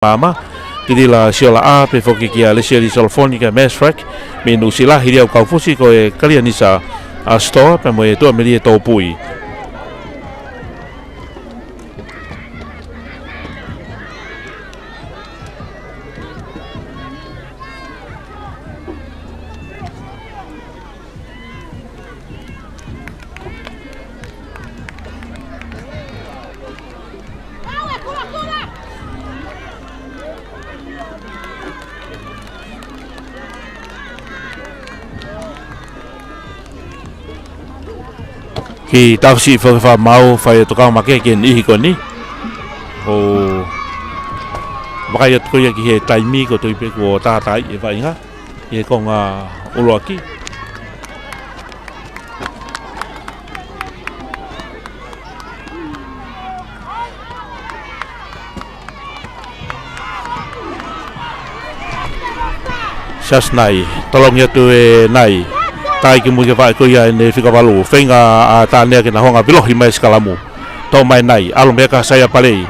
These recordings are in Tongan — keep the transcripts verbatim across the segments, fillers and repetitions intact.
Maama, Kilila Siolaʻā, pehē foki kia Lesieli Solofoni kia Mesfrak, mei Nuʻusila, hili ʻa e kau fusi ko e Kalianisa ʻa Stoa, pea mo e Tuʻamelie Tōpui. Kiʻi tafosi foki fakamaau fai ʻo tokanga makehe ki he niʻihi ko eni. ʻO vakai atu ko ia ki he taimi ko e tui pē kuo tātaaʻi e vaʻinga ʻi he konga ʻuluaki. Siaosi Nai, tolongi atu ʻe Nai. Taʻaki mui ke vaʻe ko ia ʻene fika valu. Feinga ʻa Tanea ke na hanga ʻo vilohi mai e sikalamu. Toʻo mai Nai, ʻalu mei ai kia Saia Palei.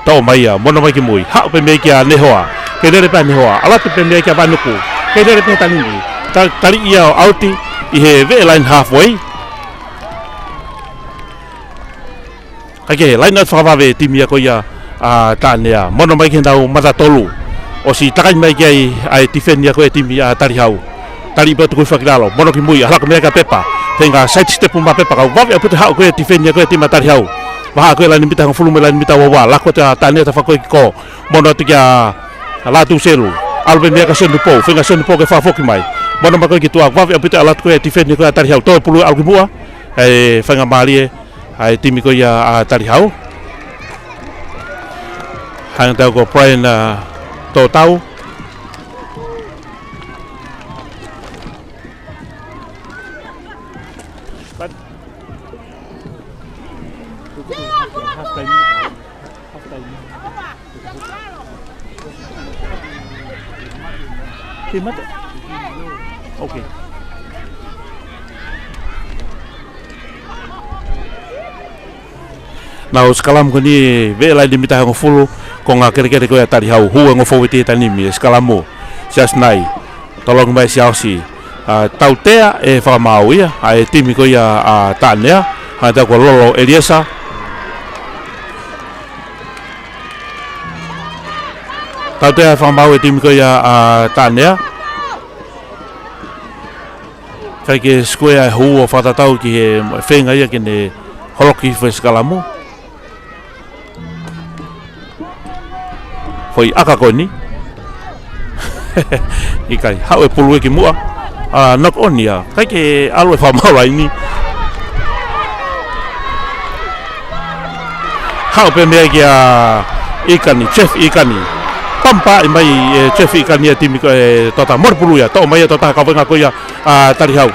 Toʻo mai ia, mono mai ki mui. Haʻu pē mei ai kia Nehoa. Kei lele pē ʻa Nehoa. ʻAlu atu pē mei ai kia Vanuku. Kei lele pē Tanimi. Ta-, tali ia ʻo ʻauti ʻi he veʻe laine halfway. Kae kehe, laine ʻoatu fakavave e timi ia ko ia ʻa Tanea. Mono mai ki heʻenau mata tolu. ʻOsi takai mai ki ai ʻa e tifeni ia ko e timi ʻa Talihau. Tali pē ʻo tuku hifo ki lalo. Mono ki mui, ʻalu hake mei ai kia Pepa. Feinga side step mai Pepa, kae vave ʻaupito e haʻu ko e tifeni ia ko e timi ʻa Talihau. Vahaʻa ko e laine mita hongofulu mo e laine mita ua ua. Laku atu ʻa Tanea tafaʻaki ko ē ki kō. Mono atu kia Lātūselu. ʻAlu pē mei ai kia Sione Tupou. Feinga Sione Tupou ke fakafoki mai. Mono mai ko ē ki tuʻa, vave ʻaupito e ʻalu atu ko e tifeni ko ē ʻa Talihau. Tō e pulu ʻalu ki muʻa. ʻA e faingamālie ʻa e timi ko ia ʻa Talihau. Hangē ko Brian, uh, Tōtau. Ke mata. Okay. Nau sikalamu ko eni veʻe laine mita hongofulu, konga kelekele ko ia ʻa Talihau, hū e ongo fōueti he taimi ni, e sikalamu, Siaosi Nai, tolongi mai Siaosi, ʻa, tautea e fakamaau ia ʻa e timi ko ia ʻa Tanea, hangē ko Lolo ʻEliesa. Tautea e fakamaau e timi ko ia ʻa Tanea. ʻIkai ke sikuea e hū ʻo fakatatau ki he feinga ia ke ne holoki hifo e sikalamu. Foʻi ʻaka ko eni. ʻIkai, haʻu e pulu ia ki muʻa. ʻA, knock on ia. ʻIkai ke ʻalu e fakamaau laine. Haʻu pē mei ai kia ʻIkani, Jeff ʻIkani. Pampa ʻi mai e Jeff ʻIkani ʻa e timi ko e Tota. Mole pulu ia, toʻo mai ia Tota, kaveinga ko ia ʻa Talihau.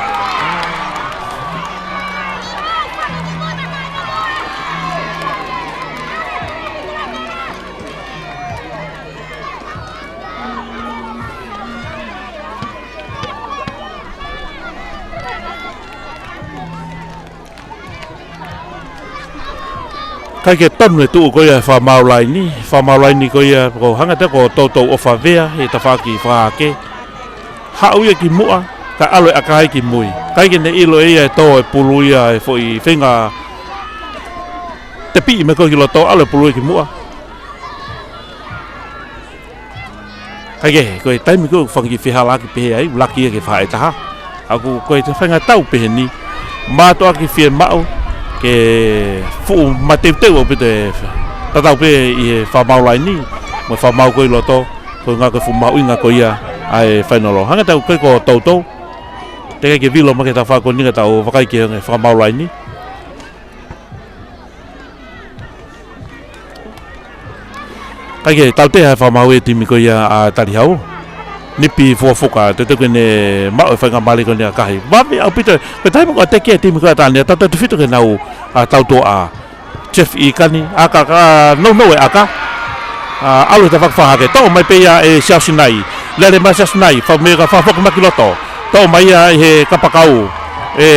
ʻIkai ke tonu e tuʻu ko ia e fakamaau laine, fakamaau laine ko ia ko hangē ko Toutou ʻOfa Vea he tafaʻaki fakahake. Haʻu ia ki muʻa, kae ʻalu e ʻaka ia ki mui. ʻIkai ke ne ʻilo ʻe ia e tō e pulu ia e foʻi feinga tepiʻi mai ko ē ki loto, ʻalu e pulu ia ki muʻa. ʻIkai ke, ko e taimi ko ē ʻoku fanga kiʻi fehālaaki pehē ai, ʻuluaki ia ke fā e taha. ʻA ia ko e feinga tau pehē ni, mātuʻaki fiemaʻu ke fuʻu mateuteu ʻaupito e tatau pē ʻi he fakamaau laine, mo e fakamaau ko ē ʻi loto, ko e ngaahi ko e fuʻu mahuʻinga ko ia ʻa e fainolo. Hangē ko ē ko Toutou, teʻeki ke vilo mai ki he tafaʻaki ko eni ka tau vakai ki he fakamaau laine. ʻIkai ke tautea e fakamaau e timi ko ia ʻa Talihau. Nipi fuafuka, teuteu ke ne maʻu e faingamālie ko eni ʻo kahi. Vave ʻaupito, ko e taimi ko ē ʻoku ʻateki e timi ko ia ʻa Tanea, tautautefito ki heʻenau, ʻa, tautuaʻa. Jeff ʻIkani, ʻaka, ʻaka, nounou e ʻaka. ʻA, ʻalu he tafaʻaki fakahake, toʻo mai pē ia ʻe Siaosi Nai. Lele mai Siaosi Nai, fakameʻa ka fakafoki mai ki loto. Toʻo mai ia ʻe he kapakau ʻe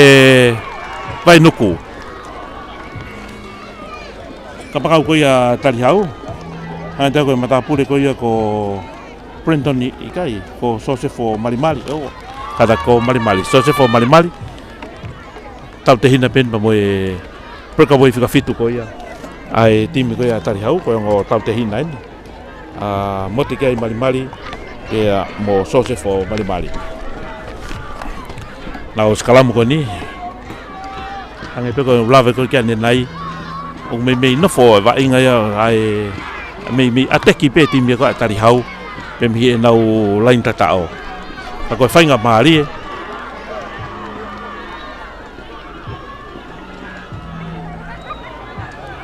Vainuku. Kapakau ko ia ʻa Talihau. Hangē ko e matāpule ko ia ko Brandon ʻIkai, ko Sosefo Malimali, ʻo, kātaki ko Malimali, Sosefo Malimali. Tautehina pē eni pea mo e breakaway fika fitu ko ia ʻa e timi ko ia Talihau, ko e ongo tautehina eni. ʻA, mote ki ai Malimali, ʻa ia mo Sosefo Malimali. Nau sikalamu ko eni. Hangē pē ko e lave ko ē ki ai ʻanenai. ʻOku meimei nofo e vaʻinga ia ʻa e meimei ʻateki pē timi ko ia Talihau. Pea mei heʻenau laine tataʻo. Ka ko e faingamālie.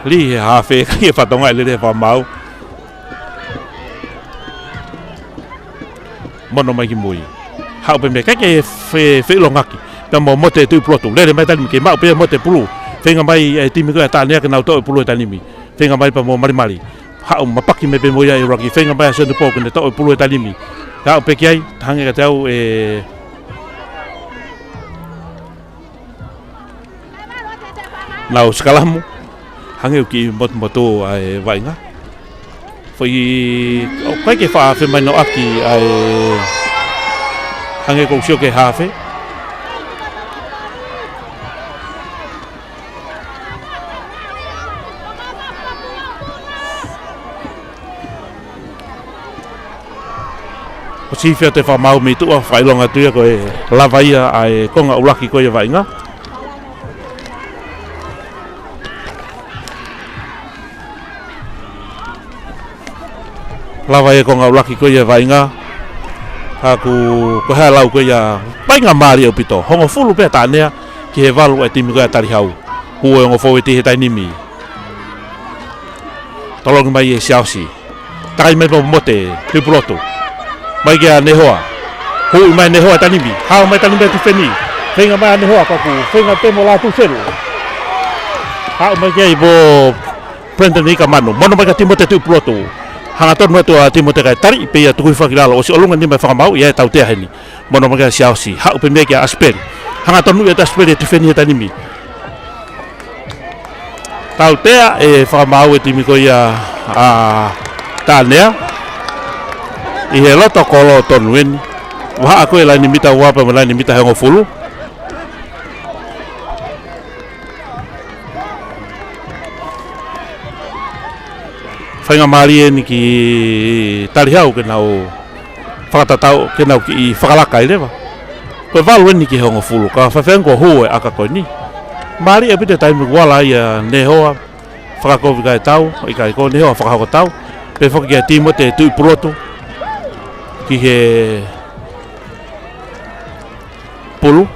Lī he hafe, ʻikai ke fatongia lele he fakamaau. Mono mai ki mui. Haʻu pē mei he ʻikai ke fe-, feʻilongaki. Pea mo mote Tuʻipulotu. Lele mai taimi ke maʻu pē mote pulu. Feinga mai e timi ko ia Taʻanea ke nau toʻo e pulu he taimi ni. Feinga mai pea mo Malimali. Haʻu mapaki mai pē mo ia ʻe ʻuluaki. Feinga mai ʻa Sione Pō ke ne toʻo e pulu he taimi ni. Haʻu pē ki ai, hangē kiate au ē. Nau sikalamu, hangē ʻoku kiʻi motumotu ʻa e vaʻinga. Foʻi, ʻoku ʻikai ke faʻa femahinoʻaki ʻa e, hangē ko e sio ki he hafe. ʻOsi fia te fakamaau mei tuʻa, fakaʻilonga atu ia ko e lava ia ʻa e konga ʻuluaki ko ia vaʻinga. Lava ia konga ʻuluaki ko ia vaʻinga. Ka ʻoku, ko e hā e lau ko ia, faingamālie ʻaupito. Hongofulu pē Taʻanea ki he valu ʻa e timi ko ia Talihau. Hū e ongo fōueti he taimi ni. Tolongi mai ʻe Siaosi. Takai mai pea mo mote, Tuʻipulotu. Mai kia Nehoa. Huʻi mai Nehoa taimi ni. Hao mai taimi ni tifeni. Feinga mai ʻa Nehoa ka ʻoku, feinga pē mo Lātūselu. Haʻu mai ki ai pē Brandon ʻIkamanu. Mono mai kia Timote Tuʻipulotu. Hangatonu atu ʻa Timote kae tali, pea ia tuku hifo ki lalo. ʻOsi ʻolunga nima e fakamaau, ʻe tautea heni. Mono mai kia Siaosi, haʻu pē mei ai kia ʻAsipeli. Hangatonu ia ʻa ʻAsipeli ʻe tifeni he taimi ni. Tautea e fakamaau e timi ko ia ʻa Taʻanea. ʻI he loto kolo tonu eni. Vahaʻa ko e laine mita ua pea mo e laine mita ʻe hongofulu. Faingamālie eni ki Talihau ke nau fakatatau, ke nau kiʻi fakalaka ai leva. Ko e valu eni ki he hongofulu, ka fafengo hū e ʻaka ko eni. Mālie ʻaupito e taimi kuo ala ai ʻa Nehoa, fakakovi kae tau, ʻikai ko Nehoa fakahoko tau. Pea foki kia Timote Tuʻipulotu, ki he pulu.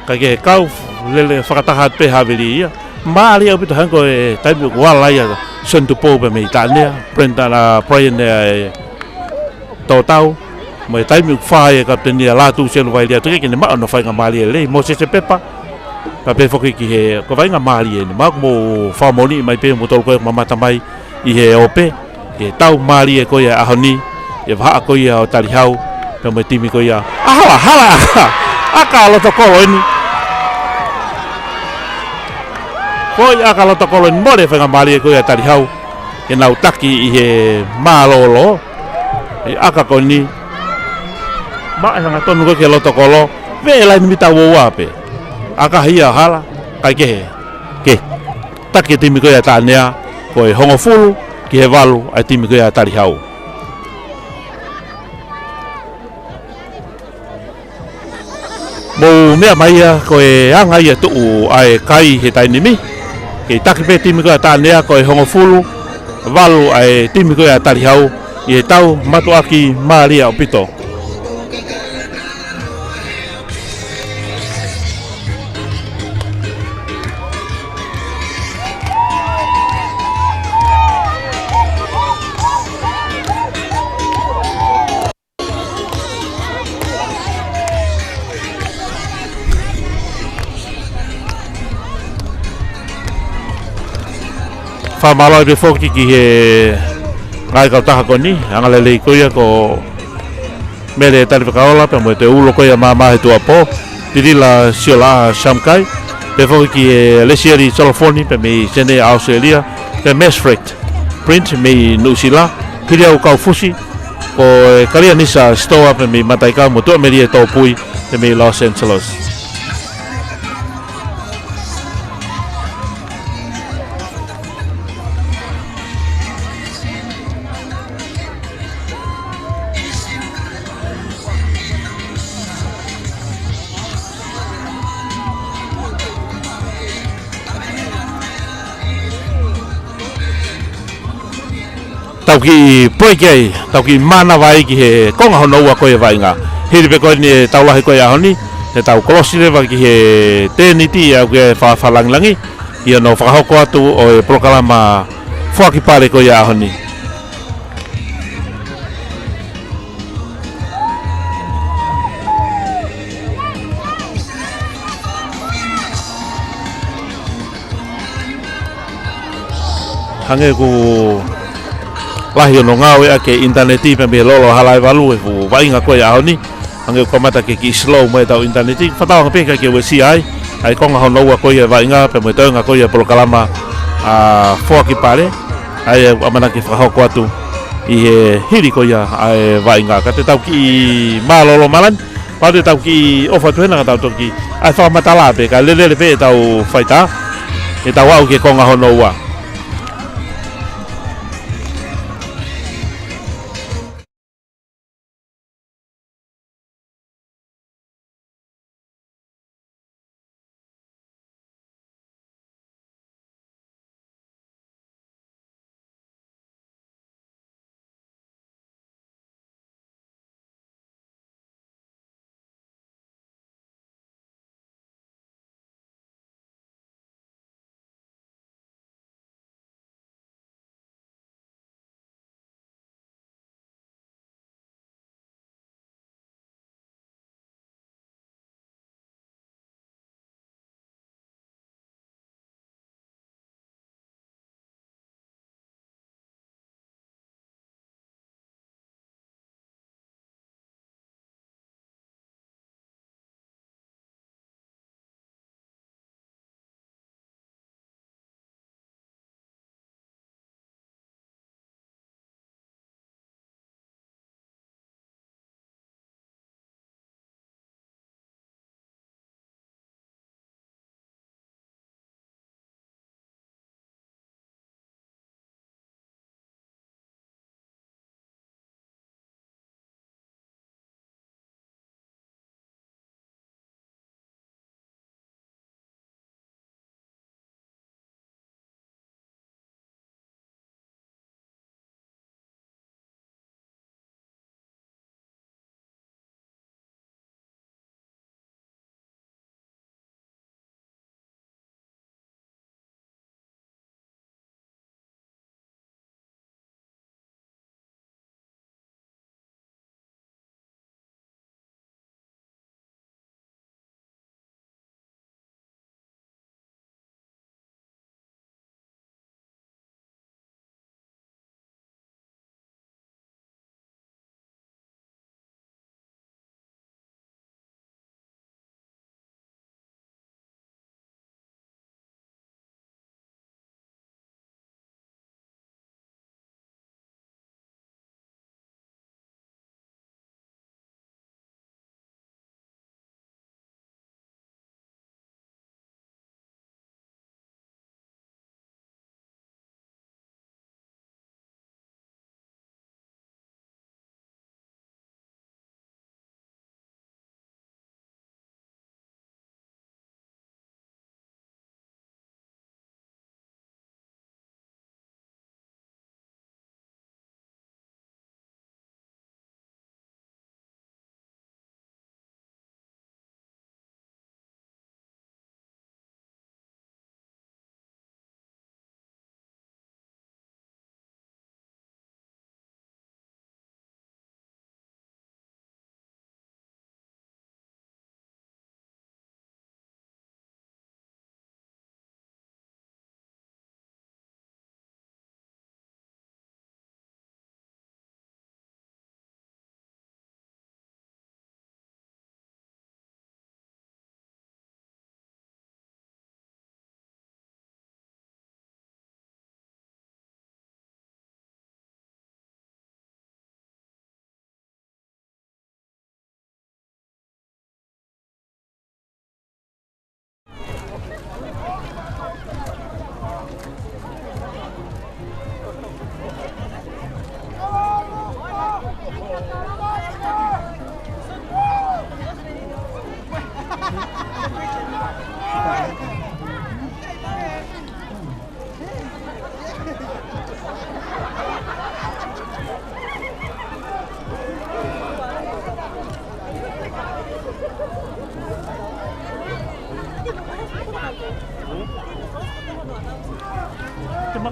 Kae kehe kau lele fakataha atu pē havili ia. Mālie ʻaupito hangē ko e taimi kuo ala ai ʻa Sione Tupou pea mei Taʻanea. Brenda na Brian ʻe Totau. Mo e taimi kuo fai e kapiteni ʻa Lātūselu Vailiatu ke ne maʻu hono faingamālie lelei. Mōsese Pepa. Pea pehē foki ki he, ko e faingamālie eni. Mau mo fakamoʻoni mai pē mo tolu ko e mamata mai ʻi he ope. ʻI he tau mālie ko ia ʻaho ni, ʻi he vahaʻa ko ia ʻo Talihau, pea mo e timi ko ia. ʻA hala, hala, ʻaka, ʻaka loto kolo eni. Ko ia ʻaka loto kolo eni, mole faingamālie ko ia Talihau. Ke nau taki ʻi he mālōlō. ʻI he ʻaka ko eni. Maʻe hangatonu ko ē ki he loto kolo. Veʻe laine mita ua ua pē. ʻAka hia hala, kae kehe. Ke. Taki e timi ko ia Taʻanea, ko e hongofulu ki he valu ʻa e timi ko ia Talihau. Mou meʻa mai ia ko e anga ia tuʻu ʻa e kai he taimi ni. Kei taki pē timi ko ia Taʻanea ko e hongofulu, valu ʻa e timi ko ia Talihau ʻi he tau mātuʻaki mālie ʻaupito. Fakamālō atu foki ki he ngaahi kautaha ko eni, angalelei ko ia ko Mele Talivakaola, pea mo e toe ulo ko ia māmā he tuʻuapō, Tilila Siola Samkai, pea foki ki he Lesieli Solofoni, pea mei Senē ʻAositelēlia, pea Mesfret. Sprint mei Nuʻusila, hili ʻa e kau fusi, ko e Kalianisa Store pē mei Mataika mo Tuʻamelie Tōpui pē mei Los Angeles. Tau kiʻi poiki ai, tau kiʻi mānava ai ki he konga hono ua ko ia e vaʻinga. Hili pē ko eni e tau lahi ko ia ʻaho ni, te tau kolosi leva ki he tēniti ʻa ia ʻoku ʻi he fakafalangilangi, ʻi hono fakahoko atu ʻo e polokalama foaki pale ko ia ʻaho ni. Hangē ʻoku lahi hono ngāueʻaki e ʻinitaneti pē mei he lolo Halaevalu he fuʻu vaʻinga ko ia ʻaho ni. Hangē ʻoku kamata ke kiʻi slow mai ʻetau ʻinitaneti. Fakatauange pē ʻikai ke uesia ai ʻa e konga hono ua ko ia e vaʻinga pea mo e toenga ko ia e polokalama ʻa e foaki pale. ʻA ia ʻoku ʻamanaki ke fakahoko atu ʻi he hili ko ia ʻa e vaʻinga. Ka te tau kiʻi mālōlō malani. Pau te tau kiʻi ʻofa atu hena ka tau toki ʻai fakamatala pē, ka lelele pē ʻetau faitā, ʻetau aʻu ki he konga hono ua.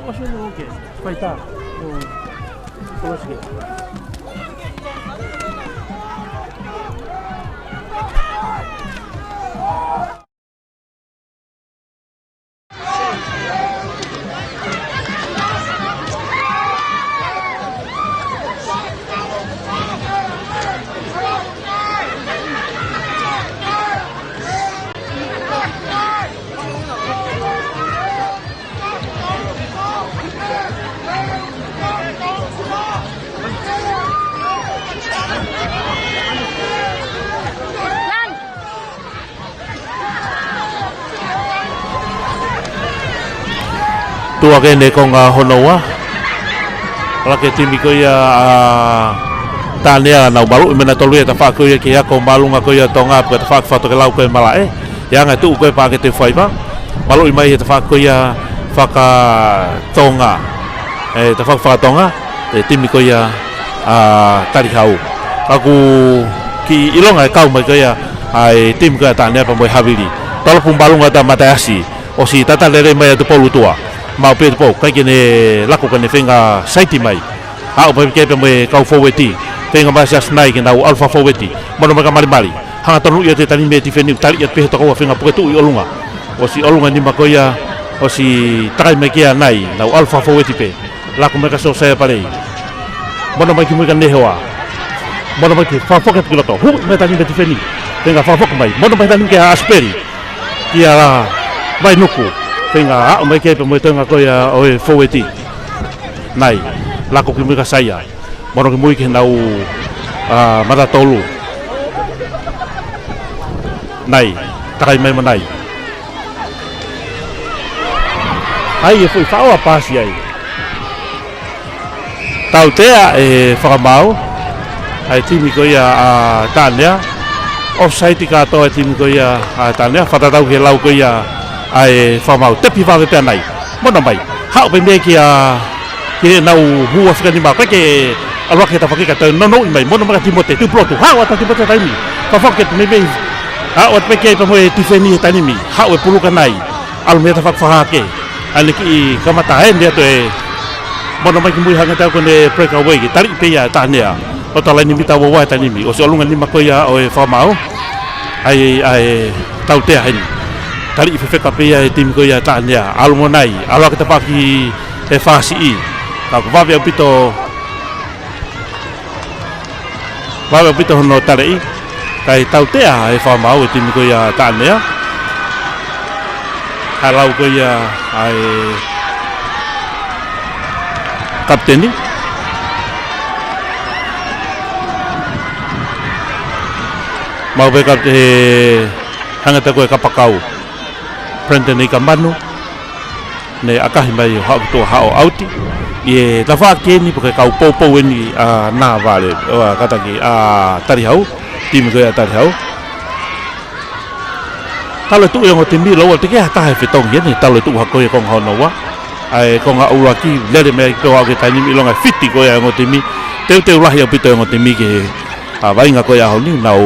Faitā. Tuʻu hake ʻene konga hono ua. Laka e timi ko ia ʻa Taʻanea, nau maluʻi mei he tolu ʻi he tafaʻaki ko ia ki he ako māʻolunga ko ia ʻo Tonga, pea tafaʻaki fakatokelau ko e malaʻe. ʻI he anga e tuʻu ko e paketi faiva. Maluʻi mai he tafaʻaki ko ia faka-Tonga. ʻE tafaʻaki faka-Tonga, e timi ko ia ʻa Talihau. Ka ʻoku kiʻi ʻilonga e kau mai ko ia ʻa e timi ko ia ʻa Taʻanea pea mo e Havili. Tolopu māʻolunga ʻa Mataʻiasi. ʻOsi tata lelei mai ʻa Tupou Lutua. Maʻu pē ʻe Tupou, ʻikai ke ne lako ke ne feinga saiti mai. Aʻu mai ki ai pea mo e kau foueti. Feinga mai ʻa Siasi Nai ke nau ʻalu fakafoueti. Mono mai kia Malimali. Hanga tonu ia ʻo taimi ʻe tifeni, tali ia pē he tokoua feinga puke tuʻu ʻi ʻolunga. ʻOsi ʻolunga nima ko ia, ʻosi takai mai ki ai ʻa Nai, nau ʻalu fakafoueti pē. Lako mai kia Siosaia Palei. Mono mai ki mui kia Nehoa. Mono mai ki fakafoki atu ki loto. Huʻi mai taimi ʻe tifeni. Feinga fakafoki mai. Mono mai taimi kia Asipeli. Kia Vainuku. Feinga aʻu mai ki ai pea mo e toenga ko ia ʻo e foueti. Nai. Lako ki mui kia Saia. Mono ki mui ki he nau, ʻa, mata tolu. Nai, takai mai mo Nai. ʻAi e foʻi faʻoa pasi ai. Tautea e fakamaau. ʻA e timi ko ia ʻa Taʻanea. Offside kātoa e timi ko ia ʻa Taʻanea. Fakatatau ki he lau ko ia ʻa e fakamaau. Tepi vave pē ʻa Nai. Mono mai. Haʻu pē mei ai kia, ki heʻenau hū ʻa fika nima, ʻikai ke ʻalu hake he tafaʻaki ka toe nounou mai, mono mai kia Timote, Tupulotu, haʻu atu ʻa Timote he taimi ni. Fakafoki atu meimei, aʻu atu pē ki ai pea mo e tifeni he taimi ni, haʻu e pulu kia Nai, ʻalu mei he tafaʻaki fakahahake, ʻa ʻene kiʻi kamata ʻeni atu ē, mono mai ki mui hangē ʻoku ne break away, ke tali pē ia ʻe Taʻanea, ʻo talaini mita ua ua he taimi ni, ʻosi ʻolunga nima ko ia ʻo e fakamaau, ʻai, ʻai, tautea heni. Tali fefeka pē ia ʻe he timi ko ia ʻa Taʻanea. ʻAlu mo Nai. ʻAlu hake tafaʻaki he fāsiʻi. Ka ʻoku vave ʻaupito. Vave ʻaupito hono taleʻi. Kae tautea e fakamaau e timi ko ia ʻa Taʻanea. Ka lau ko ia ʻa e kapiteni. Maʻu pē kapiteni he hangē ʻoku ʻi ai e kapakau. Brandon Ikamanu, ne ʻakahi mai ʻo haʻu ki tuʻa haʻo ʻauti. ʻI he tafaʻaki ʻeni pe ko e kau poupou ʻeni ʻa Navale, ʻo ʻa kātaki ʻa Talihau, timi ko ia ʻa Talihau. Talu e tuʻu e ongo timi, ʻoua te ke ha taha ʻe fetongi ʻeni, talu e tuʻu hake ko ia konga hono ua. ʻA e konga ʻuluaki, lele mei ai pē ʻo aʻu ki he taimi ni ʻilonga e fiti ko ia e ongo timi. Teuteu lahi ʻaupito e ongo timi ki he, ʻa, vaʻinga ko ia ʻaho ni, nau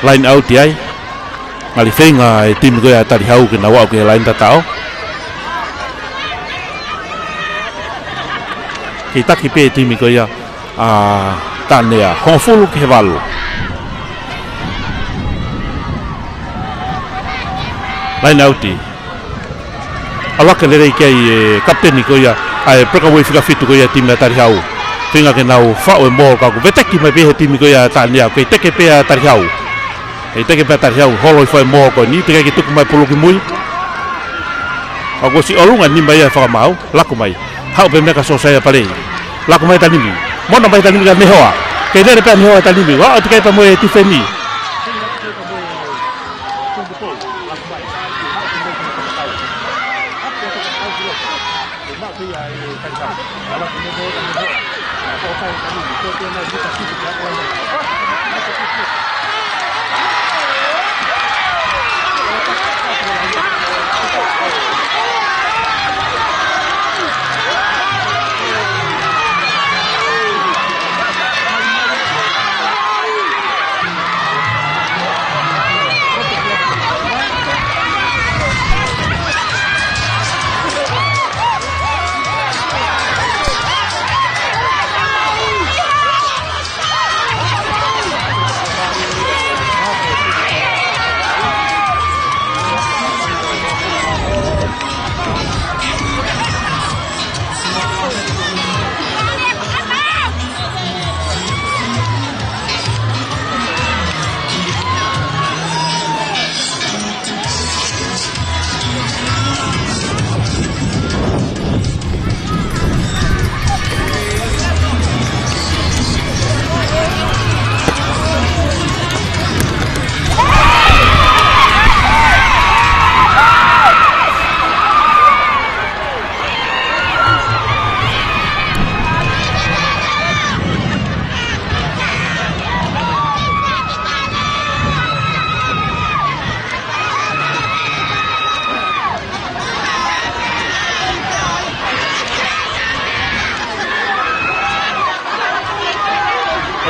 line out ai. Ngali feinga e timi ko ia ʻa Talihau ke nau aʻu ki he laine tataʻo. Kei taki pē e timi ko ia ʻa Taʻanea, hongofulu ki he valu. Line out. ʻAlu hake lelei ki ai e kapiteni ko ia, ʻa e breakaway fika fitu ko ia timi ʻa Talihau. Feinga ke nau faʻu e maul ka ʻoku veteki mai pē he timi ko ia ʻa Taʻanea, kei teke pē ʻa Talihau. Kei teke pē ʻa Talihau, holo hifo e maul ko eni, teʻeki ke tuku mai pulu ki mui. Ka kuo ʻosi ʻolunga nima ia e fakamaau, lako mai. Haʻu pē mei ai kia Siosaia Palei. Lako mai taimi ni. Mono mai taimi ni kia Nehoa. Kei lele pē ʻa Nehoa taimi ni. Ua, ʻo teʻeki ai pea mo e tifeni.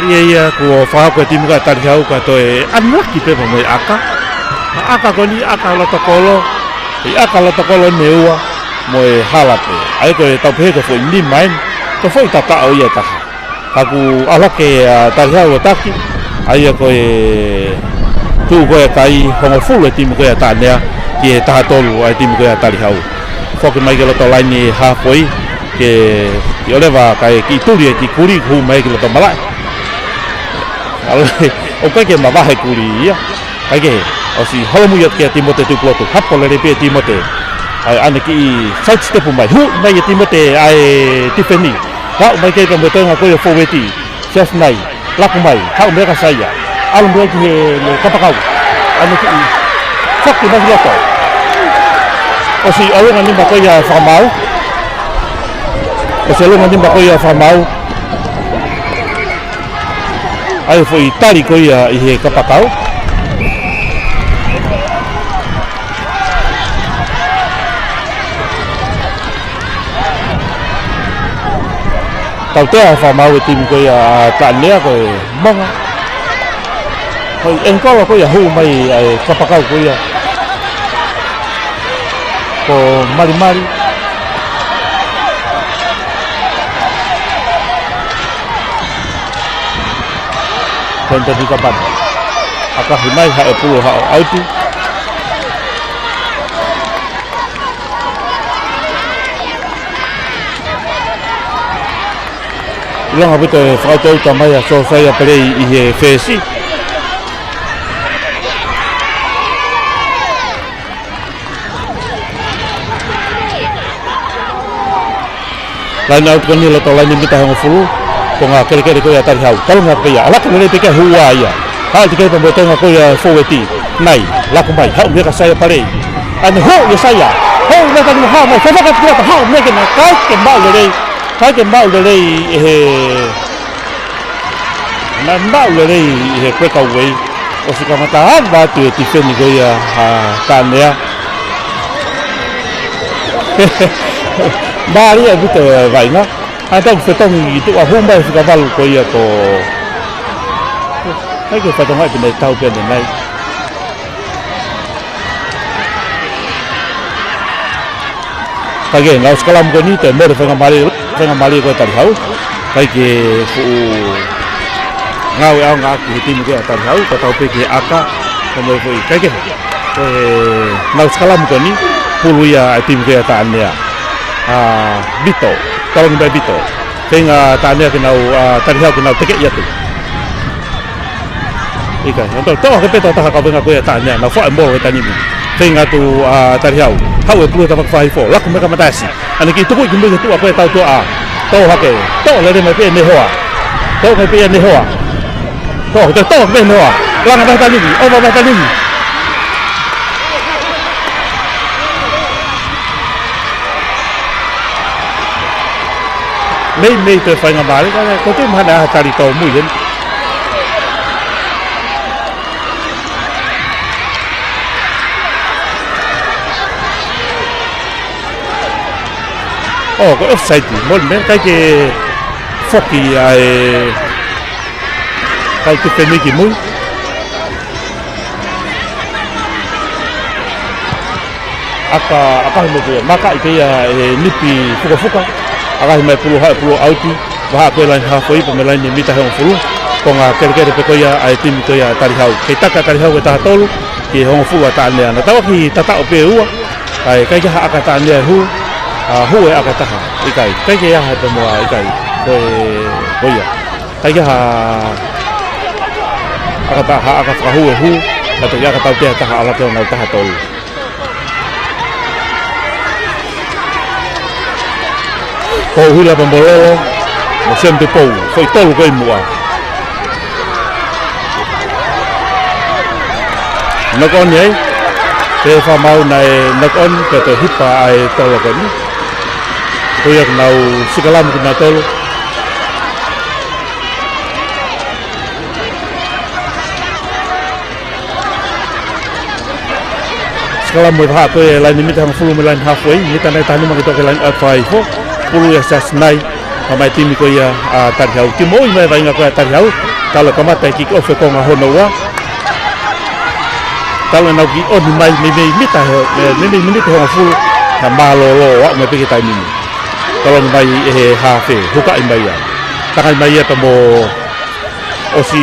Ia ia, kuo fakahoko e timi ko ia Talihau ka toe unlucky pē mo e ʻaka. ʻA e ʻaka ko eni, ʻaka loto kolo, ʻi he ʻaka loto kolo ʻe ua mo e hala pē. ʻA ia ko e tau pehē ko e foʻi nima eni, ko e foʻi tataʻo ia ʻe taha. Ka kuo ʻalu hake ʻa Talihau ʻo taki, ʻa ia ko e tuʻu ko ia e kai hongofulu e timi ko ia Taʻanea ki he taha tolu ʻa e timi ko ia Talihau. Foki mai ki loto laini halfway, ke, ke ʻoleva kae kiʻi tuli e kiʻi kulī, hū mai ki loto malaʻe. ʻAlu, ʻoku ʻikai ke mavahe kulī ia. ʻIkai ke, ʻosi holomui atu kia Timote Tupulotu. Hapo lelei pē Timote. ʻA ia ʻanai kiʻi side step mai. Hū mai e Timote ʻa e tifeni. Haʻu mai ki he kau mo e toenga ko ia fōueti. Siasinai. Laku mai, haʻu mei ai kia Saia. ʻAlu mei ai ki he, he kapakau. ʻAnai kiʻi foki mai ki loto. ʻOsi ʻolunga nima ko ia e fakamaau. ʻOsi ʻolunga nima ko ia e fakamaau. ʻA e foʻi tali ko ia ʻi he kapakau. Tautea e fakamaau e timi ko ia ʻa Taʻanea ko e monga. Ko e ʻengikolo ko ia hū mai ʻa e kapakau ko ia. Ko Malimali. Tenta di kapana. ʻAkahi mai, haʻu e pulu, haʻu ʻauti. ʻIlonga pito e fakaʻutoʻuta mai ʻa Sōsaia Pelei ʻi he fesi. Laine ʻauti ko eni loto laine mita hongofulu. Konga kelekele ko ia Talihau. Talonga pē ia. ʻAlu hake lelei pē ke hū ai ia. Haʻu atu ki he pea mo e toenga ko ia fōueti. Nai, laku mai. Haʻu mei ai kia Saia Pelei. ʻAnai hū ia Saia. Hū ia Saia, haʻu mai. Fafaka atu ki loto, haʻu mai ke na kai ke maʻu lelei. Kai ke maʻu lelei ʻe he Naʻe maʻu lelei ʻi he breakaway, ʻosi kamata ava atu e tifeni ko ia ʻa Taʻanea. Mālie ʻaupito e vaʻinga. ʻA e tau fetongi ki tuʻa, hū mai e fika valu ko ia ko, ʻikai ke fatongia pē ʻene tau pē ʻanenai. Kae kehe, nau sikalamu ko eni, toe mole faingamālie, faingamālie ko ia Talihau. Kae kehe, fuʻu ngāueʻaonga ʻaki he timi ko ia Talihau, ka tau pē ki he ʻaka, ka mo e foʻi, kae kehe. Ko e, nau sikalamu ko eni, pulu ia ʻa e timi ko ia Taʻanea. ʻA Vito, talongi mai Vito. Feinga Taʻanea ke nau, ʻa Talihau ke nau tekeʻi atu. ʻIkai, ʻo toʻo, toʻo hake pē tokotaha kau venga ko ia Taʻanea, nau faʻa molo he taimi ni. Feinga atu ʻa Talihau, haʻu e pulu he tafaʻaki fakaʻofoʻofa, laku mei ai kia Mataesi. ʻAnai kiʻi tukuʻi ki mui ki tuʻa ko ia tau tuʻa. Toʻo hake, toʻo lelei mai pē ʻe Nehoa. Toʻo mai pē ʻe Nehoa. Toʻo, toʻo, toʻo pē ʻe Nehoa. Langa mei he taimi ni, ova mei he taimi ni. Meimei toe faingamālie, ka ko e toe mahalo ha tali tōmui heni. ʻŌ, ko e offside, mole meʻa, ʻikai ke foki ʻa e kau tifeni ki mui. ʻAka, ʻakahi mai pē ia, makaʻi pē ia ʻe he nipi fukafuka. ʻAkahi mai pulu, haʻu e pulu ʻauti, vahaʻa ko ia laine halfway, pea mo e laine mita hongofulu. Konga kelekele pē ko ia ʻa e timi ko ia Talihau. Kei taka Talihau ʻe taha tolu, ki he hongofulu ʻa Taʻanea. Naʻa tau ʻaki tataʻo pē ʻe ua, kae ʻikai ke ha ʻaka Taʻanea ʻe hū, ʻa, hū e ʻaka ʻe taha, ʻikai. ʻIkai ke ʻi ai ha tomuʻa, ʻikai. Ko e, ko ia. ʻIkai ke ha ʻaka taha, ʻaka fakahū ʻe hū, ka toki ʻaka tautea ʻe taha ʻalu ki he ongo taha tolu. Ko Huila pea mo Lolo, mo Sam Tupou, foʻi tolu ko ia ʻi muʻa. Knock on ai, pea fakamaau naʻe knock on, pea toe hipa ʻa e tolo ko eni. Ko ia ke nau sikalamu kinautolu. Sikalamu ʻe vahaʻa ko ia laine mita hongofulu mei he laine halfway, mita nai taha nima ki tuʻa ki he laine ʻa e fakaʻofoʻofa, pulu ia Siasinai, pea mo e timi ko ia ʻa Talihau. Kimuʻa mai e vaʻinga ko ia Talihau, Talu e kamata e kick off e konga hono ua. Talu ʻenau kiʻi ʻoni mai, meimei mita he, e, meimei miniti hongofulu, ka mālōlō ʻo aʻu mai pē ki he taimi ni. Tolongi mai ʻe he hafe, hukaʻi mai ia. Takai mai ia pea mo ʻosi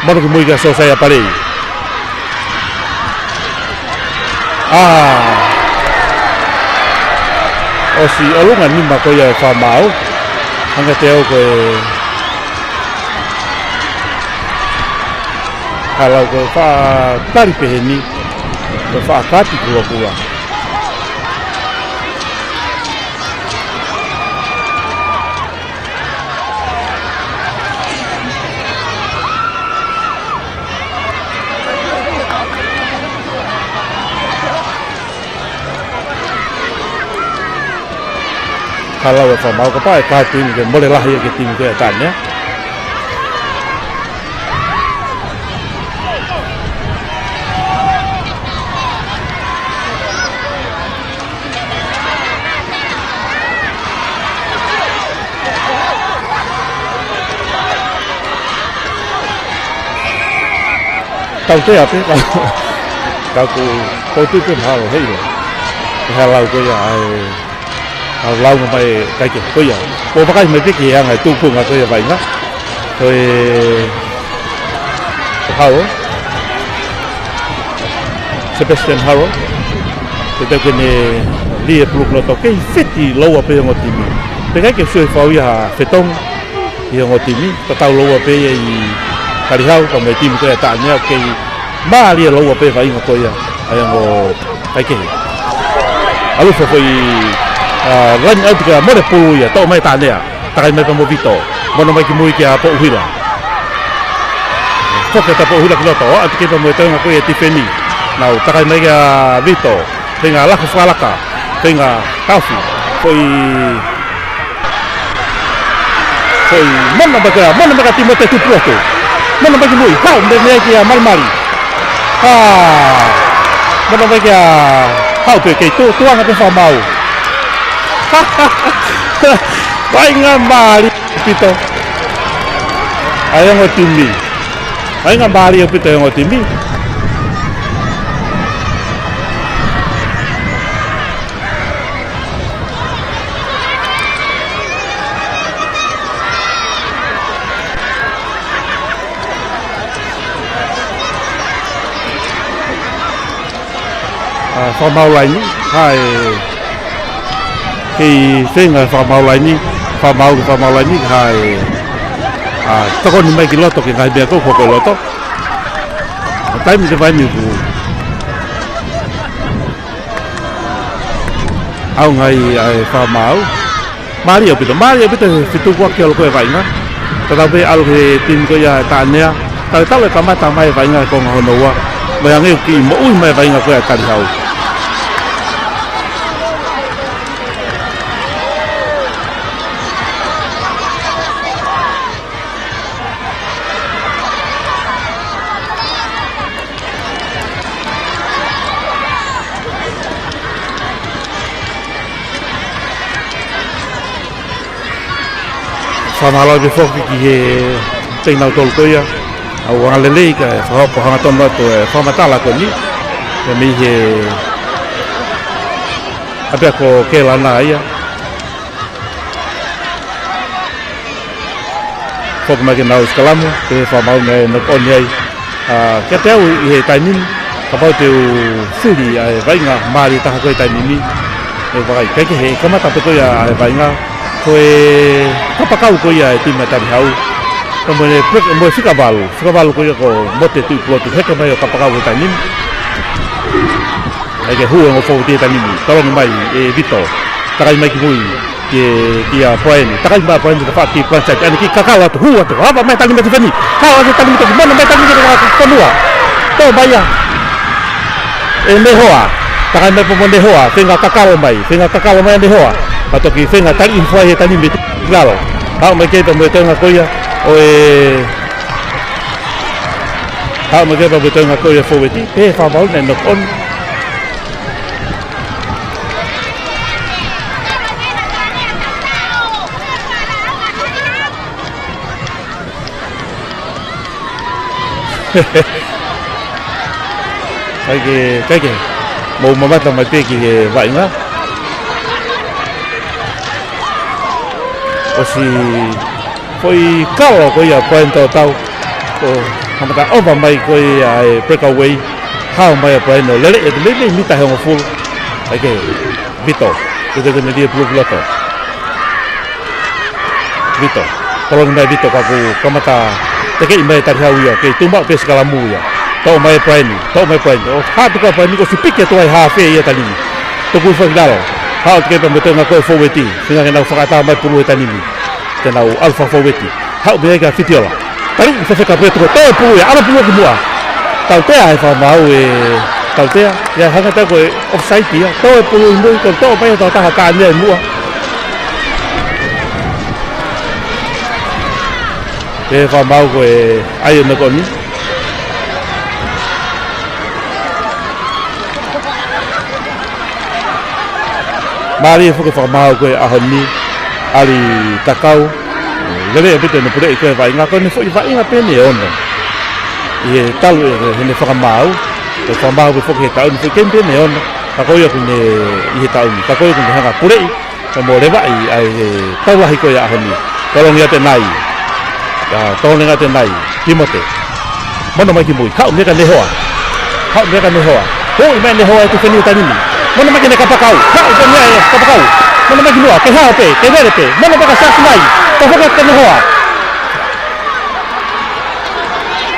mono ki mui kia Sosaia Palei. ʻA, ʻosi ʻolunga nima ko ia e Fāmaau. Hangē te au ko e Ka lau ko e faʻa tali pehē ni, ko e faʻa kapi kulokula. Ka lau e Fāmaau, kapau ʻe kapi ni ke mole lahi ia ki he timi ko ia ʻa Taʻanea. Tautea pē, ka, ka ʻoku ou tui pē mahalo heiʻilo. Ko e lau ko ia ʻa e, ʻa e lau mai e kaikehe ko ia. ʻO vakai mai pē ki he anga e tuʻunga ko ia e vaʻinga. Ko e, ko Haro. Sebastian Haro. Te tau ke ne lī e pulu ki loto kei feti loua pē ongo timi. Pea ʻikai ke sio ʻi fau ia ha fetongi ʻi he ongo timi, tatau loua pē ia ʻi Talihau, ka mo e timi ko ia ʻa Taʻanea, kei mālie loua pē vaʻinga ko ia ʻa e ongo kaikehe. ʻAlu fo foʻi, ʻa, line out ka mole pulu ia, toʻo mai Taʻanea, takai mai pea mo Vito, mono mai ki mui kia Poʻuhila. Foki atu ʻa Poʻuhila ki loto, ʻoatu ki ai pea mo e toenga ko ia e tifeni. Nau takai mai kia Vito, feinga laka fakalaka, feinga taofi, foʻi, foʻi, mono mai kia, mono mai kia Timote Tupulotu. Mono mai ki mui, haʻu, meimei kia Malimali. ʻA, mono mai kia, haʻu pē kei tuʻu, tuʻunga pē Fāmaau. Vaʻinga mālie ʻaupito ʻa e ongo timi. Vaʻinga mālie ʻaupito ʻa e ongo timi. ʻA, Fāmaau laini, haʻu e, kei feinga Fāmaau laini, Fāmaau ki Fāmaau laini, haʻu e, ʻa, tokoni mai ki loto ki he ngaahi meʻa ko ē ʻoku hoko ʻi loto. ʻA, taimi te vaini ku. ʻAonga ai ʻa e Fāmaau. Mālie ʻaupito, mālie ʻaupito he fetukuaki ʻalu ko ē e vaʻinga. Tatau pē ʻalu ki he timi ko ia ʻa Taʻanea. Talu, talu e kamata mai e vaʻinga e konga hono ua. Mo e anga e kiʻi moʻui mai e vaʻinga ko ia ʻa Talihau. Fakamālō pē foki ki he teina ʻo tolu ko ia. ʻOku angalelei kae fakahoko hangatonu atu e fakamatala ko eni. Pea mei he ʻapiako Kelana ia. Foki mai ke nau sikalamu, pea Fāmaau naʻe knock on ai. ʻA, kiate au ʻi he taimi ni, kapau te u fili ʻa e vaʻinga mālie taha ko ē he taimi ni, ʻe vakai, kaikehe, kamata pē ko ia ʻa e vaʻinga, ko e kapakau ko ia e timi ʻa Talihau. Ka mo e break, mo e fika valu, fika valu ko ia ko Mote Tuʻipulotu, heka mai ʻo kapakau he taimi ni. ʻAi ke hū e ongo fōueti he taimi ni, tolongi mai ʻe Vito, takai mai ki mui, ki, kia Brian, takai mai Brian ki he tafaʻaki Brian Site, ʻalu ki kakala atu, hū atu, hapa mai taimi tifeni, hau atu taimi toki, mono mai taimi ki he konua, tō mai ia, ʻe Nehoa, takai mai pē mo Nehoa, feinga kakalo mai, feinga kakalo mai ʻa Nehoa, pea toki feinga tali ʻi fai he taimi ni, lalo, haʻu mai ke pea mo e toenga ko ia, ʻo e, haʻu mai ke pea mo e toenga ko ia fōueti, pea Fāmaau naʻe knock on. Kae kehe, kae kehe. Mou mamata mai pē ki he vaʻinga. ʻOsi foʻi kalo ko ia Brian Tautau. ʻO kamata ʻova mai ko ia e breakaway. Hao mai ʻa Brian ʻo lele ʻi he meimei mita ʻe hongofulu. Kae kehe. Vito, Vito ko ʻene lie pulu ki loto. Vito, tolongi mai Vito ka kuo kamata tekeʻi mai Talihau ia, kei tuʻu maʻu pē Sikalamu ia. Toʻo mai Brian, toʻo mai Brian. ʻO haʻu tuku ʻa Brian kuo ʻosi piki atu ai haafe ia Tanimi. Tuku hifo ki lalo. Haʻu tekeʻi pea mo e toenga ko e fōueti. Feinga ke nau fakaʻatā mai pulu he Tanimi. Te nau ʻalu fakafōueti. Haʻu mei ai kia Fitiola. Tali, fefeka pē tuku, toe pulu ia, ʻalu pulu ki muʻa. Tautea ʻe he fakamaau ʻe Tautea, ia hanga atu ko e offside ia, toe pulu ʻi mui, ko e toʻo mai ʻe he tokotaha Taʻanea ʻi muʻa. ʻE he fakamaau ko e ʻai ʻo nokoni. Mālie foki e fakamaau ko e ʻaho ni, ʻAli Takau, lele ʻaupito ʻene puleʻi ko e vaʻinga, ko ʻene foʻi vaʻinga pē eni ʻe ono. ʻI he talu ʻe heʻene fakamaau, ko e fakamaau pē foki he taʻu ni foʻi kemi pē eni ʻe ono, ka ko ia kuo ne ʻi he taʻu ni, ka ko ia kuo ne hanga puleʻi, ka mo levaʻi ʻa e tau lahi ko ia ʻaho ni. Tolongi atu ʻe Nai. ʻIa, tolongi atu ʻe Nai. Timote. Mono mai ki mui. Haʻu mei ai kia Nehoa. Haʻu mei ai kia Nehoa. Hoi mai Nehoa ʻe tufeni ʻe Tanimi. Mono mai kia Kapakau. Haʻu mei ai Kapakau. Mono mai ki muʻa. Kei hao pē. Kei lele pē. Mono mai kia Siasi Nai. Tau foki kia Nehoa.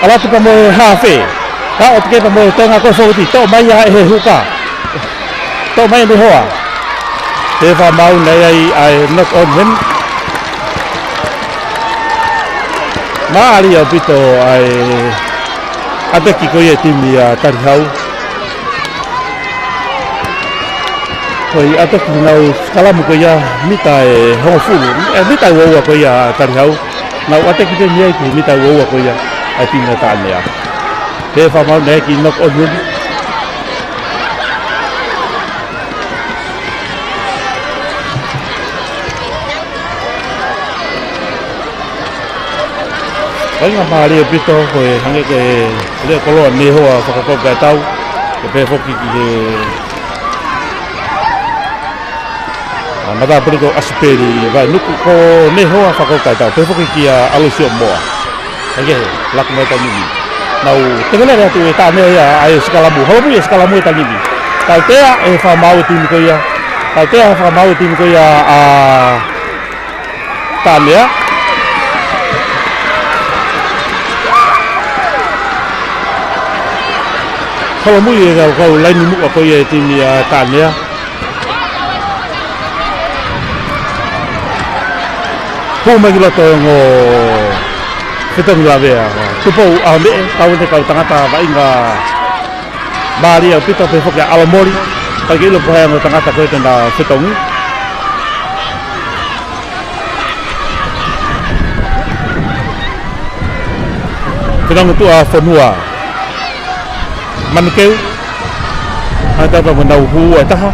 ʻAlu atu pea mo e haafe. Haʻu tekeʻi pea mo e toenga ko e fōueti. Toʻo mai ia ʻe he huka. Toʻo mai ʻe Nehoa. ʻE he fakamaau naʻe ʻi ai ʻa e knock on heni. Mālie ʻaupito ʻa e ʻateki ko ia ʻa e timi ʻa Talihau. Ko e ʻateki naʻa nau sikalamu ko ia mita ʻe hongofulu, ʻe mita ʻe uaua ko ia ʻa Talihau. Naʻa nau ʻateki pē mei ai ki he mita ʻe uaua ko ia ʻa e timi ʻa Taʻanea. ʻE he fakamaau naʻe ʻi ai e kiʻi knock on heni. Vaʻinga mālie ʻaupito ko e hangē ko e lele koloa Nehoa Fakakaukaitau, ke pehē foki ki he, ʻa, matāpule ko ʻAsipeli Vainuku ko Nehoa Fakakaukaitau, pehē foki kia ʻAlosio Moa. Kae kehe, laku mai Tanimi. Naʻa nau tekelele atu ʻe Taʻanea ia ʻa e sikalamu, holomui ʻa e sikalamu ʻe Tanimi. Tautea ʻe he fakamaau ʻa e timi ko ia. Tautea ʻe he fakamaau ʻa e timi ko ia ʻa Taʻanea. Holomui ʻe he kau laini muʻa ko ia ʻa e timi ʻa Taʻanea. Hū mai ki loto e ongo fetongi lavea. Tupou ʻAhomeʻe, kau ʻene kau tangata vaʻinga mālie ʻaupito pehē foki ʻa ʻAlomoli. Kae ʻikai ke ʻilo pe ko hai e ongo tangata ko ē te na fetongi. Fetongi tuʻa fonua. Manukeu. Hanga atu pea mo ʻenau hū ʻe taha.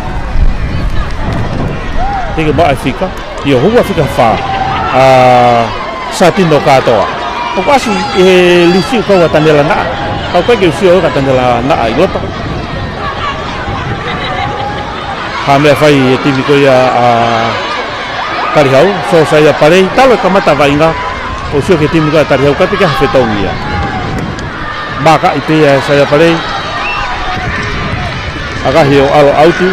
Teke maʻa e fika. ʻIo, hū ʻa fika fā. ʻA Satino Katoa. ʻOku ʻasi ʻi he lisi ʻoku kau ʻa Taniela Naʻa. Ka ʻoku ʻikai ke u sio ʻoku ʻa Taniela Naʻa ʻi loto. Ha meʻa fai e timi ko ia ʻa Talihau, so Saia Palei, talu e kamata vaʻinga, ʻoku sio ki he timi ko ia ʻa Talihau, ka ʻikai ke ha fetongi ia. Maka ʻi pē ia ʻe Saia Palei. ʻAkahi ʻo ʻalu ʻautu.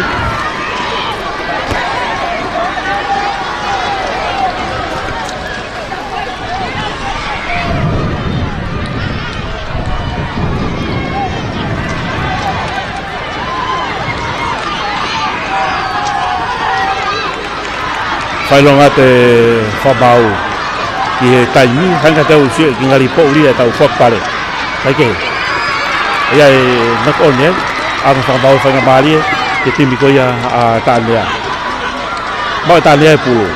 Fai longa ʻa e fakamaau ʻi he taimi, hanga atu ʻo sio ki he ngali poʻuli ʻa e tau fakapale. Kae kehe. ʻA ia ʻe knock on ia, ʻa e fakamaau faingamālie, ki he timi ko ia ʻa Taʻanea. Maʻu ʻe Taʻanea e pulu.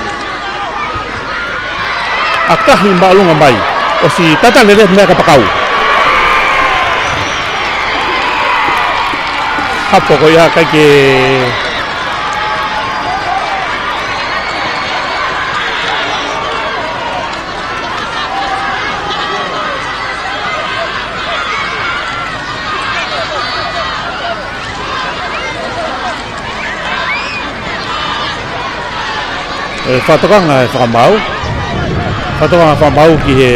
ʻAkahi māʻolunga mai. ʻOsi tata lele mei ai Kapakau. Hapo ko ia kae kehe. E fakatokanga e fakamaau. Fakatokanga fakamaau ki he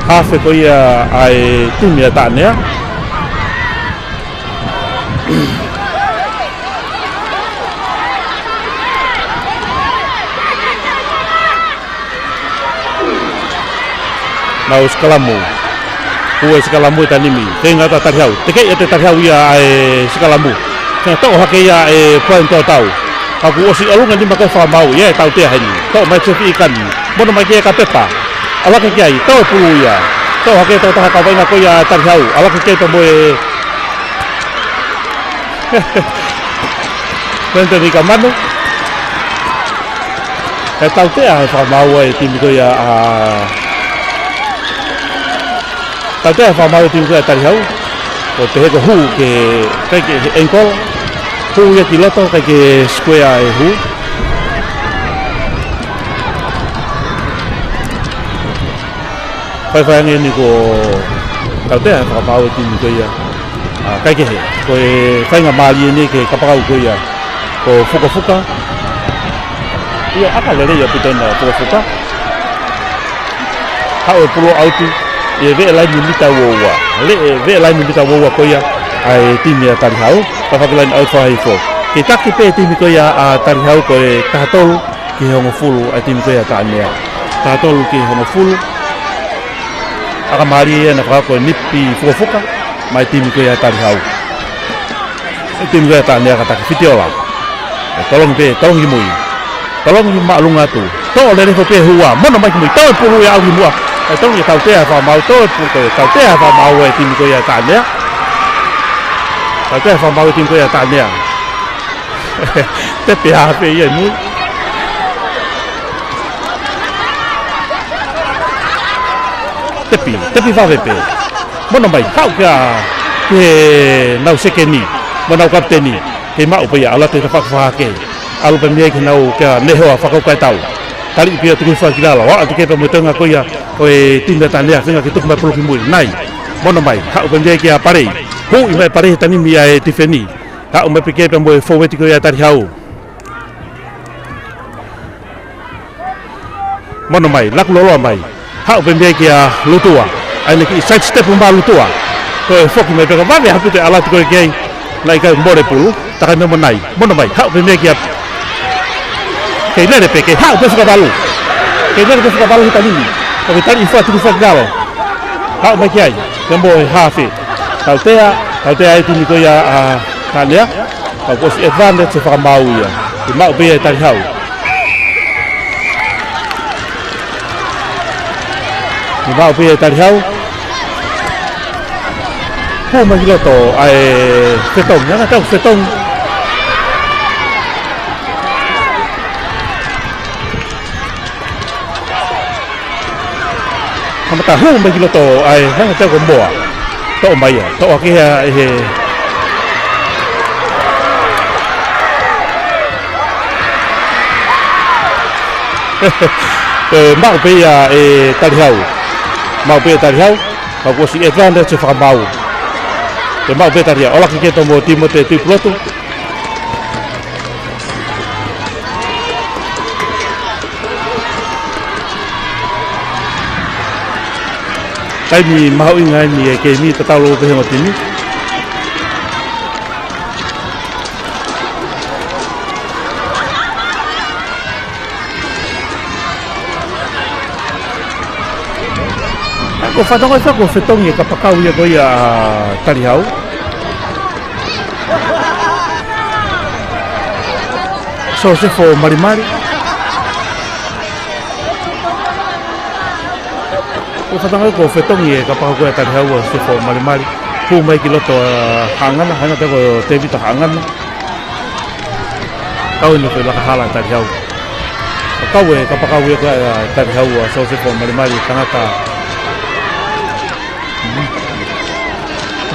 hafe ko ia ʻa e timi ʻa Taʻanea. Nau sikalamu. Hū e sikalamu ʻe Tanimi. Feinga atu ʻa Talihau. Tekeʻi ʻe Talihau ia ʻa e sikalamu. Feinga toʻo hake ia ʻe Brian Totau. Ka kuo ʻosi ʻolunga nima ko e fakamaau ia ʻe Tautea heni. Toʻo mai Sefi ʻIkani. Mono mai ki ai ka Pepa. ʻAlu hake ki ai. Tau e pulu ia. Toʻo hake tokotaha kau vaʻinga ko ia ʻa Talihau. ʻAlu hake ki ai pea mo e Pente ni ka manu. ʻE Tautea e fakamaau ʻa e timi ko ia ʻa Tautea e fakamaau ʻa e timi ko ia ʻa Talihau. Ko e pehē ko e hū ke kai ke ankle. Hū ia ki loto kai ke square e hū. Faifai ange ni ko Tautea e fakamaau ʻa e timi ko ia. ʻA, kai kehe. Ko e faingamālie ni ki he kapakau ko ia ko Fukofuka. Ia ʻaka lelei ʻaupito ʻa Fukofuka. Haʻu e pulu ʻauti. ʻI he veʻe laini mita ua ua. Leʻe veʻe laini mita ua ua ko ia ʻa e timi ʻa Talihau. Ka faki laini ʻauti fakahifo. Ke taki pē timi ko ia ʻa Talihau ko e taha tolu ki he hongofulu ʻa e timi ko ia ʻa Taʻanea. Taha tolu ki he hongofulu. ʻAka mālie ia naʻe fakahoko ʻe Nipi Fukofuka, maʻa e timi ko ia ʻa Talihau. ʻE timi ko ia ʻa Taʻanea ka taki fitiola. ʻE tolongi pē, tolongi mui. Tolongi māʻolunga atu. Toʻo lelei foki pē hua, mono mai ki mui, tau e pulu ia ʻalu ki muʻa. ʻE tolongi Tautea e fakamaau, tau e pulu ko ia, Tautea e fakamaau ʻa e timi ko ia ʻa Taʻanea. Tautea e fakamaau ʻa e timi ko ia ʻa Taʻanea. Tepi ʻa pē ia ʻi mui. Tepi, tepi vave pē. Mono mai, haʻu kia ke nau sekeni, mo nau kapiteni, ke maʻu pē ia, ʻalu atu ʻi he fakafahake. ʻAlu pē mei ai ke nau kia Nehoa Fakaukaetau. Tali pē ia tuku fakilalo, ʻalu atu ke pea mo e toenga ko ia, ko e timi ʻa Taʻanea, feinga ke tuku mai pulu ki mui, nai. Mono mai, haʻu pē mei ai kia Palei. Huʻi mai Palei he tanimi ʻa e tifeni. Haʻu mai pē ke pea mo e fōueti ko ia ʻa Talihau. Mono mai, laku loloa mai. Haʻu pē mei ai kia Lutua. ʻAi ne kiʻi side step mai Lutua. Ko e foki mai pē ka vave ʻaupito e ʻalu atu ko ē ki ai. Naʻe ʻikai mole pulu, takai mei mo nai. Mono mai, haʻu pē mei ai kia. Kei lele pē, kei haʻu pē fakavalu. Kei lele pē fakavalu he tanimi. Ko e tali ʻi fua tuku fakilalo. Haʻu mai ki ai, ke mo e hafe. Tautea, Tautea e timi ko ia ʻa Taʻanea. Ka kuo ʻosi advantage e fakamaau ia. Ke maʻu pē ia ʻe Talihau. Ke maʻu pē ia ʻe Talihau. Hū mai ki loto ʻa e fetongi, anga tau fetongi. Kamata hū mai ki loto ʻa e hanga tau ko Moa. Toʻo mai ia, toʻo hake ia ʻe he. Ko e maʻu pē ia ʻe Talihau. Maʻu pē ʻe Talihau, ka kuo ʻosi advantage e fakamaau. Ko e maʻu pē ʻe Talihau, ʻalu hake ke tomo Timote Tuʻipulotu. Taimi mahuʻinga eni e keimi tatau lō pē he ongo timi. Ko e fakatonga ia ko e fetongi e kapakau ia ko ia ʻa Talihau. Sosefo Malimali. Ko e fakatonga ia ko e fetongi e kapakau ko ia ʻa Talihau ʻa Sosefo Malimali. Hū mai ki loto ʻa Haʻangana, hanga teko Tevita Haʻangana. Kau eni ko e lakahala ʻa Talihau. Kau e kapakau ia ko ia ʻa Talihau ʻa Sosefo Malimali tangata.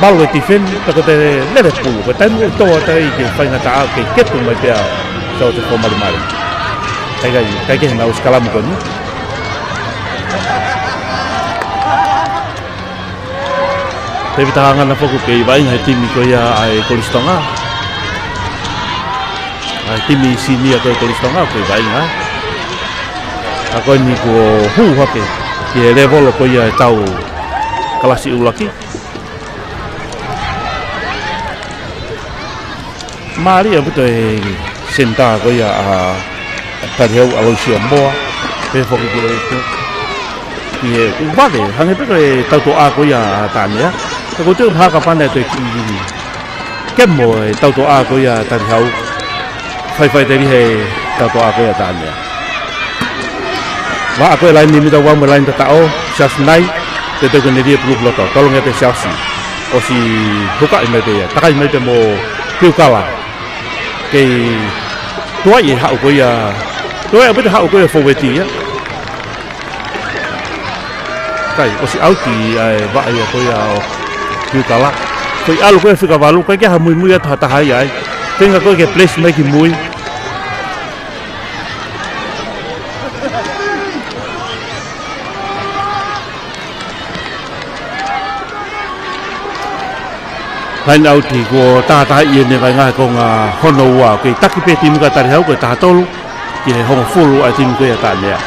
Malu e tifeni, pea ko e lele pulu, ko e taimi ʻoku tō atu ai ke faingataʻa ke kepu mai pea Sosefo Malimali. Kai kai, kai ke nau sikalamu ko eni. Tevita Haʻangana foki kei vaʻinga he timi ko ia ʻa e Kolisi Tonga. ʻA e timi senior ko ē Kolisi Tonga, ko e vaʻinga. Ka ko eni kuo hū hake ki he lēvolo ko ia ʻetau kalasi ʻuluaki. Mālie ʻaupito e senitā ko ia ʻa Talihau, ʻAlosio Moa, pehē foki ki he, ki he ʻū vave, hangē pē ko e tautoʻa ko ia ʻa Taʻanea. Ka ko e teu haka pana e toe kiʻi kemo e tautoʻa ko ia ʻa Talihau. Faifai teli he tautoʻa ko ia ʻa Taʻanea. Vaʻa ko e laini mita ua mo e laini tataʻo, Siaosi Nai, te teu ke ne lie pulu ki loto, tolongi ʻe Siaosi. ʻOsi hukaʻi mai pē ia, takai mai pē mo Piukala. Kei tuai e haʻu ko ia, tuai ʻaupito haʻu ko ia fōueti ia. Kai, ʻosi ʻauti ʻa e vaʻa ia ko ia ʻo Piukala. Ko e ʻalu ko ia fika valu, ko e ke ha muimui atu ha taha ia ai. Feinga ko e ke place mai ki mui. Laine ʻauti kuo tahatahaʻi ʻene vaʻinga he konga hono ua, kei taki pē timi ko ia ʻa Talihau ko e taha tolu ki he hongofulu ʻa e timi ko ia ʻa Taʻanea.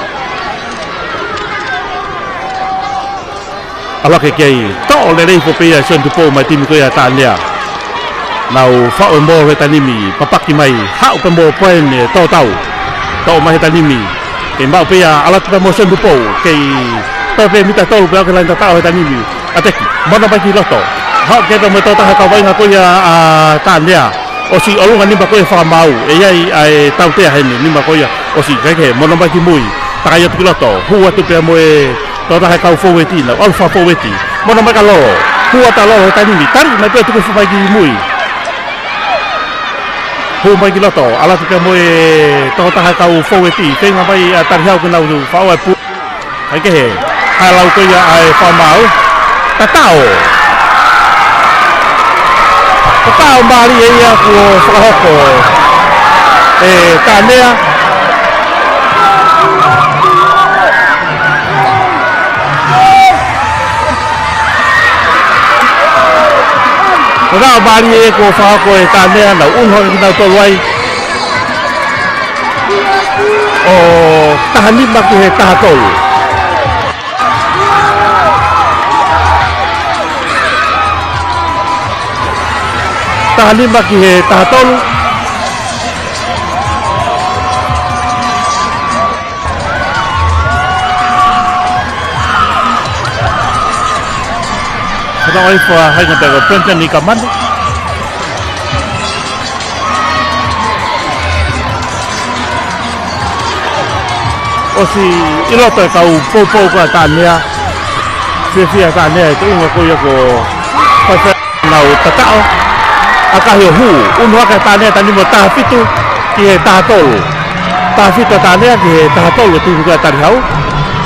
ʻAlu hake kei toʻo lelei foki pē ia ʻe Sione Tupou mei he timi ko ia ʻa Taʻanea. Nau faʻu e mole he taimi ni, papaki mai, haʻu pē mo Paine Totau. Toʻo mai he taimi ni, kei maʻu pē ia, ʻalu atu pē mo Sione Tupou, kei toe pē mita tolu pē ʻo aʻu ki he laini tataʻo he taimi ni. ʻAteki, mono mai ki loto. Haʻu ke pē mo e tokotaha kau vaʻinga ko ia ʻa Taʻanea. ʻOsi ʻolunga nima ko ia fakamaau. ʻE ʻi ai ʻa e tautea heni, nima ko ia. ʻOsi, kae kehe, mono mai ki mui. Takai atu ki loto. Hū atu pē mo e tokotaha kau fōueti nau. ʻAlu fakafōueti. Mono mai kia Lolo. Hū atu ʻa Lolo he taimi ni. Tali mai pē tuku fu mai ki mui. Hū mai ki loto. ʻAlu atu pē mo e tokotaha kau fōueti. Feinga mai ʻa Talihau ke nau faʻu e pu- Kae kehe, haʻu lau ko ia ʻa e fakamaau. Tataʻo. Tataʻo mālie ia kuo fakahoko ʻe Taʻanea. Tataʻo mālie ia kuo fakahoko ʻe Taʻanea, nau unu hake kinautolu ai. ʻO taha nima ki he taha tolu. Taha nima ki he taha tolu. Kata ʻoe fua hai ngata ko Brenton Ikamanu. ʻOsi ʻi loto e kau poupou ko ia ʻa Taʻanea. Fiefia Taʻanea he tuʻunga ko ia kuo fai fai nau tataʻo. ʻAkahi ʻo hū, unu hake ʻa Taʻanea taimi ni mo taha fitu ki he taha tolu. Taha fitu ʻa Taʻanea ki he taha tolu ʻo e timi ko ia ʻa Talihau.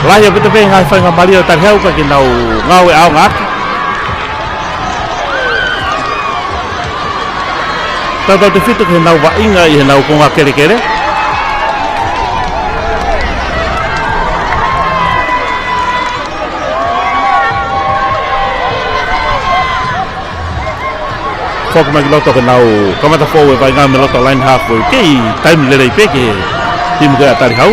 Lahi ʻaupito pē ngaahi faingamālie ʻo Talihau ka ke nau ngāue ʻaonga ʻaki. Tautautefito ki heʻenau vaʻinga ʻi heʻenau konga kelekele. Foki mai ki loto ke nau kamata fou e vaʻinga mei loto line half, ʻoku kei taimi lelei pē ki he timi ko ia ʻa Talihau.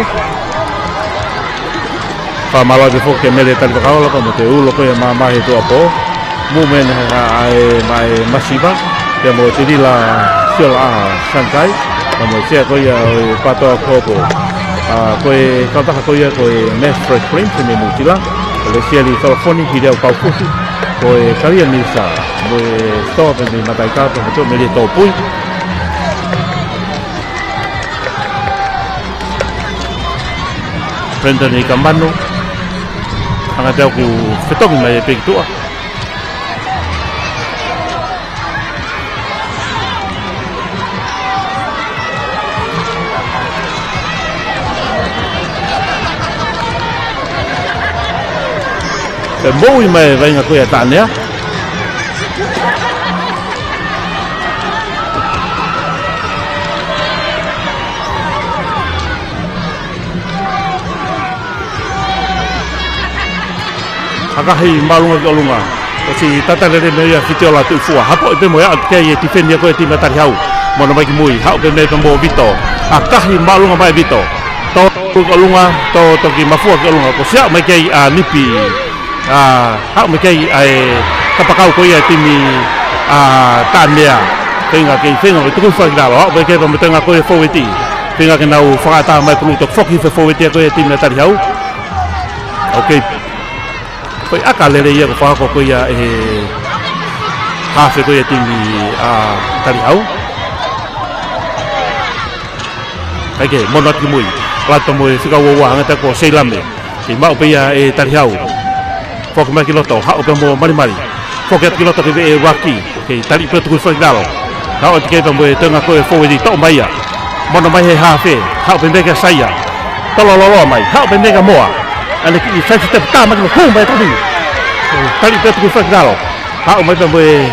Fakamālō atu foki kia Mele Talivakaola, pea mo Teulo ko ia mamahi he tuʻuapō. Mou meʻa he ʻa e mai masiva, pea mo Tilila Siola ʻa Shanghai, pea mo e sea ko ia ʻo e Patoa Kopo. ʻA, ko e kautaha ko ia ko e Max Fresh Cream, pea mo Tilila, ko e Lesieli Solofoni, Hiliau Kaufusi, ko e Kalia Misa, mo e Stoa pea mo e Mataika, pea mo Tō Mele Tōpui. Brenton Ikamanu. Hanga te au ku fetongi mai e peki tuʻa. Pea moʻui mai e vaʻinga ko ia ʻa Taʻanea. ʻAkahi māʻolunga ki ʻolunga. ʻOsi tata lele mei ai ʻa Fitiola Tuʻifua. Hapoʻi pē mo ia ʻo kei tifeni ko ia e timi ʻa Talihau. Mono mai ki mui, haʻu pē mei pea mo Vito. ʻAkahi māʻolunga mai Vito. Tō ki ʻolunga, tō toki mafua ki ʻolunga. Ko e siʻa mai ki ai ʻa Nipi. ʻA, haʻu mai ki ai ʻa e kapakau ko ia ʻa e timi ʻa Taʻanea. Feinga ke, feinga ke tuku hifo ki lalo. Haʻu mai ki ai pea mo e tenga ko e fōueti. Feinga ke nau fakaʻatā mai pulu toki foki hifo fōueti ko ia ʻa e timi ʻa Talihau. Ok. Ko e ʻaka lelei ia ko e fakahoko ko ia ʻe he hafe ko ia ʻa e timi ʻa Talihau. Kae kehe, mono atu ki mui. Lata mo e fika ua ua hangē ko Seilame. Kei maʻu pē ia ʻe Talihau. Foki mai ki loto, haʻu pē mo Malimali. Foki atu ki loto ki he veʻe ʻuluaki. Kei taliʻi pē tuku hifo ki lalo. Haʻu atu ki ai pea mo e tenga ko e fōueti, toʻo mai ia. Mono mai he hafe, haʻu pē mei kia Saia. Tolo loloa mai, haʻu pē mei kia Moa. ʻAne kiʻi side step, tā mai ki loto, hū mai tali. Taliʻi pē tuku hifo ki lalo. Haʻu mai pea mo e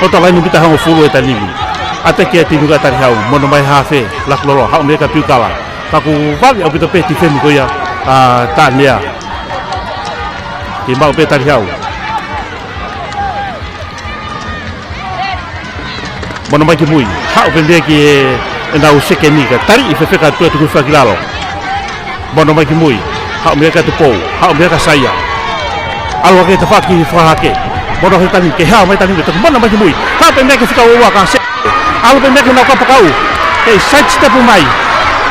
loto laine mita hongofulu ʻe he taimi ni. ʻAteki ʻa e timi ko ia ʻa Talihau, mono mai hafe, laku loloa, haʻu mei kia Piukala. Ka kuo vave ʻaupito pē tifeni ko ia ʻa Taʻanea. Kei maʻu pē ʻe Talihau. Mono mai ki mui. Haʻu pē mei ai ki he, ʻenau sekeni ka taliʻi fefeka atu ʻa Tukuifa ki lalo. Mono mai ki mui. Haʻu mei ai kia Tupou. Haʻu mei ai kia Saia. ʻAlu hake tafaʻaki fakahake. Mono he taimi, kei hao mai taimi, mono mai ki mui. Haʻu pē mei ai ki he fika ua ua ka se. ʻAlu pē mei ai ki heʻenau kapakau. Kei side step mai.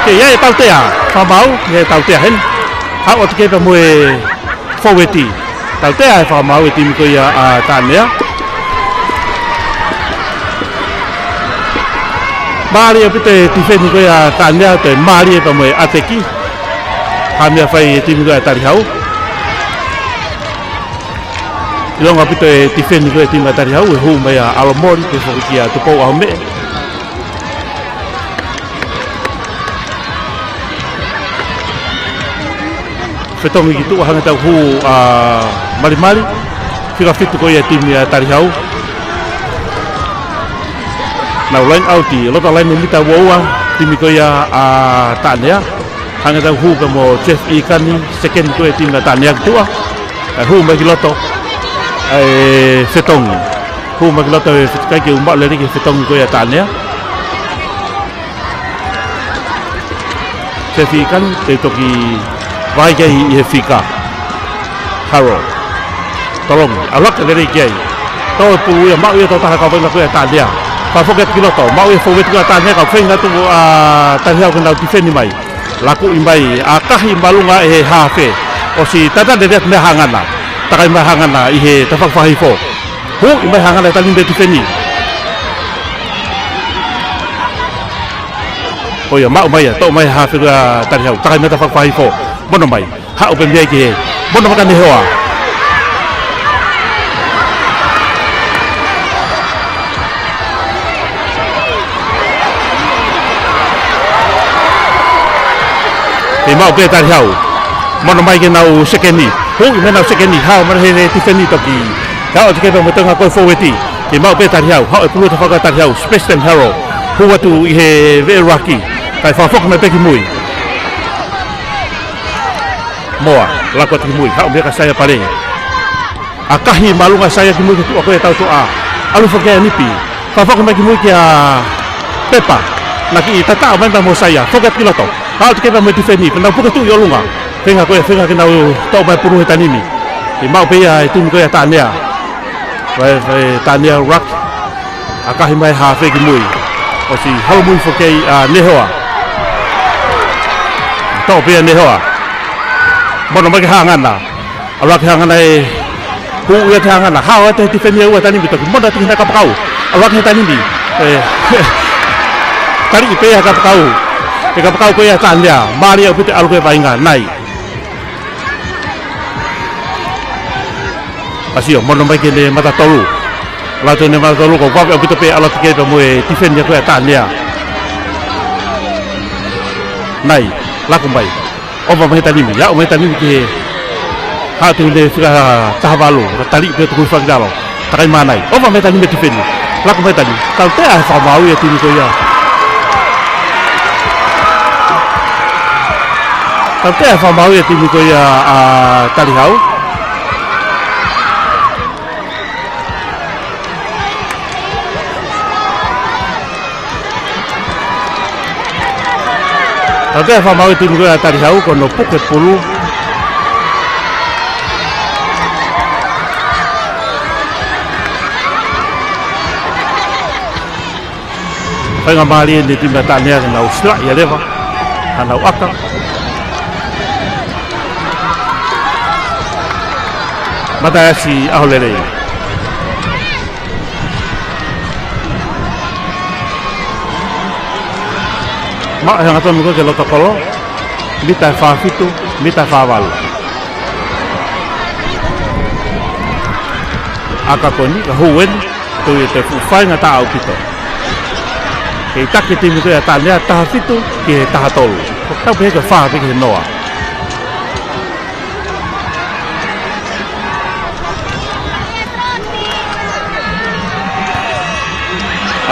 Kei ʻai ʻe Tautea. Fakamaau, ʻe Tautea heni. Haʻu atu ki ai pea mo e fōueti. Tautea ʻe fakamaau ʻe he timi ko ia ʻa Taʻanea. Mālie ʻaupito e tifeni ko ia ʻa Taʻanea, toe mālie pea mo e ʻateki. Hā e meʻa ʻe fai ʻe he timi ko ia ʻa Talihau. ʻIlonga ʻaupito e tifeni ko ia ʻa e timi ʻa Talihau, ʻe hū mai ʻa ʻAlomoli, pea foki kia Tupou ʻAhomeʻe. Fetongi ki tuʻa hangē ʻoku hū ʻa Malimali. Fika fitu ko ia ʻa e timi ʻa Talihau. Nau line out ʻi loto laine mita ua ua, timi ko ia ʻa Taʻanea. Hangē ʻoku hū pē mo Jeff ʻIkani, sekeni ko ia ʻa e timi ʻa Taʻanea ki tuʻa. ʻE hū mai ki loto ʻa e fetongi. Hū mai ki loto e fetongi, ʻikai ke u maʻu lelei ki he fetongi ko ia ʻa Taʻanea. Sefi kan te toki vakai ki ai ʻi he fika. Haro. Tolongi. ʻAlu hake lelei ki ai. Tō e pulu ia, maʻu ia tō taha kau vainga ko ia ʻa Taʻanea. Fakafoki atu ki loto. Maʻu ia fōueti ko ia ʻa Taʻanea, kau feinga atu ʻa Talihau ke nau tifeni mai. Lakuʻi mai, ʻakahi māʻolunga ʻe he hafe. ʻOsi tata lelei atu mei Hangana. Takai mai Hangana ʻi he tafaʻaki fakahifo. Huʻi mai Hangana ʻi he taimi ni mei he tifeni. Ko ia, maʻu mai ia, toʻo mai hafe ʻa Talihau, takai mei he tafaʻaki fakahifo. Mono mai, haʻu pē mei ai ki he. Mono mai kia Nehoa. Kei maʻu pē ʻe Talihau. Mono mai ki heʻenau sekeni. Huʻi mai ʻenau sekeni. Hao mai he tifeni toki. Kau atu ki ai pea mo e tenga ko e fōueti. Kei maʻu pē ʻe Talihau. Haʻu e pulu ʻo e tafaʻaki ʻa Talihau. Speston Harold. Hū atu ʻi he veʻe ʻuluaki. Kae fakafoki mai pē ki mui. Moa. Laku atu ki mui. Haʻu mei ai kia Saia Palei. ʻAkahi māʻolunga ʻa Saia ki mui ki tuʻa ko e tau tuʻa. ʻAlu foki ʻa Nipi. Fakafoki mai ki mui kia Pepa. Naʻe kiʻi tataʻo mai pea mo Saia. Foki atu ki loto. Haʻu atu ki ai pea mo e tifeni. Pea nau puke tuʻu ʻi ʻolunga. Feinga ko ia, feinga ke nau toʻo mai pulu he taimi ni. Kei maʻu pē ia ʻe he timi ko ia ʻa Taʻanea. Vai, vai, Taʻanea Rock. ʻAkahi mai hafe ki mui. ʻOsi holomui foki ai ʻa Nehoa. Toʻo pē ʻa Nehoa. Mono mai ki Hangana. ʻAlu hake Hangana ʻe huʻi atu Hangana. Hao atu he tifeni ʻe ua ʻa Taʻanimi toki mono atu ki he kapakau. ʻAlu hake he Taʻanimi. ʻE, taliʻi pē ʻe he kapakau. ʻE kapakau ko ia ʻa Taʻanea. Mālie ʻaupito ʻalu ko e vainga. Nai. ʻAsio, mono mai ki heʻene mata tolu. Lata ʻene mata tolu, ko e vave ʻaupito pē ʻalu atu ki ai pea mo e tifeni ko ia ʻa Taʻanea. Nai, laku mai. ʻOfa mai he Taʻanimi, aʻu mai Taʻanimi ki he haʻu atu ʻene fika taha valu, ka taliʻi pē tuku hifo ki lalo. Takai mā nai. ʻOfa mai Taʻanimi tifeni. Laku mai Taʻanimi. Tautea ʻe fakamaau ʻa e timi ko ia. Tautea ʻe fakamaau ʻa e timi ko ia ʻa Talihau. Tautea e fakamaau e timi ko ia ʻa Talihau, ko hono puke pulu. Faingamālie ʻeni e timi ʻa Taʻanea ke nau silaʻi ʻa leva, ka nau ʻaka. Mataʻasi ʻaho lelei. Maʻu e hangatonu ko ē ki he loto kolo, mita ʻe fā fitu, mita ʻe fā valu. ʻAka ko eni, ka hū eni, tui e te fuʻu faingataʻa ʻaupito. Kei taki e timi ko ia ʻa Taʻanea taha fitu ki he taha tolu. Ko e tau pē ko e fā pē ki he noa.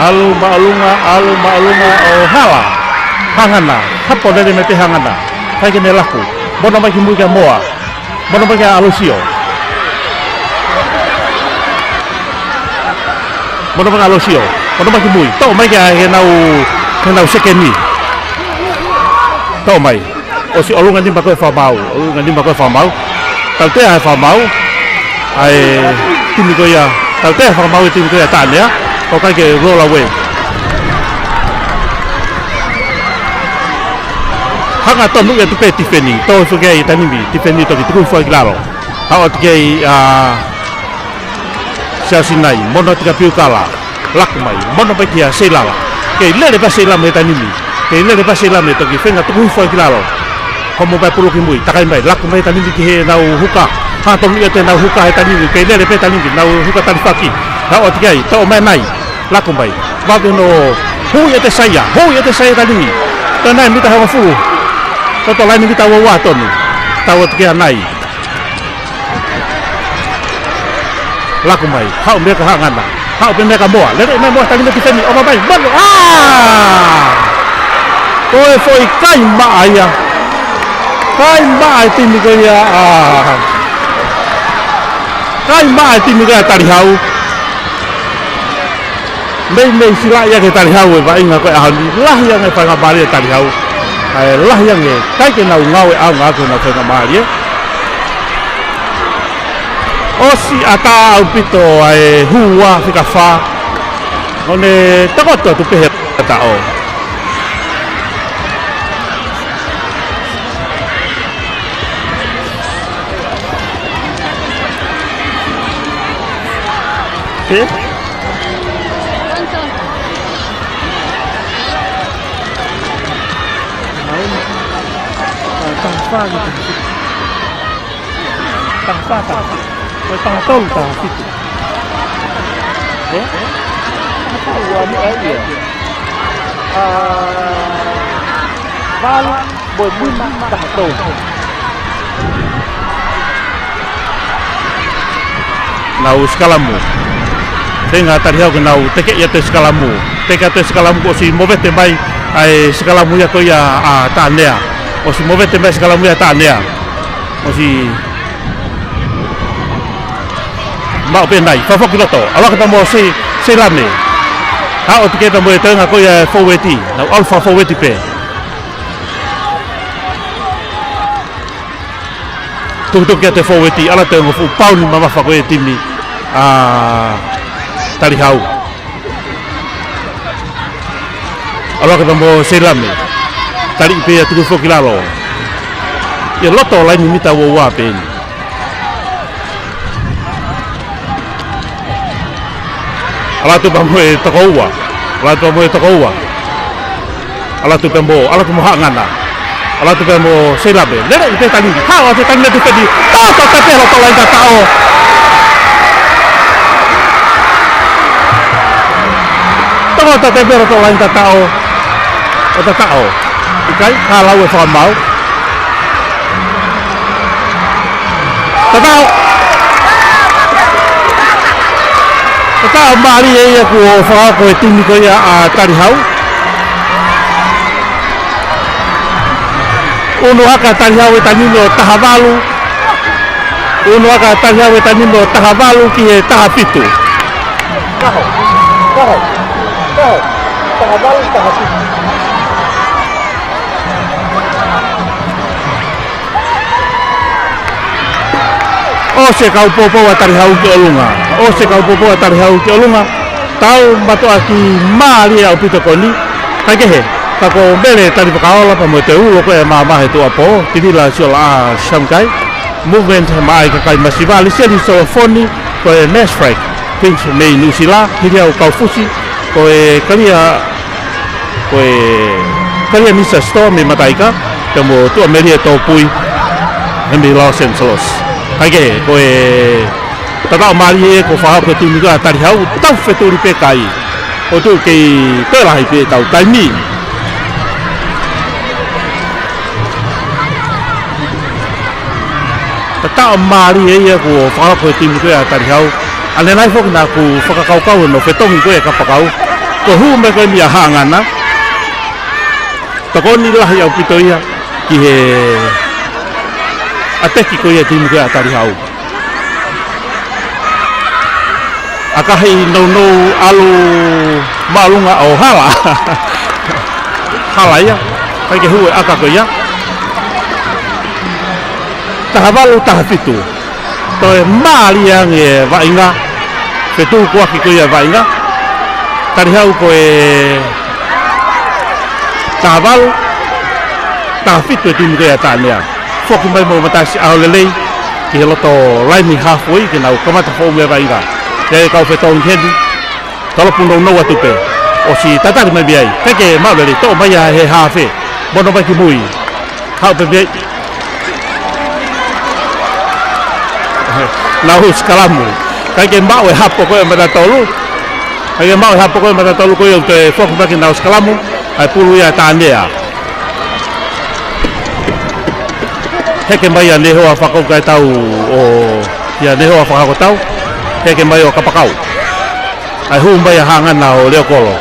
ʻAlu māʻolunga, ʻalu māʻolunga ʻo hala. Hangana, hapo lele mei he hangana. Kae ke ne laku. Mono mai ki mui kia Moa. Mono mai kia ʻAlosio. Mono mai kia ʻAlosio. Mono mai ki mui. Toʻo mai kia he nau, he nau sekeni. Toʻo mai. ʻOsi ʻolunga nima ko ē fakamaau, ʻolunga nima ko ē fakamaau. Tautea e fakamaau ʻa e timi ko ia, tautea e fakamaau e timi ko ia Taʻanea, ʻoku ʻikai ke roll away. Hangatonu ia tu pē tifeni, tō hifo ki ai e tanimi, tifeni toki tuku hifo ki lalo. Haʻu atu ki ai, ʻa, Siaosinai, mono atu kia Piukala. Laku mai, mono pē kia Seilala. Kei lele pē Seilala mei he tanimi. Kei lele pē Seilala mei he toki feinga tuku hifo ki lalo. Homo pē pulu ki mui, takai mai, laku mai tanimi ki he nau huka. Hangatonu ia te nau huka he tanimi. Kei lele pē tanimi, nau huka talifaki. Haʻu atu ki ai, toʻo mai Nai. Laku mai. Vave hono, hui ʻe te saia, hui ʻe te saia tanimi. Toe Nai mita hongofulu. Toto laini mita ua ua tonu. Tau atu kia Nai. Laku mai, haʻu mei he hangana. Haʻu pē mei he moa. Lele mai moa, tangi mei he tifeni. ʻOma mai, mono. ʻĀ! Ko e foʻi kai maʻa ia. Kai maʻa e timi ko ia, ʻa. Kai maʻa e timi ko ia Talihau. Meimei silaʻi ʻa e Talihau e vaʻinga ko ē ʻaho ni. Lahi ange faingamālie Talihau. ʻA e lahi ange, ʻikai ke nau ngāueʻaonga ke nau faingamālie. ʻOsi ʻatā ʻaupito ʻa e hua fika fā. ʻO ne takoto atu pē he taʻo. He? Taha fā ki taha fitu. Taha fā, taha fitu. Ko e taha tolu, taha fitu. Ē? Taha ua ni ai ia. ʻA, valu mo e nima, taha tolu. Nau sikalamu. Feinga Talihau ke nau tekeʻi atu e sikalamu. Teke atu e sikalamu kuo ʻosi movete mai ʻa e sikalamu ia ko ia ʻa Taʻanea. ʻOsi movete mai sikalamu ia Taʻanea. ʻOsi maʻu pē Nai. Fafo ki loto. ʻAlu hake pea mo Sei, Seilame. Haʻu atu ki ai pea mo e toenga ko ia e fōueti. Nau ʻalu fakafōueti pē. Tukutuku ki he fōueti, ʻalu atu e ongo fuʻu pauni mamafa ko ē e timi ʻa Talihau. ʻAlu hake pea mo Seilame. Taliʻi pē ia tuku foki lalo. ʻI he loto laini mita ua ua pē eni. ʻAlu atu pea mo e toko ua. ʻAlu atu pea mo e toko ua. ʻAlu atu pea mo, ʻalu atu mo Haʻangana. ʻAlu atu pea mo Seilame. Lele ʻi he tanimi. Haʻu atu e tanimi atu peni. Tau tau tape loto laini tataʻo. Tau tau tape loto laini tataʻo. ʻO tataʻo. ʻIkai, ka lau e fakamaau. Tataʻo. Tataʻo mālie ia kuo fakahoko ʻe he timi ko ia ʻa Talihau. Unu aka Talihau e tanimi ʻo taha valu. Unu aka Talihau e tanimi ʻo taha valu ki he taha fitu. Kaho, kaho, kaho. Taha valu, taha fitu. ʻOsi e kau poupou ʻa Talihau ki ʻolunga. ʻOsi e kau poupou ʻa Talihau ki ʻolunga. Tau mātuʻaki mālie ʻaupito ko eni. Kaikehe, ka ko Mele Talivakaola pea mo e toe ulo ko ē ʻa e maama he tuʻuapō, Tilila Siola ʻa Samukai. Movement maʻa e kakai masiva, Liseli Solofoni, ko e Mass Flag, Queens mei Nuʻusila, hili au Kaufusi, ko e Kalia, ko e Kalia Nisa Store mei Mataika, pea mo Tuʻamelie Topui, he mei Los Angeles. Kaikehe, ko e tataʻo mālie ko e fakahoko e timi ko ē ʻa Talihau, tau fetuli pē kai. ʻOku tuʻu kei toe lahi pē ʻetau taimi. Tataʻo mālie ia kuo fakahoko e timi ko ē ʻa Talihau. ʻAnenai foki naʻa ku fakakaukau hono fetongi ko ē ʻa e kapakau. Ko e hū mai ko eni ʻa Haʻangana. Tokoni lahi ʻaupito ia ki he ʻateki ko ia e timi ko ē ʻa Talihau. ʻAkahi nounou ʻalu māʻolunga ʻo hala. Hala ia. Kaikehe, hū e ʻaka ko ia. Taha valu, taha fitu. Toe mālie ange e vaʻinga. Fetukuaki ko ia e vaʻinga. Talihau ko e taha valu, taha fitu e timi ko ia ʻa Taʻanea. Foki mai mo e mataʻi ʻaho lelei ki he loto laini halfway ke nau kamata foʻou e vaʻinga. ʻI ai e kau fetongi heni, talopu nounou atu pē. ʻOsi tatali mai mei ai. Kaikehe, maʻu lelei, toʻo mai ia he hafe. Mono mai ki mui. Haʻu pē mei ai. Nau hū sikalamu. Kaikehe, maʻu e hapo ko ē ʻa matatolu. Kaikehe, maʻu e hapo ko ē ʻa matatolu ko ia ʻo toe foki mai ke nau sikalamu. ʻA e pulu ia ʻa Taʻanea. Heke mai ʻa Nehoa Fakaukaetau ʻo, ʻia Nehoa Fakakotau. Heke mai ʻo kapakau. ʻA e hū mai ʻa Haʻangana ʻo Leokolo.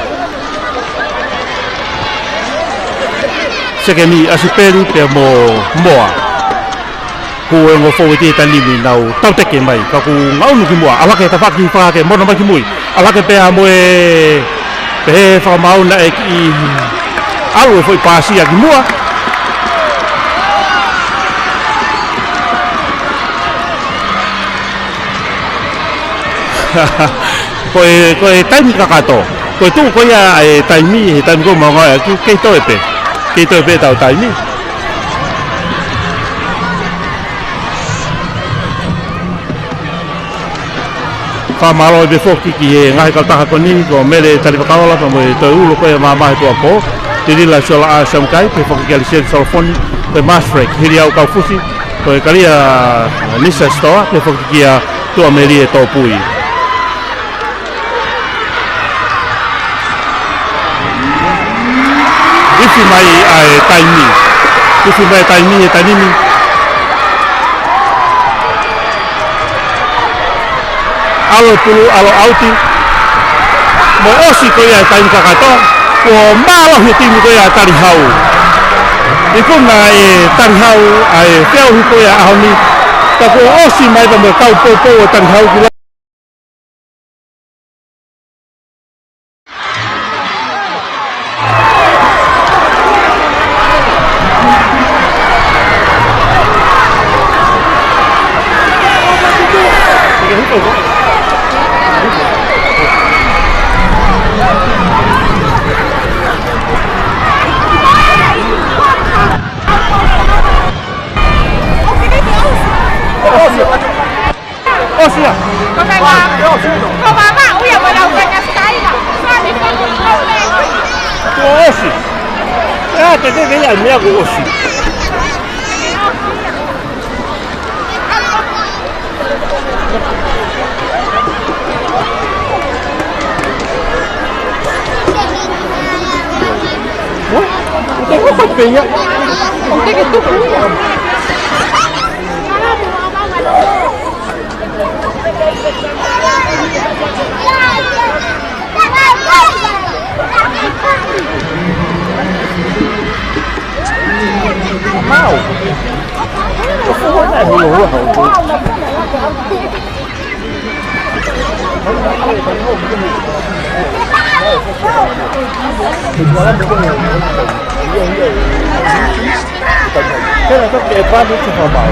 Sekeni, ʻAsipeli pea mo Moa. Ko e ongo fōueti ʻa e taimi ni nau tauteke mai. Ka kuo ngaʻunu ki muʻa. ʻAlu hake, tafaʻaki fakahake, mono mai ki mui. ʻAlu hake pea mo e pehē fakamaau naʻe kiʻi ʻalu e foʻi pasi ia ki muʻa. Ko e, ko e taimi kakato. Ko e tuʻu ko ia e taimi, he taimi ko ē ʻoku mau ngāueʻaki, kei toe pē. Kei toe pē ʻetau taimi. Fakamālō pē foki ki he ngaahi kautaha ko eni, ko Mele Talivakaola, pea mo e toe ulo ko ē ʻa e maama he tuʻuapō, Tilila Siola ʻa Samukai, pehē foki kia Liseli Solofoni, ko e Mass Flag, hili au Kaufusi, ko e Kalia Nisa Store, pehē foki kia Tuʻamelie Topui. Ifi mai ʻa e taimi. Ifi mai e taimi he taimi ni. ʻAlu e pulu, ʻalu ʻauti. Mo e ʻosi ko ia e taimi kakato. Kuo mālohi e timi ko ia ʻa Talihau. Ikuna ʻe Talihau ʻa e feʻauhi ko ia ʻaho ni. Ka kuo ʻosi mai pea mo e kau poupou ʻo Talihau ki ʻOsi ia. Ko e meʻa. Ko e meʻa, ui a mana uka na sky na. Sorry, sorry, sorry. Kuo ʻosi. ʻE, te te vei a meʻa kuo ʻosi. Ui, ʻoku te ko peia. ʻOku te ke tuku ia. Mau. Tēnā, tau ke e pānu te whamau.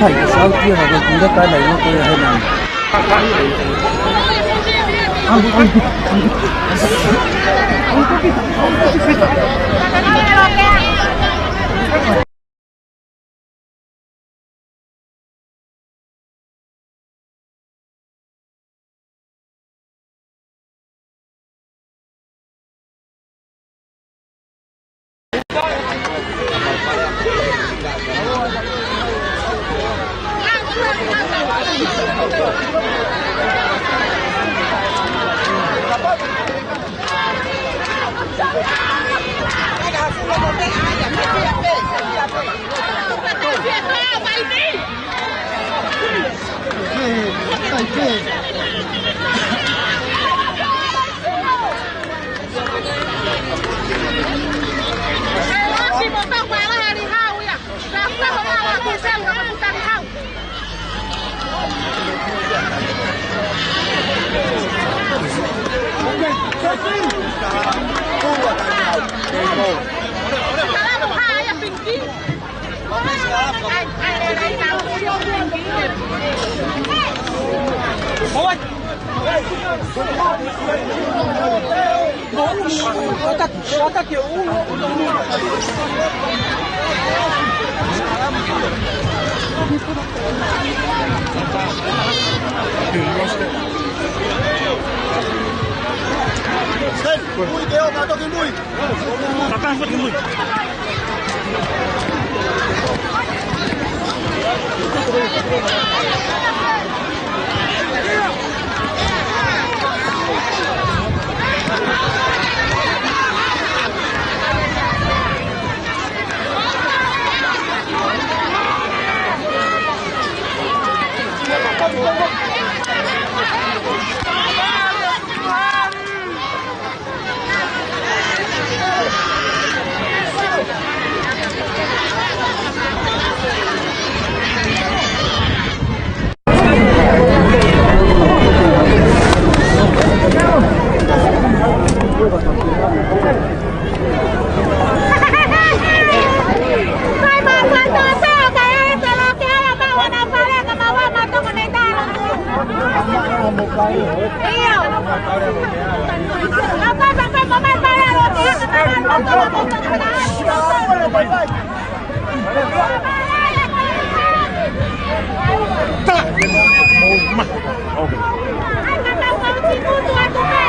Hai, sau kia ka ko kunda ka nai no ko ia he nani.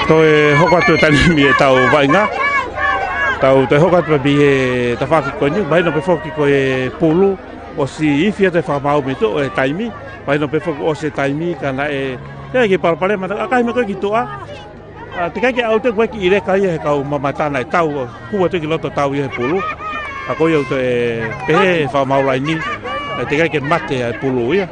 Toe hoko atu e taimi ʻetau vaʻinga. Tau toe hoko atu pē he tafaʻaki ko eni, mahino pē foki ko e pulu ʻosi ifi atu e fakamaau mei tuʻa ʻo e taimi. Mahino pē foki ʻosi e taimi ka naʻe, ʻe, ke palopalema ʻa e ngaahi meʻa ko ē ki tuʻa. ʻA, teʻeki ai ke ʻalu atu ʻa e kiʻi leka ia he kau mamata naʻe tau, ʻo hū atu ki loto tau ia he pulu. ʻA ko ia ʻoku toe pehē ʻe he fakamaau laini, ʻe, teʻeki ai ke mate ʻa e pulu ia.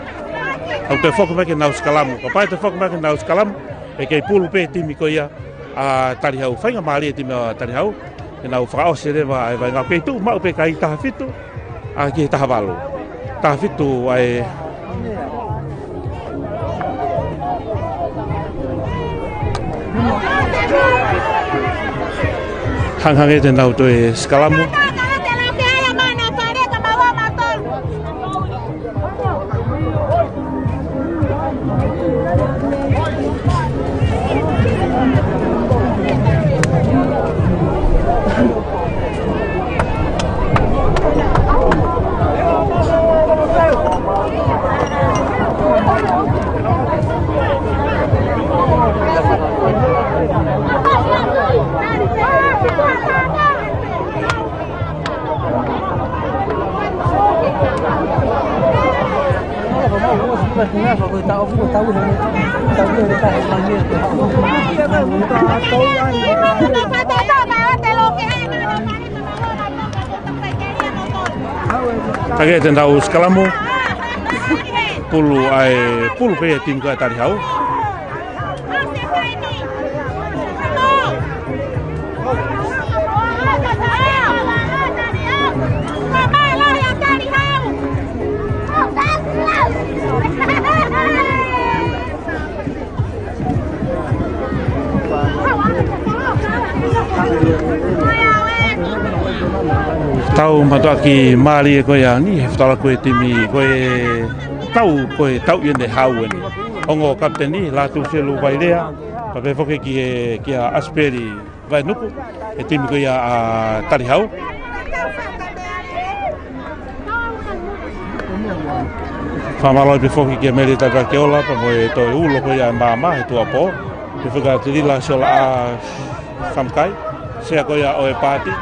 ʻOku toe foki mai ke nau sikalamu. Kapau ʻe toe foki mai ke nau sikalamu, ʻe kei pulu pē timi ko ia ʻa Talihau. Faingamālie timi ʻa Talihau ke nau fakaʻosi leva ʻa e vaʻinga, kei tuʻu maʻu pē kakai taha fitu ʻa ki he taha valu. Taha fitu ʻa e hangehangē te nau toe sikalamu. Kae te nau sikalamu. Pulu ʻa e, pulu pē ʻa e timi ko ē ʻa Talihau. Tau mātuʻaki mālie ko ia ni, he fetala ko e timi, ko e tau, ko e tau ia ne hau eni. Ongo kapiteni, Lātū Selu Vailea, pea pehē foki ki he, kia ʻAsipeli Vainuku, he timi ko ia ʻa Talihau. Fakamālō pē foki kia Mele Tavake Ola, pea mo e toe ulo ko ia ʻa e maama, he tuʻuapō. Pehē foki kia Tilila Siola ʻa Samkai, sea ko ia ʻo e paati.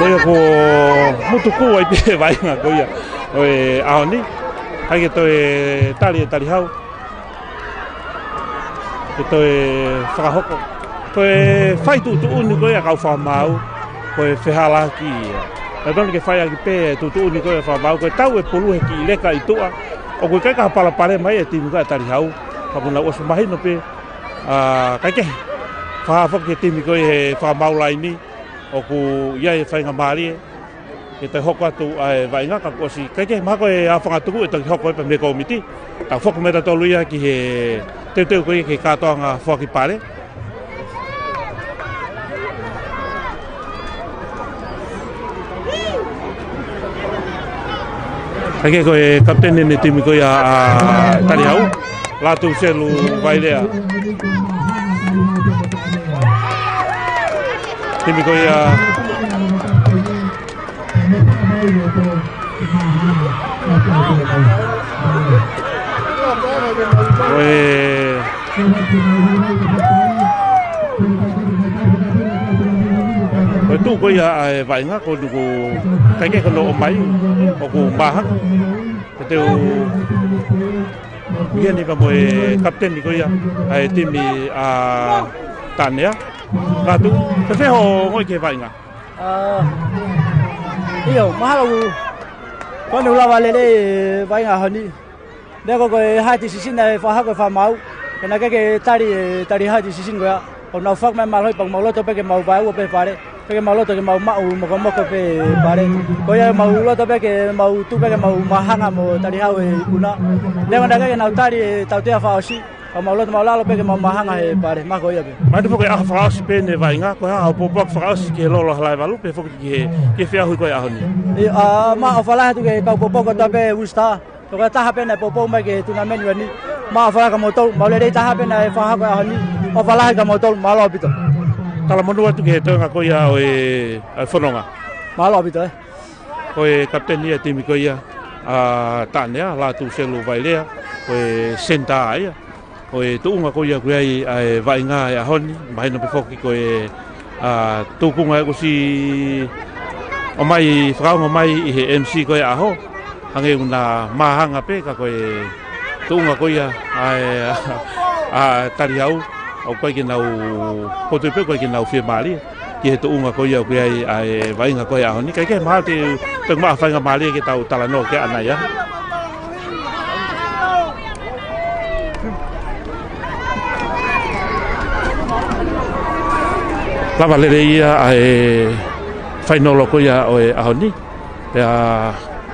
Ko ia ko mutu kū ai pē vaʻinga ko ia ʻo e ʻaho ni. Hai ke toe tali e Talihau ke toe fakahoko. Ko e fai tuʻutuʻuni ko ia kau fakamaau, ko e fehālaaki ia. Naʻe tonu ke fai ʻaki pē tuʻutuʻuni ko ia fakamaau, ko e tau e pulu he kiʻi leka ʻi tuʻa. ʻOku ʻikai ke palopalema ia e timi ko ē ʻa Talihau. Ka ʻoku nau ʻosi mahino pē, ʻa, kae kehe. Fakahā foki e timi ko ē he fakamaau laini. ʻOku ʻi ai e faingamālie. Ke toe hoko atu ʻa e vaʻinga ka kuo ʻosi, kae kehe mahalo ko e aofangatuku ʻe toki hoko ʻe pea mei he kōmiti. Tau foki mai tautolu ia ki he teuteu ko ia ki he kātoanga foaki pale. Kae kehe ko e kapiteni ʻene timi ko ia ʻa Talihau, Lātūselu Vailea. Timi ko ia ko e, ko e tuʻu ko ia ʻa e vaʻinga ko eni ʻoku kaikehe ko ē ʻo ʻomai ʻoku māhanga. Ke teu ia ni pea mo e kapiteni ko ia ʻa e timi ʻa Tanea. Lātū, fēfē hoʻo ongoʻi ki he vaʻinga? ʻA, ʻio, mahalo ʻoku, ko eni ʻoku lava lelei e vaʻinga ʻaho ni. Meʻa ko ē ko e high decision ʻe fakahoko ʻe Fakamau. Ka naʻe ʻikai ke tali, ʻe tali high decision ko ia. ʻOku nau fakamanatu mai mālohi pea ʻoku mau loto pē ke mau vaeua pē pale. Pea ke mau loto ke mau maʻu mokomoko pē pale. Ko ia mau loto pē ke mau tuʻu pē ke mau māhanga mo Talihau he ikuna. Meʻa ko ē naʻe ʻikai ke nau tali e tautea fakaʻosi. Ka mau loto mau lalo pē ke mau māhanga he pale, mahalo ko ia pē. Mahino foki ko e ʻaho fakaʻosi pē ʻene vaʻinga, ko e hā hoʻo pōpoaki fakaʻosi ki he lolo ʻa Halaevalu, pea foki ki he, ki he feʻauhi ko ē ʻaho ni? ʻIo, ʻa, ma ʻofa lahi atu ki he kau poupou kotoa pē Woolstar. Ko e taha pē naʻe poupou mai ki he tournament ko eni. Ma ʻofa lahi kia moutolu, mau lelei taha pē naʻe fakahoko he ʻaho ni. ʻOfa lahi kia moutolu, mālō ʻaupito. Talamonū atu ki he toenga ko ia ʻo e, ʻa e fononga. Mālō ʻaupito, ē. Ko e kapiteni ia timi ko ia ʻa Tanea, Lātūselu Vailea, ko e senitā ia. Ko e tuʻunga ko ia ʻoku ʻi ai ʻa e vaʻinga he ʻaho ni, mahino pē foki ko e, ʻa, tūkunga ʻoku ʻosi ʻomai, fakaongo mai ʻi he M C ko ē ʻaho, hangē ʻoku na māhanga pē ka ko e tuʻunga ko ia ʻa e, ʻa Talihau, ʻoku ʻikai ke nau, ʻoku ou tui pē ʻoku ʻikai ke nau fiemālie ki he tuʻunga ko ia ʻoku ʻi ai ʻa e vaʻinga ko ē he ʻaho ni. Kae kehe mahalo te, te maʻu ha faingamālie ke tau talanoa ki ai ʻanai. Lava lelei ia ʻa e fainolo ko ia ʻo e ʻaho ni. Pea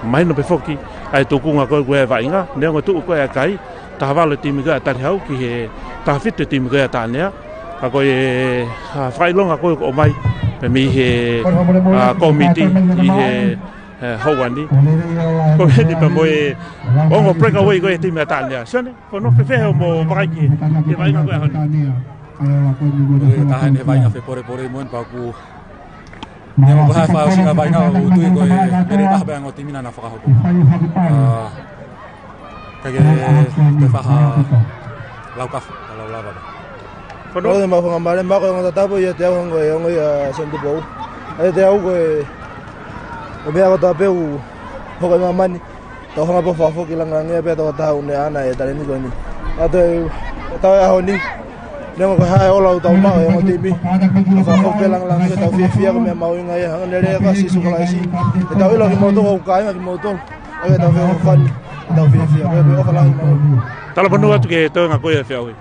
mahino pē foki ʻa e tūkunga ko ē ʻoku ʻi ai e vaʻinga, neongo e tuʻu ko ē ʻa e kai, taha valu e timi ko ē ʻa Talihau ki he taha fitu e timi ko ē ʻa Tanea. Ka ko e, ʻa, fakaʻilonga ko ē ʻoku ʻomai pē mei he, ʻa, kōmiti ʻi he, he houa ni. Ko eni pea mo e ongo breakaway ko ē timi ʻa Tanea. Sione, ko hono fēfē hoʻomo vakai ki he, ki he vaʻinga ko ē he ʻaho ni? Ko e taha eni e vaʻinga fepōlepole mo eni pea ʻoku Neongo ko e hā e fakaʻosinga e vaʻinga, ʻoku ou tui ko e mele taha pē ʻa e ongo timi naʻa na fakahoko. ʻA, kae kehe, te faha lau kafu, lau lava. Ko ʻene mau fakamālō, ma ko e ongo tatau pē ia ʻiate au hangē ko e ongo ia Sione Tupou. ʻIate au ko e, ko e meʻa kotoa pē ʻoku hoko ʻi māmani. Tau hanga pē ʻo fakafoki langilangiʻia pē ʻa e tokotaha ʻoku ne ʻaʻana e talēniti ko eni. ʻA e, ʻa e ʻaho ni, neongo ko e hā e ola ʻoku tau maʻu he ongo timi, tau fakafoki pē langilangiʻia, tau fiefia ko e meʻa mahuʻinga ia, hangē ko e lea ʻa Sīsū Kalaisi, ke tau ʻilo kimoutolu ko e kāinga kimoutolu, ʻa ia ke tau feʻofoʻofani, ke tau fiefia, ko ia pē, ʻofa lahi maʻu. Talamonū atu ki he toenga ko ia e feʻauhi.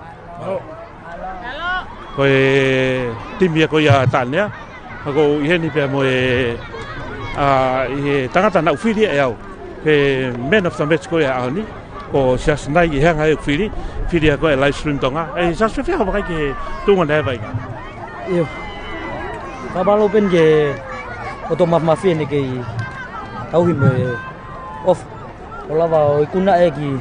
Ko e timi ia ko ia ʻa Tanea, ʻoku ou ʻi heni pea mo e, ʻa, ʻi he tangata naʻá ku fili ʻe au ko e man of the match ko ia he ʻaho ni, ko Siaosi Nai, ʻi he anga ʻeku fili, fili ia ko e live stream Tonga. ʻE Siaosi, fēfē hoʻo vakai ki he tuʻunga naʻe ʻi ai e vaʻinga? ʻIo. Fakamālō pē eni ki he ʻOtua Māfimafi ʻene kei tauhi mo e ʻofa. ʻO lava ʻo ikuna e kiʻi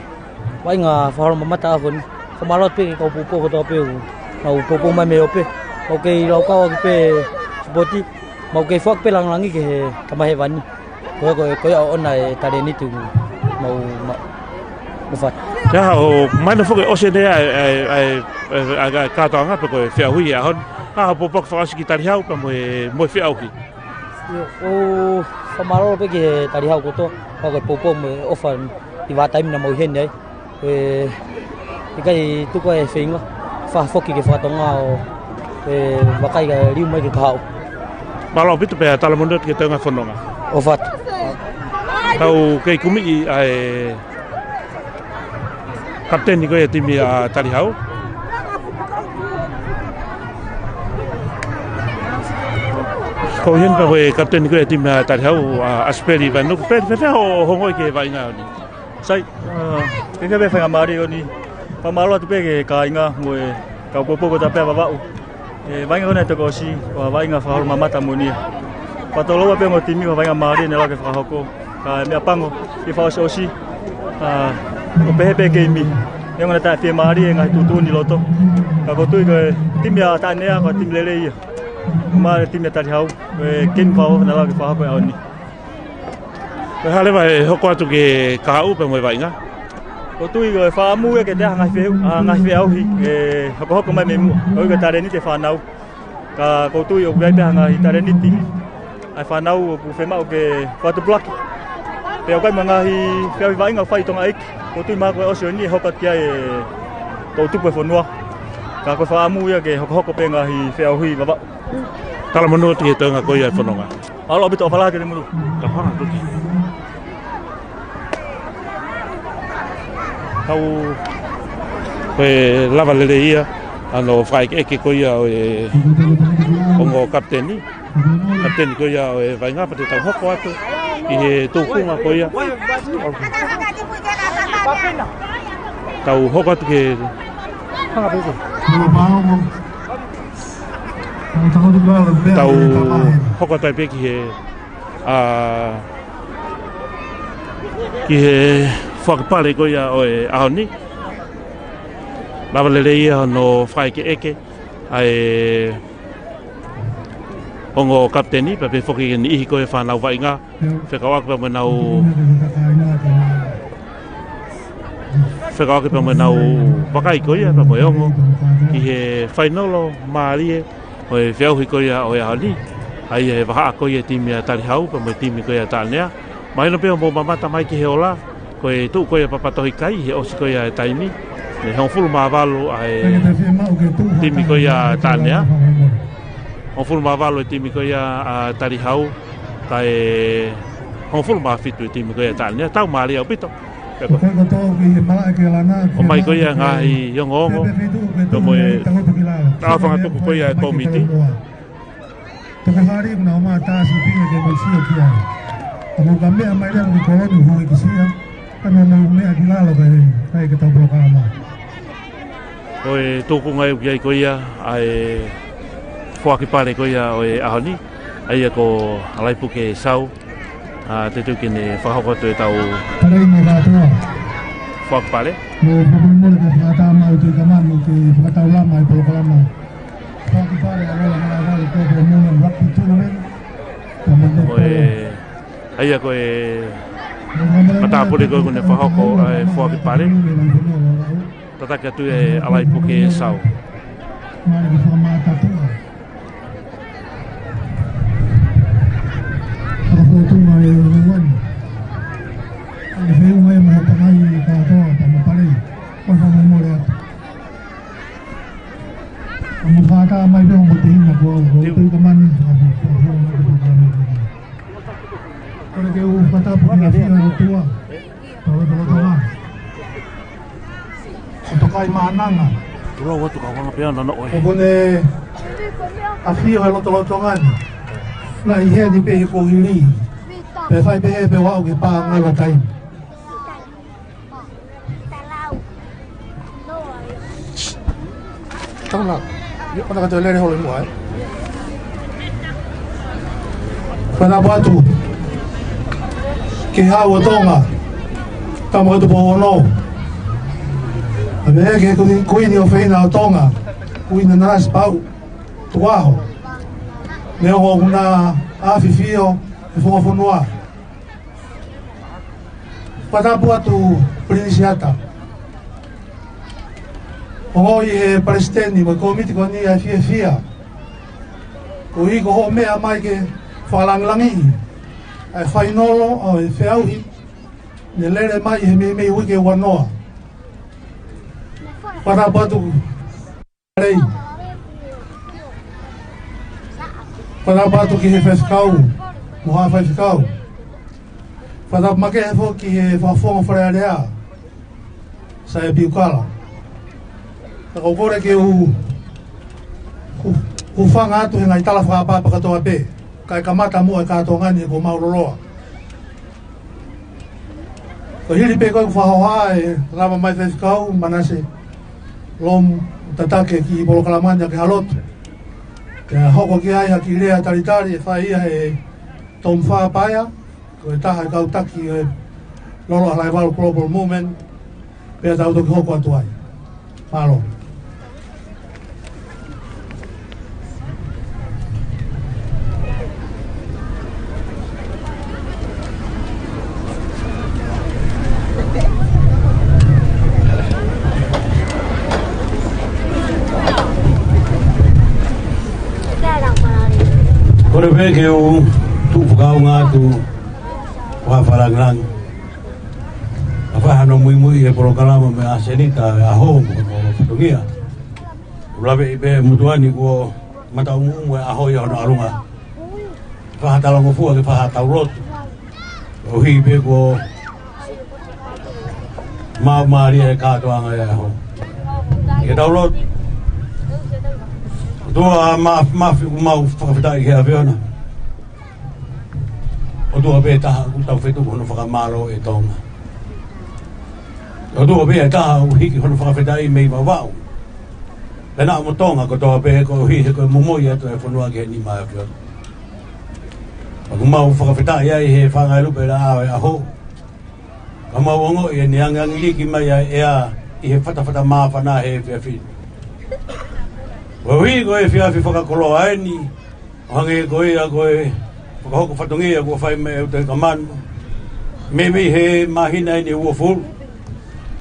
vaʻinga fakaholomamata ʻaho ni. Fakamālō atu pē ki he kau poupou kotoa pē ʻoku nau poupou mai mei he ope. Mau kei laukau ʻaki pē sipoti. Mau kei foaki pē langilangi ki he Tamai Hēvani. Ko ia, ko ia, ko ia ʻoʻona e talēniti ʻoku mau maʻu. ʻOfa atu. Ka ʻoku mahino foki ʻosi eni ʻa e, ʻa e, ʻa e, ʻa e, ʻa e kātoanga pe ko e feʻauhi he ʻaho ni. Ka ʻoku ou pōpoaki fakaʻosi ki Talihau pea mo e, mo e feʻauhi. ʻIo, ʻoku ou fakamālō pē ki he Talihau kotoa, ʻa ia ko e poupou mo e ʻofa ʻi he vahaʻa taimi naʻa mau ʻi heni ai. ʻE, ʻikai tuku e feinga, fakafoki ki he fakatonga ʻo e vakai kae liu mai ki he kahaʻu. Mālō ʻaupito pea talamonū atu ki he toenga e fononga. ʻOfa atu. Tau kei kumi ʻa e kapiteni ko ia e timi ʻa Talihau. Ko ia pea ko e kapiteni ko ia e timi ʻa Talihau, ʻa ʻAsipeli Vainuku. Peli, fēfē hoʻo ongoʻi ki he vaʻinga ni? Sai, ʻa, fēfē pē faingamālie ʻo ni. Fakamālō atu pē ki he kāinga mo e kau poupou kotoa pē ʻa Vavaʻu. ʻE, vaʻinga ko ena ʻe toko ʻosi, ko e vaʻinga fakaholomamata moʻoni ia. Fakatoloua pē ongo timi, ko e vaʻinga mālie ne lava ke fakahoko. Ka meʻapango, ki he fakaʻosiʻosi, ʻa, ʻo pehē pē keimi. ʻE ongo na taʻefiemālie, ngaahi tuʻutuʻuni loto. Ka ʻoku ou tui ko e timi ʻa Taʻanea, ko e timi lelei ia. Mālie e timi ʻa Talihau, ko e keimi fakaʻosi ne lava ke fakahoko he ʻaho ni. Ko e hā leva e hoko atu ki he kahaʻu pea mo e vaʻinga? ʻOku ou tui ko e fakaʻamu ia ke toe ʻi ai ha ngaahi feʻau-, ha ngaahi feʻauhi, ʻe hokohoko mai mei muʻa. ʻOku ʻi ai ko e talēniti e fānau. Ka ʻoku ou tui ʻoku ʻi ai pē ha ngaahi talēniti ʻa e fānau ʻoku fiemaʻu ke fakatupulaki. Pea ʻoku ʻi ai mo e ngaahi feʻauhi vaʻinga ʻoku fai ʻi Tonga ʻeiki. ʻOku ou tui mahalo ko e ʻosi ʻo ni ʻe hoko atu ki ai e toʻutupu e fonua. Ka ko e fakaʻamu ia ke hokohoko pē ngaahi feʻauhi Vavaʻu. Talamonū atu ki he toenga ko ia e fononga. Mālō ʻaupito, ʻofa lahi Kelemulu. Ka hanga tuki. Tau, ko e lava lelei ia, ʻa hono fakaʻekeʻeke ko ia ʻo e ongo kapiteni. Kapiteni ko ia ʻo e vaʻinga pea te tau hoko atu ʻi he tūkunga ko ia. Tau hoko atu ki he Tau hoko atu ai pē ki he, ʻa, ki he foaki pale ko ia ʻo e ʻaho ni. Lava lelei ia hono fakaʻekeʻeke ʻa e ongo kapiteni, pea pehē foki ki he niʻihi ko e fānau vaʻinga. Fekauʻaki pea mo ʻenau, fekauʻaki pea mo ʻenau vakai ko ia, pea mo e ongo, ki he fainolo mālie ʻo e feʻauhi ko ia ʻo e ʻaho ni, ʻa ia he vahaʻa ko ia e timi ʻa Talihau, pea mo e timi ko ia ʻa Taʻanea. Mahino pē ʻoku mou mamata mai ki he ola, ko e tuʻu ko ia ʻa Papatohikai, he ʻosi ko ia e taimi, ne hongofulu mā valu ʻa e timi ko ia ʻa Taʻanea. Hongofulu mā valu e timi ko ia ʻa Talihau, kae hongofulu mā fitu e timi ko ia ʻa Taʻanea, tau mālie ʻaupito. Pea ko ʻomai ko ia ngaahi ongoongo, pea mo e ʻaofangatuku ko ia e kōmiti. Toko hari kuna o mata si pinga ke mo sio kia. Ka mo ka meʻa mai lea mo ke koloni hui ki sia. Ka mo mo meʻa ki lalo ka he, ka he ke tau polokalama. Ko e tūkunga ʻoku ʻi ai ko ia ʻa e foaki pale ko ia ʻo e ʻaho ni, ʻa ia ko Alaipuke Sau, ʻa, te tau ke ne fakahoko atu e tau Pale ʻi mo kātoa. Foaki pale. Mo pupumole ka fakatā mau te kamanu ke fakataulama e polokalama. Foaki pale ʻa Lola Ngāvale ko e polokalama rugby tournament. Ko e, ʻa ia ko e matāpule ko ē ʻoku ne fakahoko ʻa e foaki pale. Tataki atu ʻe Alaipuke Sau. Mālie ke fakamātatua. Fakafotunga e uani. ʻA e feʻunga e maha pangai kātoa pea mo pale. Ko e fakamolemole atu. ʻA mo fakatā mai pē mo te ina ko au, ko e tui kamani, fakafotunga e tui kamani. Kole ke u fakatapu ki he ʻafio ʻa e ʻOtua. Tau e tau tau. ʻO tokai mānanga. Tulau atu ka wanga pea nana ʻoe. ʻOku ne ʻafio he lotolotonga ni. Naʻe ʻi heni pē he kuohili. Pea fai pē he pea ʻoku ke pā ngaiwa taimi. Tau na. Ia, ʻoua naʻa ke toe lele holo ʻi muʻa, ē. Fakatapu atu ki he Hau ʻo Tonga, Taumakautupoou ono. ʻA pehē ki he kuini, kuini ʻofeina ʻo Tonga, Kuini Nanasipauʻu Tukuʻaho. Neongo ʻoku na ʻafifio he funga fonua. Fakatapu atu Pilinisiata. Ongoʻi ʻe he palesiteni mo e kōmiti ko eni ʻa e fiefia. Koeʻuhi ko hoʻo meʻa mai ke fakalāngilangiʻi ʻa e fainolo ʻo e feʻauhi ne lele mai he meimei uike ua noa. Fakatapu atu Lei. Fakatapu atu ki he faifekau, mo haʻa faifekau. Fakatapu makehe foki ki he fakafofonga Fale Alea, Saia Piukala. Ka ʻoku ou kole ke u, u, u hūfanga atu he ngaahi tala fakaʻapaʻapa kātoa pē. Kae kamata muʻa e kātoanga ni ʻi he kuo mau loloa. Ko e hili pē ko ē kuo fakahohaʻa e lava mai Faifekau Manase Lomu, tataki e kiʻi polokalama ni ʻaki ha lotu. Pea hoko ki ai ha kiʻi lea talitali ʻe fai ia ʻe Tom Fapaia, ko e taha e kau taki e Lolo ʻAhalaevalu Global Movement, pea tau toki hoko atu ai. Mālō. Kole pē ke u tuʻu fakaʻaonga atu, fakafakalāngilangi. ʻA e fai hano muimui e polokalama mei he ʻasenita e ʻaho mo e fatongia. ʻOku laveʻi pē motuʻa ni kuo mataʻumuʻumu e ʻaho ʻi hono ʻalunga. Fai ha talangofua ke fai ha tau lotu. ʻOku hiki pē kuo maumālie e kātoanga e ʻaho. Ke tau lotu. ʻOtua Māfimafi, ʻoku mau fakafetaʻi ki he ʻAfiona. ʻOtua pē taha ʻoku tau fetuku hono fakamālō ʻe Tonga. ʻOtua pē taha ʻoku hiki hono fakafetaʻi mei Vavaʻu. Pea naʻa mo Tonga kotoa pē koeʻuhi he ko e momoi atu e fonua ki he nima ʻo e ʻAfiona. ʻOku mau fakafetaʻi ai he fanga e lupe la ʻo e ʻaho. Ka mau ongoʻi ʻene angiangiliki mai ʻa e ʻea ʻi he fatafata māfana he efiafi ni. Koeʻuhi ko e efiafi fakakoloa eni, ʻo hangē ko ia ko e fakahoko fatongia kuo fai mei he ʻuta ʻi Kamanu. Meimei he māhina eni ʻe uofulu.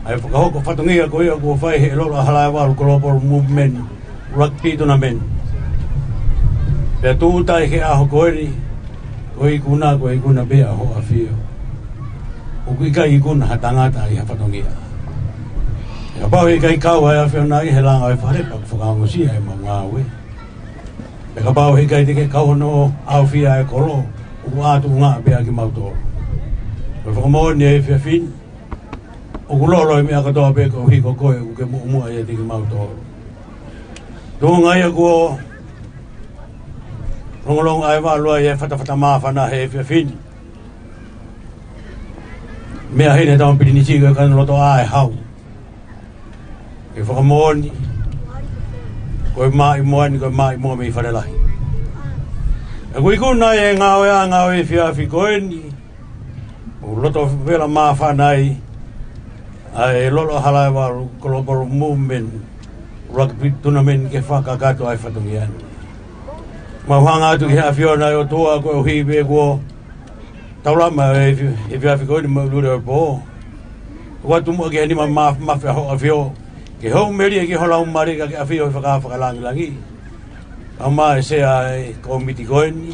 ʻA e fakahoko fatongia ko ia kuo fai he Lolo ʻAhalaevalu Global Movement Rugby Tournament. Pea tūʻuta ai he ʻaho ko eni, ko e ikuna, ko e ikuna pē ʻa Hoʻo ʻAfio. ʻOku ʻikai ikuna ha tangata ʻi ha fatongia. Kapau he ʻikai kau ʻa e ʻAfiona ʻi he langa ʻo e fale pea ʻoku fakaongosia ʻemau ngāue. Pea kapau he ʻikai te ke kau hono ʻaofia e kolo, ʻoku ʻā tuʻunga pē ʻa kimautolu. Ko e fakamoʻoni e efiafi ni, ʻoku lolo e meʻa kotoa pē koeʻuhi ko koe ʻoku ke muʻomuʻa ʻiate kimautolu. Tuʻunga ia kuo longolongo ʻa e valu ai e fatafata māfana he efiafi ni. Meʻa hina tama pilinisi ko e kani loto ʻa e hau. Ke fakamoʻoni, ko e maʻimoa ni, ko e maʻimoa mei Falelahi. ʻOku ikuna e ngāue ʻa e ngāue efiafi ko eni. ʻOku loto vela māfana ai ʻa e Lolo ʻAhalaevalu Global Movement Rugby Tournament ke fakakakato ʻa e fatongia ni. Mau hanga atu ki he ʻAfiona ʻe ʻOtua koeʻuhi pē kuo taulama e efi-, efiafi ko eni mo e lule ʻo e pō. ʻOatu muʻa ki he nima maf-, mafi ʻa Hoʻo ʻAfio. Ke hou melie ki ho laumālie kae ke ʻafio he fakafakalāngilangi. ʻAmai e sea e kōmiti ko eni.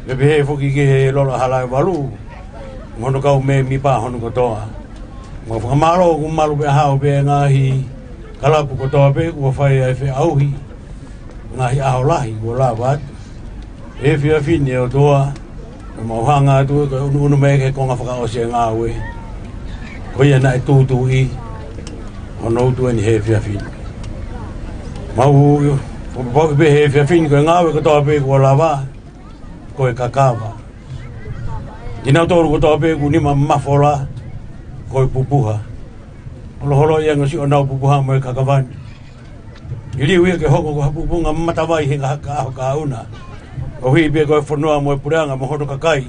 Pea pehē foki ki he Lolo ʻAhalaevalu. Mo hono kau mēmipa hono kotoa. Mau fakamālō ʻoku malu pē ʻa e hao pē ngaahi kalapu kotoa pē kuo fai ai e feʻauhi. Ngaahi ʻaho lahi kuo lava atu. Efiafi ni ʻe ʻOtua, ʻoku mau hanga atu ko e ʻunuʻunu mai ki he konga fakaʻosi e ngāue. Ko ia naʻe tūtuuʻi hono utu eni he efiafi ni. Mau fakapapauʻi pē he efiafi ni ko e ngāue kotoa pē kuo lava, ko e kakava. Kinautolu kotoa pē ʻoku nima mafola, ko e pupuha. Holoholo ia ngasi ʻo nau pupuha mo e kakava ni. Liliu ia ke hoko ko ha pupunga matavai he ngaahi ʻaho kahaʻu na. ʻOku hiki pē ko e fonua mo e puleʻanga mo hono kakai.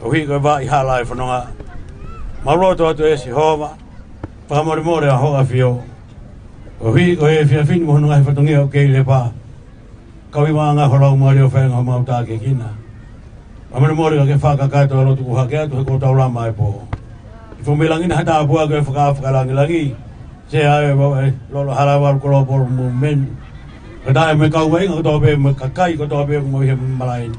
ʻOku hiki ko e vaʻa hala e fononga. Mau lotu atu ʻe Sihova. Fakamolemole ʻa Hoʻo ʻAfio. ʻOku hiki ko e efiafi ni mo hono ngaahi fatongia ʻoku kei lepa. Kau ʻi māmani ho laumālie ʻo feinga homau tākiekina. Fakamolemole ka ke fakakakato e lotu kuo hake atu he kuo taulama e pō. ʻI he fo mei langi na ha tāpuaki ʻo e fakafakalāngilangi. Sea e vau e Lolo ʻAhalaevalu Global Movement. Ka tae mo e kau vaʻinga kotoa pē mo e kakai kotoa pē mo e he malaʻe ni.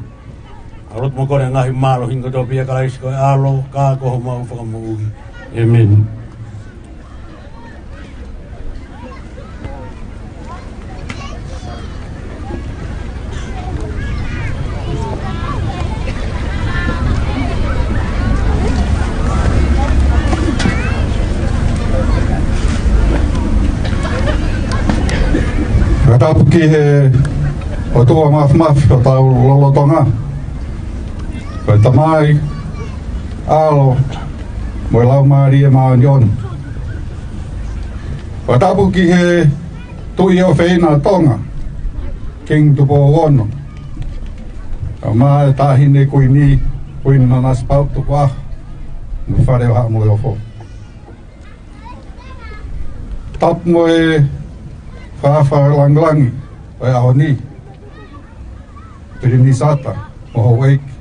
ʻA lotu mo kole ngaahi mālohi kotoa pē ʻia Kalaisi ko e ʻAlo ka ko homau Fakamoʻui. ʻĒmeni. Fakatapu ki he ʻOtua Māfimafi ʻo hotau lotolotonga, ko e Tamai, ʻAlo, mo e Laumālie Māʻoniʻoni. Fakatapu ki he Tuʻi ʻofeina ʻo Tonga, Kingi Tupou Ono, kae ʻumaʻā e Taʻahine Kuini, Kuini Nanasipauʻu Tukuʻaho, mo Fale ʻo Haʻa Moheofo. Tapu mo e fakaafe langilangi ʻo e ʻaho ni, Pilinisi Ata mo Houʻeiki.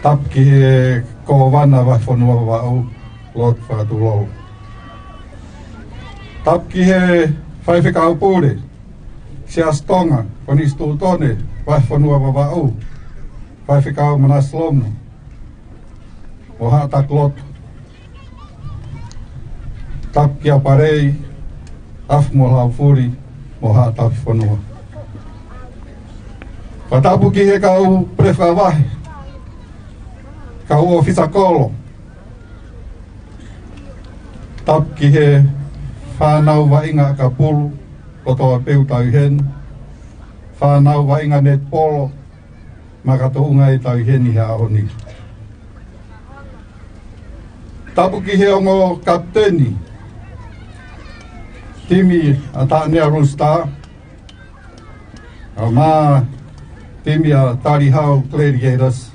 Tapu ki he Kōvana Vahefonua Vavaʻu, Lord Fakatulolo. Tapu ki he Faifekau Pule, Siasi Tonga Konisitūtone Vahefonua Vavaʻu, Faifekau Manase Lomu mo Haʻa Takiloto. Tapu kia Palei, Afu mo Laufuli, mo Haʻa Tafifonua. Fakatapu ki he kau pule fakavahe, kau ʻōfisa kolo. Tapu ki he fānau vaʻinga ʻakapulu kotoa pē ʻoku tau ʻi heni, fānau vaʻinga netipolo, makatuʻunga ʻi he tau ʻi heni he ʻaho ni. Tapu ki he ongo kapiteni timi ʻa Taʻanea Blue Star, kae ʻumaʻā timi ʻa Talihau Gladiators,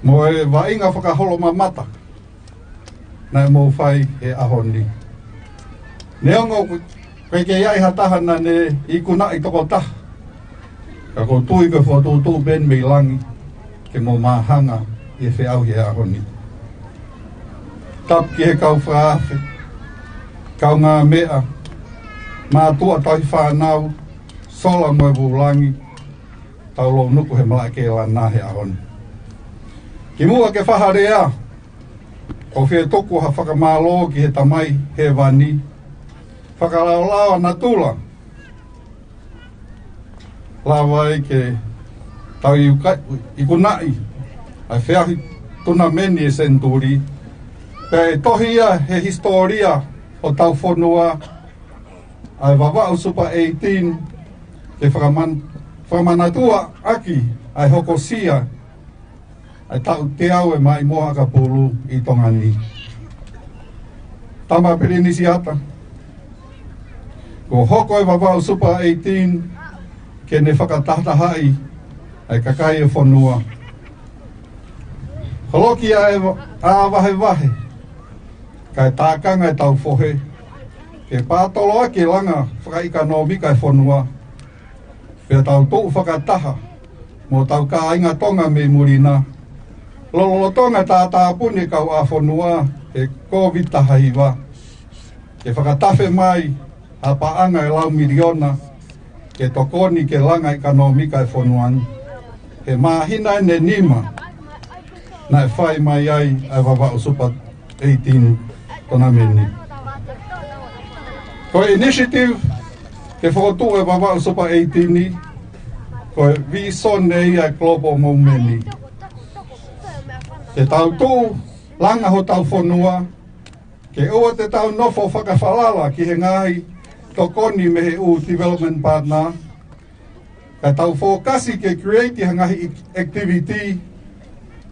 mo e vaʻinga fakaholomamata naʻe mou fai he ʻaho ni. Neongo ʻoku ʻikai ke ʻi ai ha taha naʻa ne ikunaʻi tokotaha, ka ʻoku ou tui ko e fokotuʻutuʻu pē eni mei langi ke mou māhanga ʻi he feʻauhi he ʻaho ni. Tapu ki he kau fakaafe, kaungāmeʻa, mātuʻa tauhi fānau, sola mo e vūlangi, tau lounuku he malaʻe kēlana he ʻaho ni. Kimuʻa ke fai ha lea, ʻoku ou fie tuku ha fakamālō ki he Tamai Hēvani, fakalaolao ʻa natula, lava ai ke tau iuka-, ikunaʻi ʻa e feʻauhi tunameni ʻo e senituli, pea ʻe tohi ia he hisitōlia ʻo hotau fonua, ʻa e Vavaʻu Super eighteen, ke fakaman-, fakamanatuʻa ʻaki ʻa e hokosia ʻa e taʻu teau ʻe maʻimoa ʻakapulu ʻi Tonga ni. Tama Pilinisi Ata, kuo hoko e Vavaʻu Super eighteen ke ne fakatahatahaʻi ʻa e kakai ʻo e fonua. Holoki ʻa e va-, ʻā vahevahe, kae tākanga ʻetau fohe ke pātoloaki e langa fakaʻekonōmika ʻo e fonua, pea tau tuʻu fakataha mo hotau kāinga Tonga mei muli na, lolotonga e tātāpuni e kauʻāfonua he Kōviti taha hiva, ke fakatafe mai ha paʻanga ʻe lau miliona ke tokoni ki he langa ʻekonōmika ʻo e fonua ni. He māhina eni ʻe nima naʻe fai mai ai ʻa e Vavaʻu Super eighteen tournament ni. Ko e initiative ke fokotuʻu e Vavaʻu Super eighteen ni, ko e vīsone ia ʻa e Global Movement ni. Ke tau tuʻu langa hotau fonua, ke ʻoua te tau nofo fakafalala ki he ngaahi tokoni mei he ʻū development partner, ka tau fokasi ke create ha ngaahi activity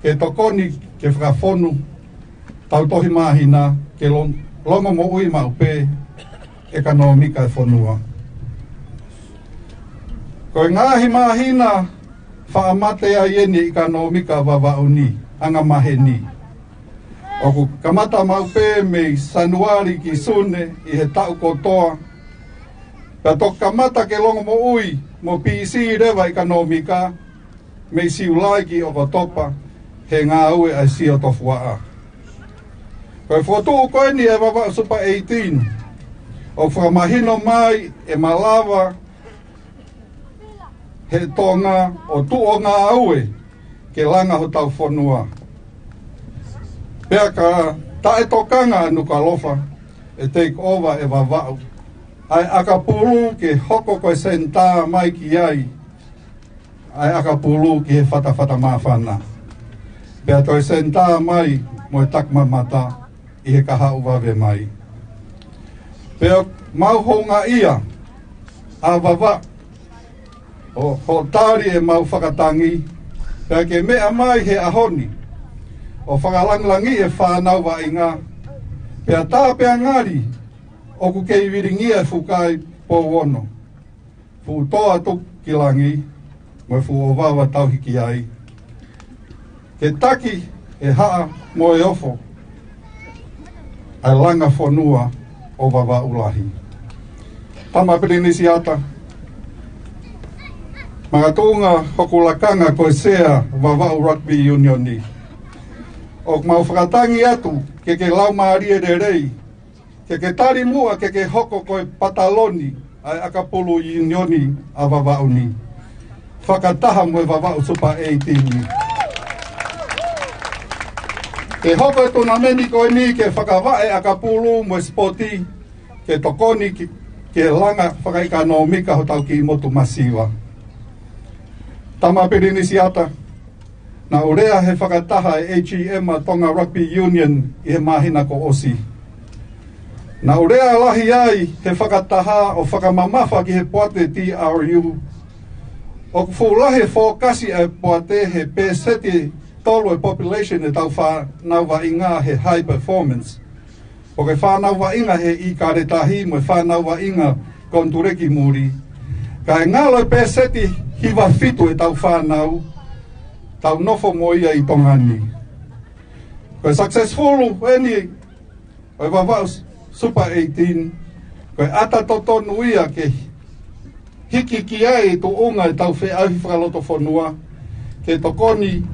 ke tokoni ke fakafonu hotau tohi māhina ke lon-, longomoʻui maʻu pē e ʻekonōmika ʻo e fonua. Ko e ngaahi māhina faʻa mate ai eni e ʻekonōmika ʻo Vavaʻu ni, angamaheni. ʻOku kamata maʻu pē mei Sānuali ki Sune ʻi he taʻu kotoa, pea toki kamata ke longomoʻui mo pīsī leva e ʻekonōmika mei Siulai ki ʻOkatopa he ngāue ʻa e sio tofuaʻa. Ko e fokotuʻu ko eni e Vavaʻu Super eighteen, ʻoku fakamahino mai ʻe malava ʻe he Tonga ʻo tuʻu ʻo ngāue ke langa hotau fonua. Pea ka taʻetokanga ʻa Nukuʻalofa, ʻe take over ʻe Vavaʻu ʻa e ʻakapulu ke hoko ko e senitā mai ki ai ʻa e ʻakapulu ki he fatafata māfana. Pea toe senitā mai mo e takimamata ʻi he kahaʻu vave mai. Pea ʻoku mau houngaʻia ʻa Vavaʻu, ʻo hoʻo tali ʻemau fakatangi, pea ke meʻa mai he ʻaho ni ʻo fakalāngilangiʻi e fānau vaʻinga, pea tā pea ngali ʻoku kei vilingia e fukaʻi pou ono, fuʻu tō atu ki langi, mo e fuʻu ʻovava tauhi ki ai. Ke taki e haʻa mo e ofo ʻa e langa fonua ʻo Vavaʻu lahi. Tama Pilinisiata, makatuʻunga hoku lakanga ko e Sea Vavaʻu Rugby Union ni, ʻoku mau fakatangi atu ke ke laumālie lelei, ke ke tali muʻa ke ke hoko ko e pataloni ʻa e ʻakapulu iunioni ʻa Vavaʻu ni, fakataha mo e Vavaʻu Super eighteen ni. Ke hoko e tonameni ko eni ke fakavaʻe ʻakapulu mo e sipoti, ke tokoni ki, ki he langa fakaʻekonōmika hotau kiʻi motu masiva. Tama Pilinisiata, naʻa ku lea he fakataha ʻa e A G M ʻa Tonga Rugby Union ʻi he māhina kuo ʻosi. Naʻa ku lea lahi ai he fakataha ʻo fakamamafa ki he poate T R U. ʻOku fuʻu lahi e fōkasi ʻa e poate he pēseti tolu e population ʻetau fānau vaʻinga he high performance, ʻo ke fānau vaʻinga he ʻIkale Tahi mo e fānau vaʻinga Konituleki Muli. Kae ngalo e pēseti hiva fitu ʻetau fānau tau nofo mo ia ʻi Tonga ni. Ko e successful eni ʻo e Vavaʻu Super eighteen, ko e ʻata totonu ia ke hiki ki ai e tuʻunga ʻetau feʻauhi fakalotofonua, ke tokoni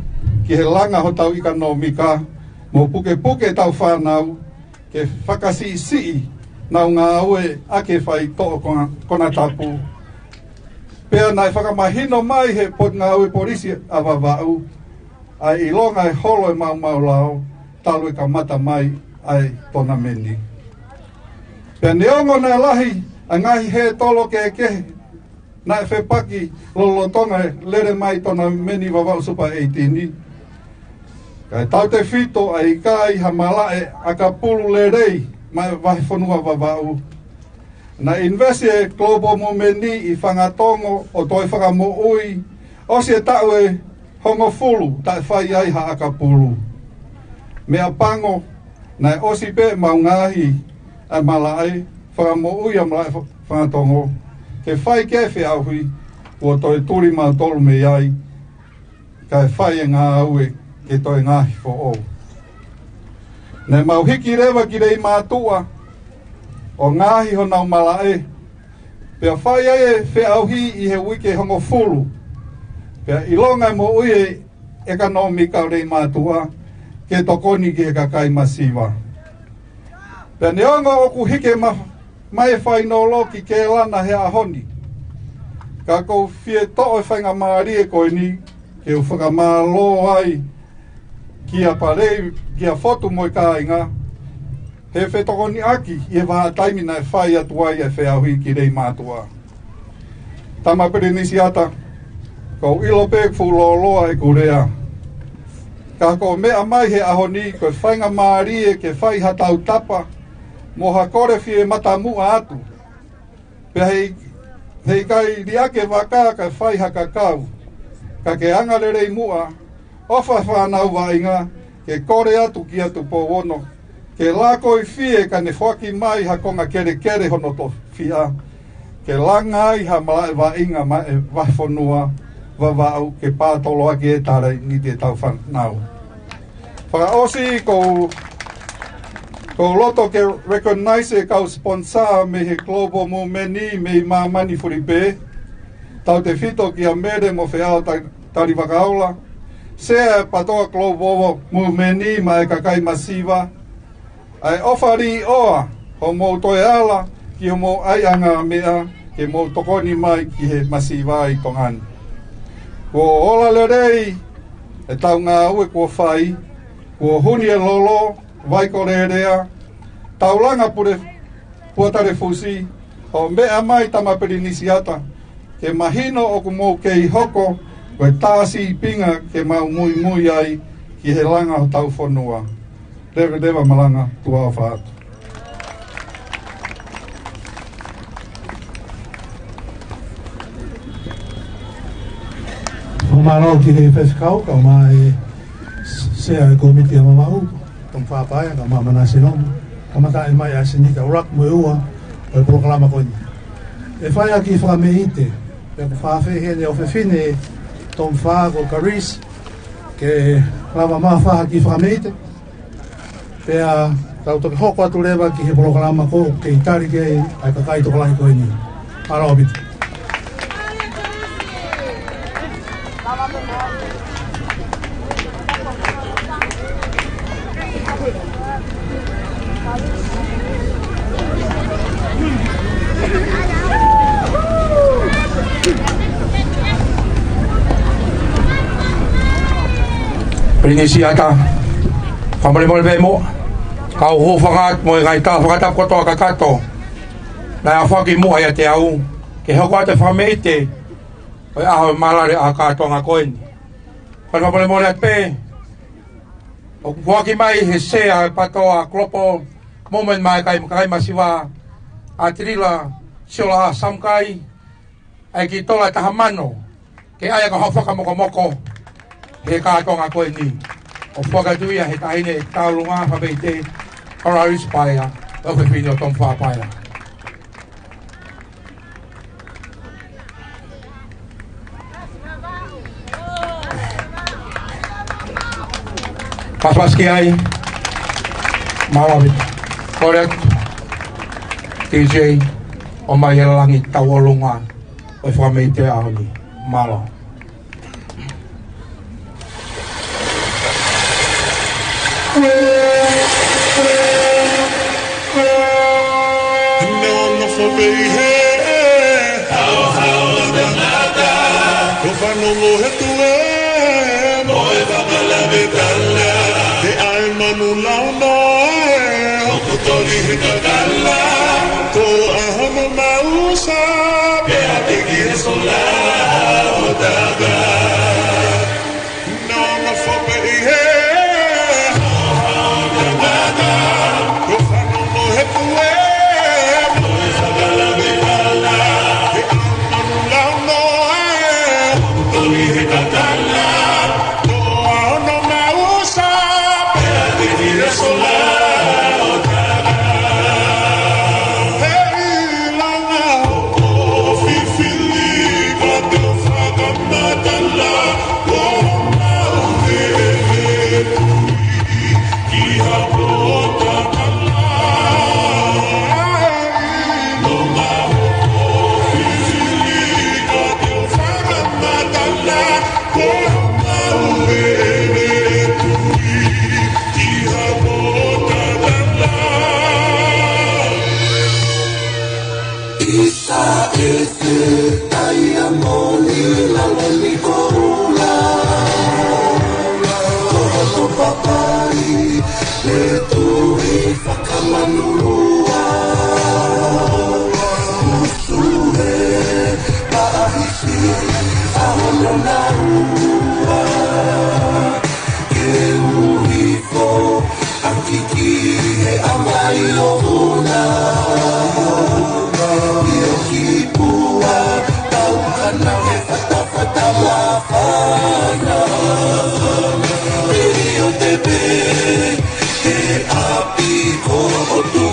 ki he langa hotau ʻekonōmika, mo pukepuke ʻetau fānau, ke fakasiʻisiʻi ʻenau ngāue ʻaki e faitoʻo kona, konatapu. Pea naʻe fakamahino mai he Potungāue Polisi ʻa Vavaʻu ʻa e ʻilonga e holo ʻemau maʻulalo talu e kamata mai ʻa e tonameni. Pea neongo naʻe lahi ʻa e ngaahi hētolo kehekehe naʻe fepaki lolotonga e lele mai tonameni Vavaʻu Super eighteen ni, kae tautefito ʻa e ʻikai ha malaʻe ʻakapulu lelei maʻa e vahefonua Vavaʻu. Naʻe invest e Global Movement ni ʻi Fangatongo ʻo toe fakamoʻui, ʻosi e taʻu ʻe hongofulu taʻe fai ai ha ʻakapulu. Meʻapango, naʻe ʻosi pē ʻemau ngaahi ʻa e malaʻe, fakamoʻui ʻa e malaʻe Fa-, Fangatongo, ke fai ki ai e feʻauhi, kuo toe tuli mautolu mei ai, kae fai e ngāue ke toe ngaahi foʻou. Naʻa mau hiki leva ki Leimātuʻa ʻo ngaohi honau malaʻe, pea fai ai e feʻauhi ʻi he uike hongofulu, pea ʻilonga e moʻui e ʻekonōmika ʻo Leimātuʻa ke tokoni ki he kakai masiva. Pea neongo ʻoku hiki ma-, mai e fainolo ki Kēlana he ʻaho ni, ka ʻoku ou fie toʻo e faingamālie ko eni ke u fakamālō ai kia Palei, kia Fotu mo e kāinga, he fetokoniʻaki ʻi he vahaʻa taimi naʻe fai atu ai e feʻauhi ki Leimātuʻa. Tama Pilinisiata, ʻoku ou ʻilo pē ʻoku fuʻu lōloa ʻeku lea, ka ko e meʻa mai he ʻaho ni ko e faingamālie ke fai ha tautapa mo ha kole fie matamuʻa atu. Pea he, he ʻikai liʻaki e vaka kae fai ha kakau, ka ke angalelei muʻa, ʻofa fānau vaʻinga, ke kole atu kia Tupou Ono ke lākoifie kae ne foaki mai ha konga kelekele hono tofiʻa, ke langa ai ha malaʻe vaʻinga maʻa e vahefonua Vavaʻu ke pātoloaki e talēniti ʻetau fānau. Fakaʻosi, ʻoku ou, ʻoku ou loto ke recognize e kau sponsor mei he Global Movement ni mei māmani fulipē, tautefito kia Mele mo Feʻao Ta-, Talivakaola, Sea e PATOA Global Movement ni maʻa e kakai masiva, ʻa e ʻofa līʻoa hoʻomou toe ala ki homou ʻaiʻanga meʻa ke mou tokoni mai ki he masiva ʻi Tonga ni. Kuo ola lelei ʻetau ngāue kuo fai, kuo huni e lolo, vai ko lelea, taulanga pule, Puatalefusi, ʻo meʻa mai Tama Pilinisiata, ke mahino ʻoku mou kei hoko ko e tā sīpinga ke mau muimui ai ki he langa hotau fonua. Leveleva malanga, tuʻa ʻofa atu. Mālō ki he faifekau, kae ʻumaʻā e sea e kōmiti ʻa Vavaʻu, Tom Fapaia, kae ʻumaʻā Manase Nomu, kae ʻumaʻā e mai ʻa Senita Urak mo e ua ʻo e polokalama ko eni. ʻE fai ha kiʻi fakameʻite, pea ʻoku fakaafeʻi heni ʻofefine Tom Fa ko Karis, ke lava mai ʻo fai ha kiʻi fakameʻite. Pea tau toki hoko atu leva ki he polokalama ko ē kei tali ki ai ʻa e kakai tokolahi ko eni. Mālō ʻaupito. Pilinisi ʻAta, fakamolemole pē muʻa, kau hūfanga atu mo e ngaahi tala fakatapu kotoa kakato naʻe aofaki muʻa ʻiate au ke hoko atu e fakameʻite ʻo e ʻaho ʻo e mālale ʻa e kātoanga ko eni. Fakamolemole atu pē, ʻoku foaki mai he sea e PATOA Global Movement maʻa e kakai, kakai masiva, ʻa Tilila Siola Samukai, ʻa e kiʻi tola ʻe taha mano, ke ʻai ʻaki ha fakamokomoko he kātoanga ko eni. ʻOku foaki atu ia he taʻahine taulunga fakameʻite, Kalaris Paia, ʻofefine ʻo Tom Fapaia. Paspas ki ai. Mālō ʻaupito. Kole atu, D J, ʻomai e langi tauʻolunga ʻo e fakameʻite ʻo e ʻaho ni. Mālō. Nofo pē ʻi he haohaoa tangata, ko e fanongo he tuē mo e fakalave tala, he ʻai manu lau noa ē, ʻoku toli he kakala, ko e ʻaho mo mausa, pea tiki he sola ʻo taka. Nofo pē ʻi he haohaoa tangata, ko e fanongo he tuē mo e fakalave tala, he ʻai manu lau noa ē, toli he kakala, ko e ʻaho mo mausa, pea tiki he sola ʻo taka. He ʻilonga ʻo e fifili, ko e tau fakamatala, ko e mau he Isa ese taia moni lalo ni koula. Ko hono papai le tui fakamanulua. Usu he paʻahisi a hono naua. Ke uhi fo a kiki he amai o una. Io ki pua tau kana he fatafata mafana. Pili o te pē he ʻapi ko o tu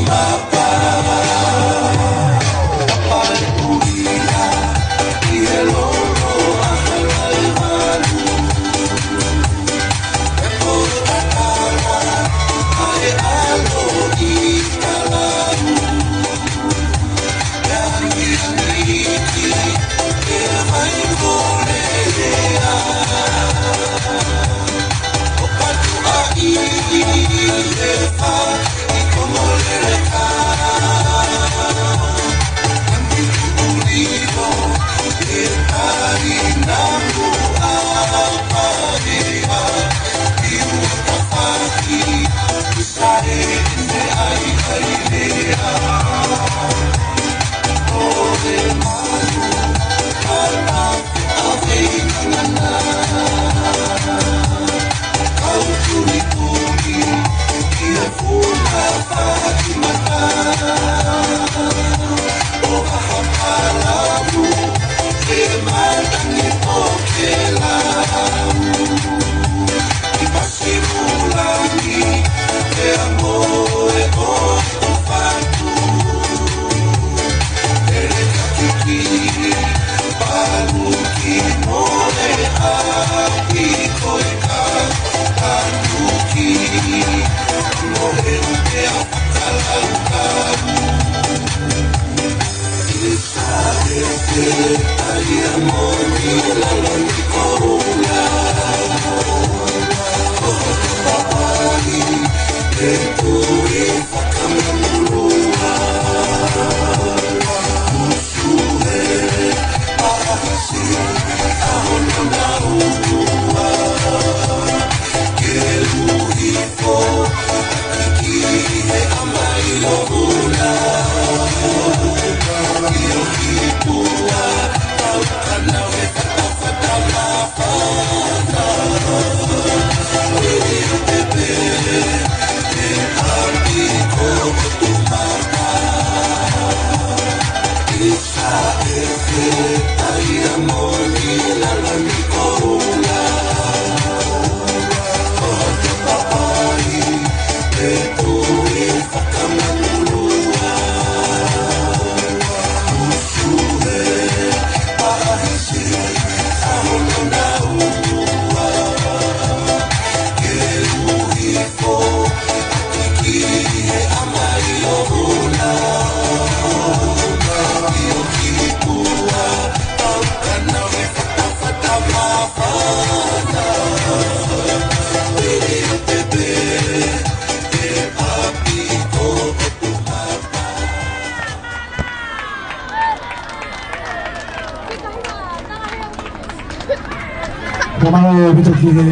Fakamālō ʻaupito ki he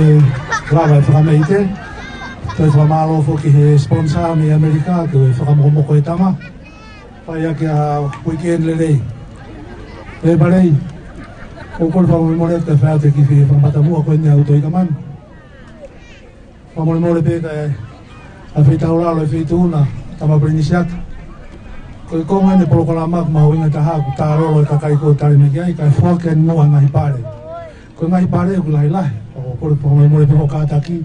lava e fakameʻite. Toe fakamālō foki ki he sponsor mei ʻAmelika, ke fakamokomoko e tama. Fai ʻaki ha weekend lelei. ʻE Palei, ʻoku ou kole fakamolemole atu ki he fai atu e kiʻi fakatātā muʻa ko eni ʻa Uto Ikamanu. Fakamolemole pē ka e a fei taulalo e feituʻu na, tama Pilinisi atu. Ko e konga eni e polokalama ʻoku mahuʻinga taha, ʻoku tālolo e kakai ko ē ʻoku tali mai ki ai, kae foaki eni muʻa e ngaahi pale. Ko e ngaahi pale ʻoku lahilahi, ʻoku ou kole fakamolemole pē hoʻo kātaki,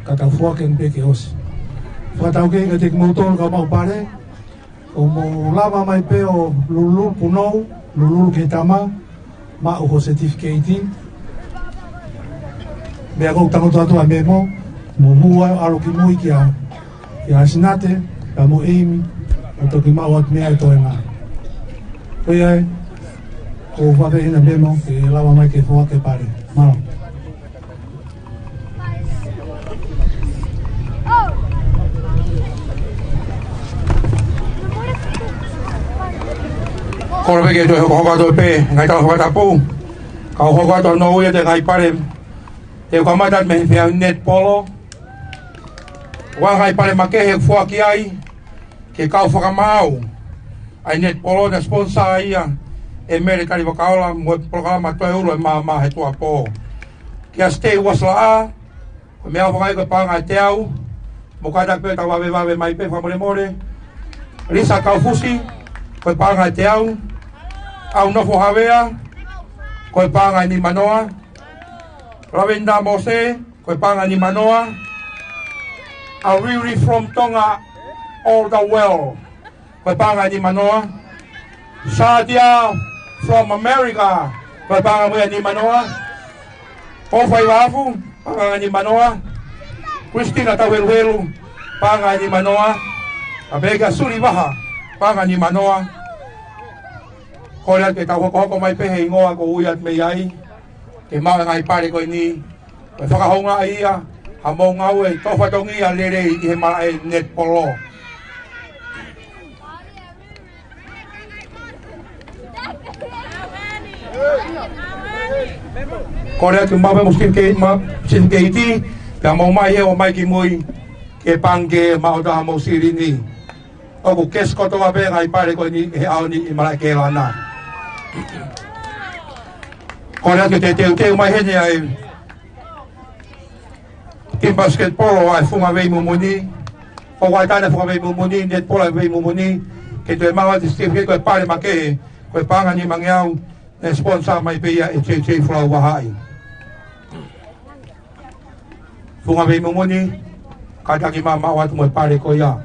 ka tau foaki eni pē ke ʻosi. Fakataukei kiate kimoutolu kau maʻu pale, ʻo mou lava mai pē ʻo lulululu, punou, lulululu ki he tama, maʻu ho certificate. Meʻa ʻoku ou tangutu atu ʻa e memo, mou hū ʻo ʻalu ki mui kia, kia Sinate, pea mo ʻEimi, ʻo toki maʻu atu mei ai e toenga. Ko ia ē, ʻoku ou fakaafeʻi ʻena memo, ke lava mai ke foaki e pale. Mālō. Kole pē ke toe hokohoko atu pē ngaahi tala fakatapu. Kau hoko atu ʻo ui atu e ngaahi pale. Te u kamata mei he feʻauhi netipolo. Ko e ngaahi pale makehe ʻoku foaki ai ke kau fakamaau ʻa e netipolo naʻe sponsor ia ʻe Mele Talivakaola mo e polokalama Toe Ulu e Maama he Tuʻuapō. Kia Stay Uasalaʻā, ko e meʻa ʻoku fakaʻai ko e paʻanga ʻe teau, mou kātaki pē tau vavevave mai pē fakamolemole. Lisa Kaufusi, ko e paʻanga ʻe teau. ʻAunofo Havea, ko e paʻanga ʻe nimanoa. Lavenda Mose, ko e paʻanga ʻe nimanoa. Auriri from Tonga, all the world. Ko e paʻanga ʻe nimanoa. Satia from America, ko e paʻanga mo ia ʻe nimanoa. Paul Faivaafu, paʻanga ʻe nimanoa. Christina Tauheluhelu, paʻanga ʻe nimanoa. Pea pehē kia Suli Vaha, paʻanga ʻe nimanoa. Kole atu ke tau hokohoko mai pē he hingoa ʻoku ou ui atu mei ai, ke maʻu e ngaahi pale ko eni. Ko e fakahoungaʻi ia, ha mou ngāue tō fatongia lelei ʻi he malaʻe netipolo. Kole atu maʻu pē mo certificate, mo certificate, pea mou ō mai ē, ō mai ki mui, ke pangikē maʻu atu ha mou silini. ʻOku kesi kotoa pē ngaahi pale ko eni he ʻaho ni ʻi Malaʻekēlana. Kole atu ke teuteu mai heni ʻa e timi basketball ʻa e Funga Veimumuni. ʻOku ʻi ai e funga veimumuni, netipolo ʻa e veimumuni, ke toe maʻu atu e certificate ko e pale makehe, ko e paʻanga ʻe nimangeau, naʻe sponsor mai pē ia ʻe J J Folau Vahaʻi. Funga veimumuni, kātaki maʻu atu mo e pale ko ia.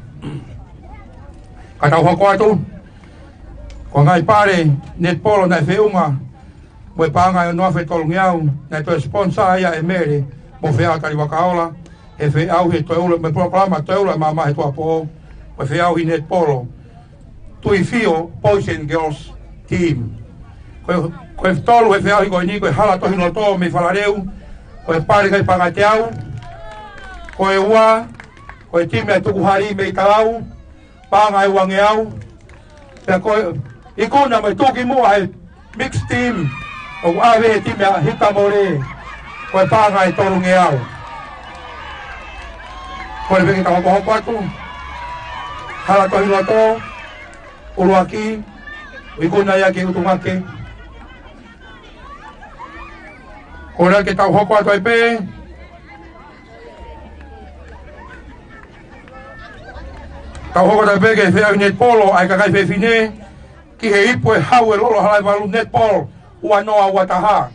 Ka tau hoko atu, ko e ngaahi pale netipolo naʻe feʻunga mo e paʻanga ʻe ono afe tolungeau, naʻe toe sponsor ia ʻe Mele mo Feʻao Talivakaola, he feʻauhi e Toe Ulu, mo e polokalama Toe Ulu e Maama he Tuʻuapō, mo e feʻauhi netipolo Tuifio Boys and Girls Team. Ko e, ko e tolu he feʻauhi ko eni, ko e Hala Tohi Loto mei Falaleu, ko e Pale Kai Pangate Au, ko e ua, ko e timi ʻa e Tukuhali mei Talau, paʻanga ʻe uangeau, pea ko e ikuna mo e tuʻukimuʻa he mixed team, ʻoku ʻave he timi ʻa Hitamole, ko e paʻanga ʻe tolungeau. Ko e peke tau hokohoko atu, Hala Tohi Loto, ʻuluaki, ikuna ia ki ʻUtungake. Ko ia ke tau hoko atu ai pē. Tau hoko atu ai pē ki he feʻauhi netipolo ʻa e kakai fefine, ki he ipu ʻe hau ʻe Lolo Halaevalu Netball, ua noa ua taha.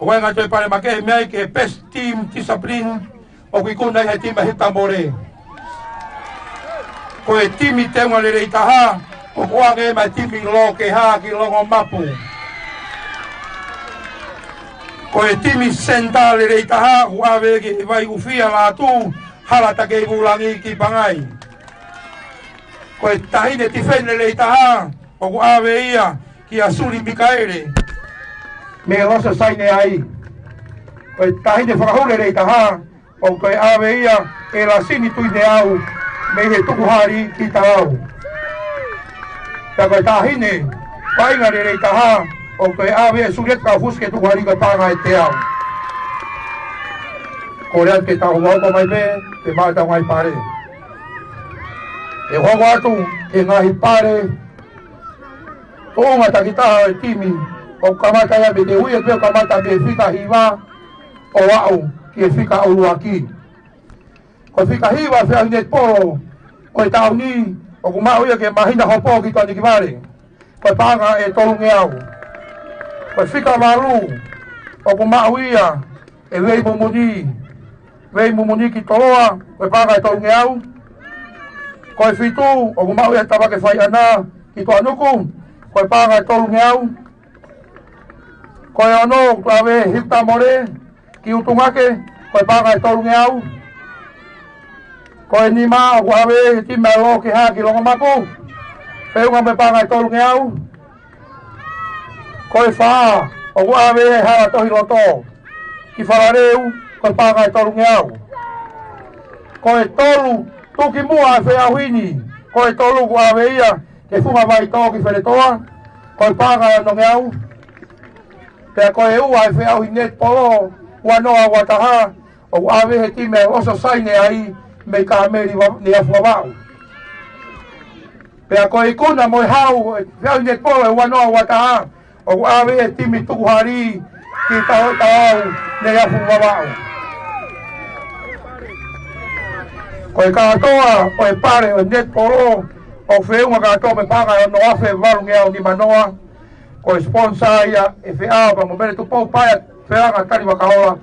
ʻOku ʻi ai e ngaahi toe pale makehe mei ai ki he best team discipline, ʻoku ikuna ia he timi ʻa Hitamole. Ko e timi teunga lelei taha, ʻoku ʻoange mai timi Lokeha ki Longomapu. Ko e timi senitā lelei taha, ʻoku ʻave ki Vaiʻufia Lātū, Hala Takei Vulangi ki Pangai. Ko e taʻahine tifeni lelei taha, ʻoku ʻave ia kia Suli Mikaele mei Loso Saineai. Ko e taʻahine fakahū lelei taha, ʻoku toe ʻave ia ʻe Lasini Tuineau mei he Tukuhali ki Talau. Pea ko e taʻahine vaʻinga lelei taha, ʻoku toe ʻave ʻe Sulieta Kaufusi ki he Tukuhali, ko e paʻanga ʻe teau. Ko ia ke tau hokohoko mai pē, ke maʻu ʻetau ngaahi pale. ʻE hoko atu e ngaahi pale tuʻunga takitaha ʻo e timi, ʻoku kamata ia mei he ui ʻe pē ʻoku kamata mei he fika hiva ʻo aʻu ki he fika ʻuluaki. Ko e fika hiva feʻauhi netipolo ʻo e taʻu ni, ʻoku maʻu ia ki he Māhina Hopo ki Toanekivale, ko e paʻanga ʻe tolungeau. Ko e fika valu, ʻoku maʻu ia ʻe Veimumuni, Veimumuni ki Toloa, ko e paʻanga ʻe tolungeau. Ko e fitu, ʻoku maʻu ia ʻe Tavake Faiʻana ki Toanuku, ko e paʻanga ʻe tolungeau. Ko e ono, ʻoku ʻave ʻe Hitamole ki ʻUtungake, ko e paʻanga ʻe tolungeau. Ko e nima, ʻoku ʻave ʻe he timi ʻa Lokeha ki Longomapu, feʻunga mo e paʻanga ʻe tolungeau. Ko e fā, ʻoku ʻave ʻe Hala Tohi Loto ki Falaleu, ko e paʻanga ʻe tolungeau. Ko e tolu, tuʻukimuʻa ʻa e feʻauhi ni, ko e tolu ʻoku ʻave ia ki he Funga Vaitō ki Feletoa, ko e paʻanga ʻe onongeau. Pea ko e ua ʻa e feʻauhi netipolo, ua noa ua taha, ʻoku ʻave ʻe he timi ʻa Loso Saineai mei Kāmeli Va-, Neiafu Vavaʻu. Pea ko e ikuna mo e hau ʻo e feʻauhi netipolo ʻe ua noa ua taha, ʻoku ʻave ʻe he timi Tukuhali ki Talau, Talau, Neiafu Vavaʻu. Ko e kātoa ʻo e pale ʻo e netipolo, ʻoku feʻunga kātoa mo e paʻanga ʻe ono afe valungeau nima noa. Ko e sponsor ia ʻe Feʻao pea mo Mele Tupou Paea, Feʻao Tali Vakaola,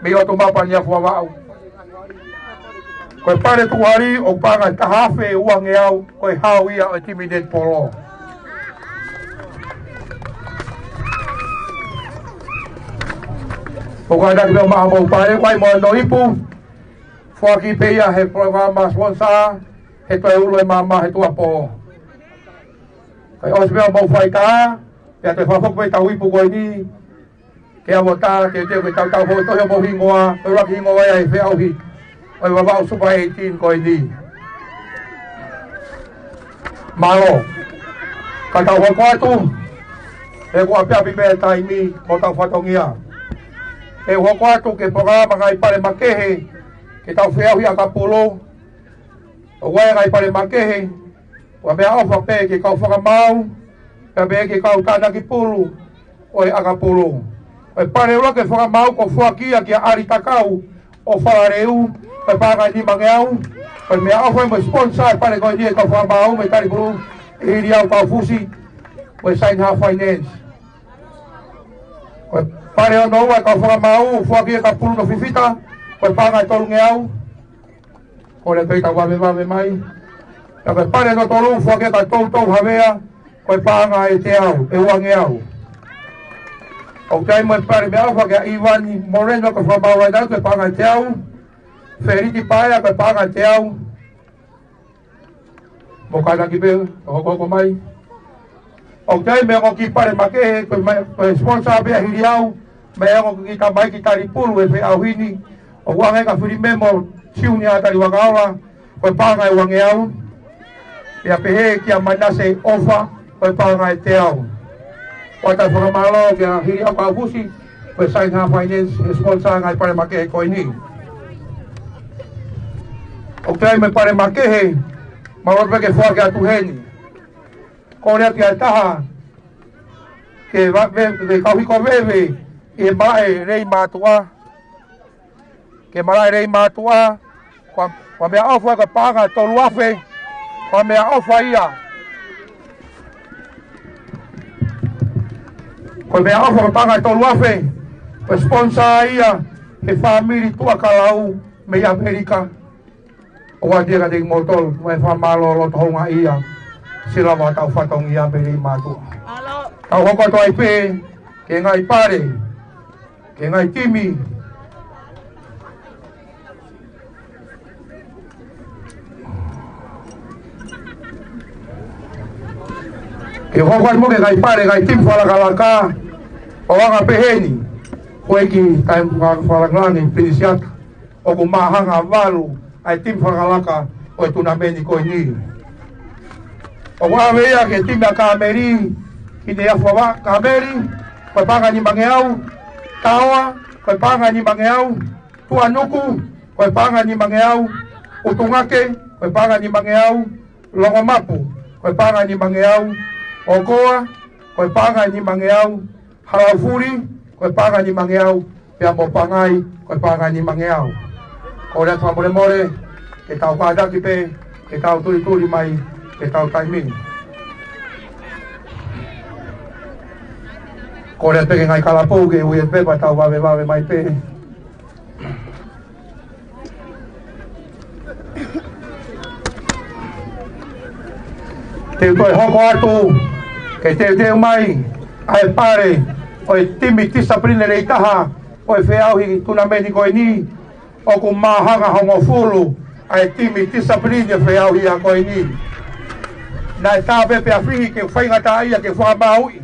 mei ʻOtu Mapa, Neiafu Vavaʻu. Ko e pale Tukuhali ʻoku paʻanga ʻe taha afe uangeau, ko e hau ia ʻo e timi netipolo. ʻOku ʻi ai ʻa e kiʻi meʻa maʻa mo e pale, ʻoku ʻi ai mo hono ipu, foaki pē ia he polokalama sponsor, he toe ʻulu e maama he tuʻuapō. Kae ʻosi pē ʻemau faitā, pea toe fakafoki pē ʻetau ipu ko eni, ke ʻave ʻo tā, ke teu ke tau tau hou tohi ʻemau hingoa, ʻuluaki hingoa ia ʻi he feʻauhi ʻo e Vavaʻu Super eighteen ko eni. Mālō. Ka tau hoko atu, he kuo ʻapiʻapi pē taimi mo ʻetau fatongia. ʻE hoko atu ki he polokalama ngaahi pale makehe, ke tau feʻauhi ʻakapulu, ʻoku ʻi ai e ngaahi pale makehe, ʻoku meʻaʻofa pē ki he kau fakamaau, pea pehē ki he kau tānaki pulu ʻo e ʻakapulu. ʻA e pale ʻuluaki fakamaau ʻoku foaki ia kia ʻAli Takau ʻo Falaleu, ko e paʻanga ʻe nimangeau. Ko e meʻaʻofa mo e sponsor e pale ko eni ʻa e kau fakamaau mei Talipulu, ʻe Hiliau Kaufusi, ko e Saini Hā Finance. Ko e pale hono ua ʻa e kau fakamaau, foaki ia kia Puluno Fifita, ko e paʻanga ʻe tolungeau. Ko e pei tau vavevave mai. Pea ko e pale hono tolu, foaki ia kia Toutou Havea, ko e paʻanga ʻe teau, ʻe uangeau. ʻOku ʻi ai mo e pale meʻaʻofa kia ʻIvani Moreno, ko e fakamaau ʻa e tau, ko e paʻanga ʻe teau. Feliti Paea, ko e paʻanga ʻe teau. Mou kātaki pē, hokohoko mai. ʻOku ʻi ai mo e ongo kiʻi pale makehe, ko e ma-, ko e sponsor pē ʻa hili au, mo e ongo kiʻi tamaiki tali pulu ʻi he feʻauhi ni, ʻoku ʻoange ʻe he kau fili memo Siunia Taliwakaola, ko e paʻanga ʻe uangeau, pea pehē kia Manase ʻOfa, ko e paʻanga ʻe teau. ʻOatu e fakamālō kia Hili ʻAkaufusi, ko e Saina Finance, ʻe sponsor e ngaahi pale makehe ko eni. ʻOku ʻi ai mo e pale makehe, mālō pē ke foaki atu heni. Kole atu ki ha taha, ke va-, ve-, ke kau hiko veve, ʻi he malaʻe lei mātuʻa. Ke malaʻe lei mātuʻa, ko e, ko e meʻaʻofa ko e paʻanga ʻe tolu afe, ko e meʻaʻofa ia. Ko e meʻaʻofa ko e paʻanga ʻe tolu afe, ko e sponsor ia, ʻe he fāmili Tuʻakalau, mei ʻAmelika. ʻOatu ia kiate kimoutolu, mo e fakamālō loto houngaʻia, siʻi lava ʻetau fatongia pē lei mātuʻa. Tau hoko atu ai pē, ki he ngaahi pale, ki he ngaahi timi. Ke hoko atu mo e ngaahi pale, ngaahi timi fakalakalaka, ʻo anga pehē ni, ko e kiʻi taimi fakalakalaka ni, Pinisiata. ʻOku māhanga valu ʻa e timi fakalakalaka ʻo e tunameni ko eni. ʻOku ʻave ia ki he timi ʻa Kameli, ki he afuava Kameli, ko e paʻanga ʻe nimangeau, Taoa, ko e paʻanga ʻe nimangeau, Tuʻanuku, ko e paʻanga ʻe nimangeau, ʻUtungake, ko e paʻanga ʻe nimangeau, Longomapu, ko e paʻanga ʻe nimangeau, ʻOkoa, ko e paʻanga ʻe nimangeau, Halaufuli, ko e paʻanga ʻe nimangeau, pea mo Pangai, ko e paʻanga ʻe nimangeau. Kole atu fakamolemole, ke tau kātaki pē, ke tau tulituli mai, ke tau taimi. Kole atu pē ki he ngaahi kalapu, ke ui atu pē, pea tau vavevave mai pē. Te u toe hoko atu, ke teuteu mai ʻa e pale ʻo e timi tisipilinia lelei taha ʻo e feʻauhi tunameni ko eni, ʻoku māhanga hongofulu ʻa e timi tisipilinia feʻauhi ko eni. Naʻe tā pē pea fihi ke faingataʻaʻia ke fakamāuʻi.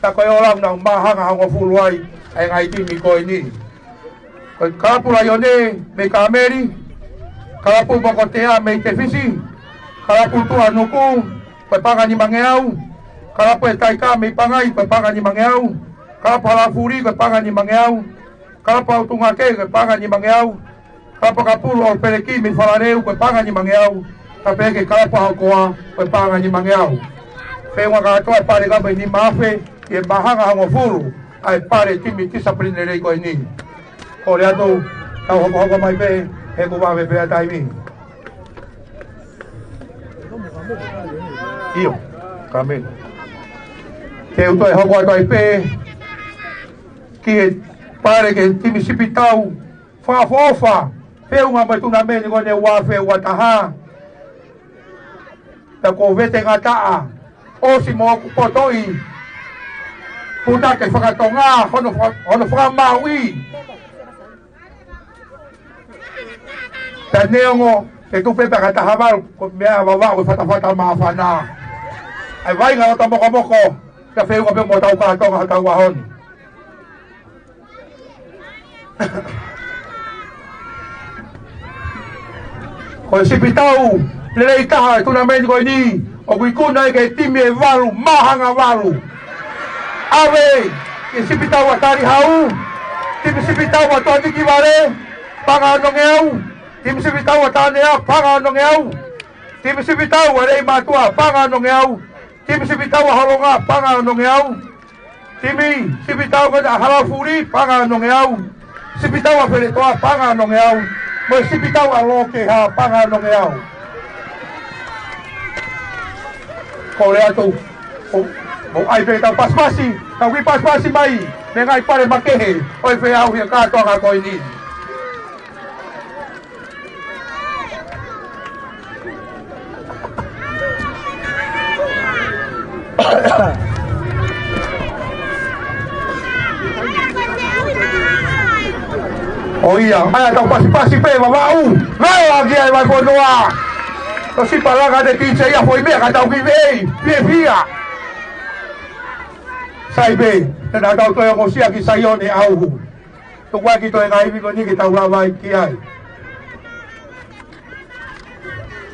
Ka ko e ola naʻa nau māhanga hongofulu ai ʻa e ngaahi timi ko eni. Ko e kalapu Laione mei Kameli, kalapu Mokotea mei Tefisi, kalapu Tuʻanuku, ko e paʻanga ʻe nimangeau, kalapu ʻa e Taika mei Pangai, ko e paʻanga ʻe nimangeau, kalapu Halaufuli, ko e paʻanga ʻe nimangeau, kalapu ʻa ʻUtungake, ko e paʻanga ʻe nimangeau, kalapu ʻa Kapulu ʻo Peleki mei Falaleu, ko e paʻanga ʻe nimangeau. Ka pehē ki he kalapu ʻa ʻOkoa, ko e paʻanga ʻe nimangeau. Feʻunga kātoa e pale ka mei nima afe, ʻi he māhanga hongofulu ʻa e pale timi tisipilinia lelei ko eni. Kole atu, tau hokohoko mai pē, he kuo vave pē ʻa e taimi. ʻIo, Kameli. Te u toe hoko atu ai pē, ki he pale ki he timi Sipitau, fakaʻofoʻofa, feʻunga mo e tunameni ko eni ua afe ua taha. Pea ko e vete ngataʻa, ʻosi mo ʻeku potoʻi, puta ke fakatonga, hono fa-, hono fakamāuʻi. Pea neongo, ke tupe pea ka taha valu, ko e meʻa Vavaʻu ʻe fatafata māfana. ʻAi vai ngalo ta mokomoko, ka feʻunga pē mo tau kātoa hotau ʻaho ni. Ko e Sipitau lelei taha e tunameni ko eni, ʻoku ikuna ai ki he timi ʻe valu, māhanga valu. ʻAve, ki he Sipitau ʻa Talihau, timi Sipitau ʻa Tuʻanikivale, paʻanga ʻe onongeau, timi Sipitau ʻa Tanea, paʻanga ʻe onongeau, timi Sipitau ʻa Leimātuʻa, paʻanga ʻe onongeau, timi Sipitau ʻa Holonga, paʻanga ʻe onongeau, timi Sipitau ko ē ʻa Halaufuli, paʻanga ʻe onongeau. Sipitau ʻa Feletoa, paʻanga ʻe onongeau. Mo e Sipitau ʻa Lokeha, paʻanga ʻe onongeau. Kole atu, ʻo, ʻo ʻai pē tau pasipasi, tau kiʻi pasipasi mai, mei he ngaahi pale makehe ʻo e feʻauhi kātoanga ko eni. ʻOia, ʻai ʻetau pasipasi pē, Vavaʻu. Vai ʻa kia e vai ponoa. Tosi palaka te kiʻi ia foʻi meʻa ka tau kiʻi vei, fiefia. Sai pē, te na tau toe ongosia ki Saione ʻAuhu. Tuku ā ki toe ngaahi ivi ko eni ke tau lava ai ki ai.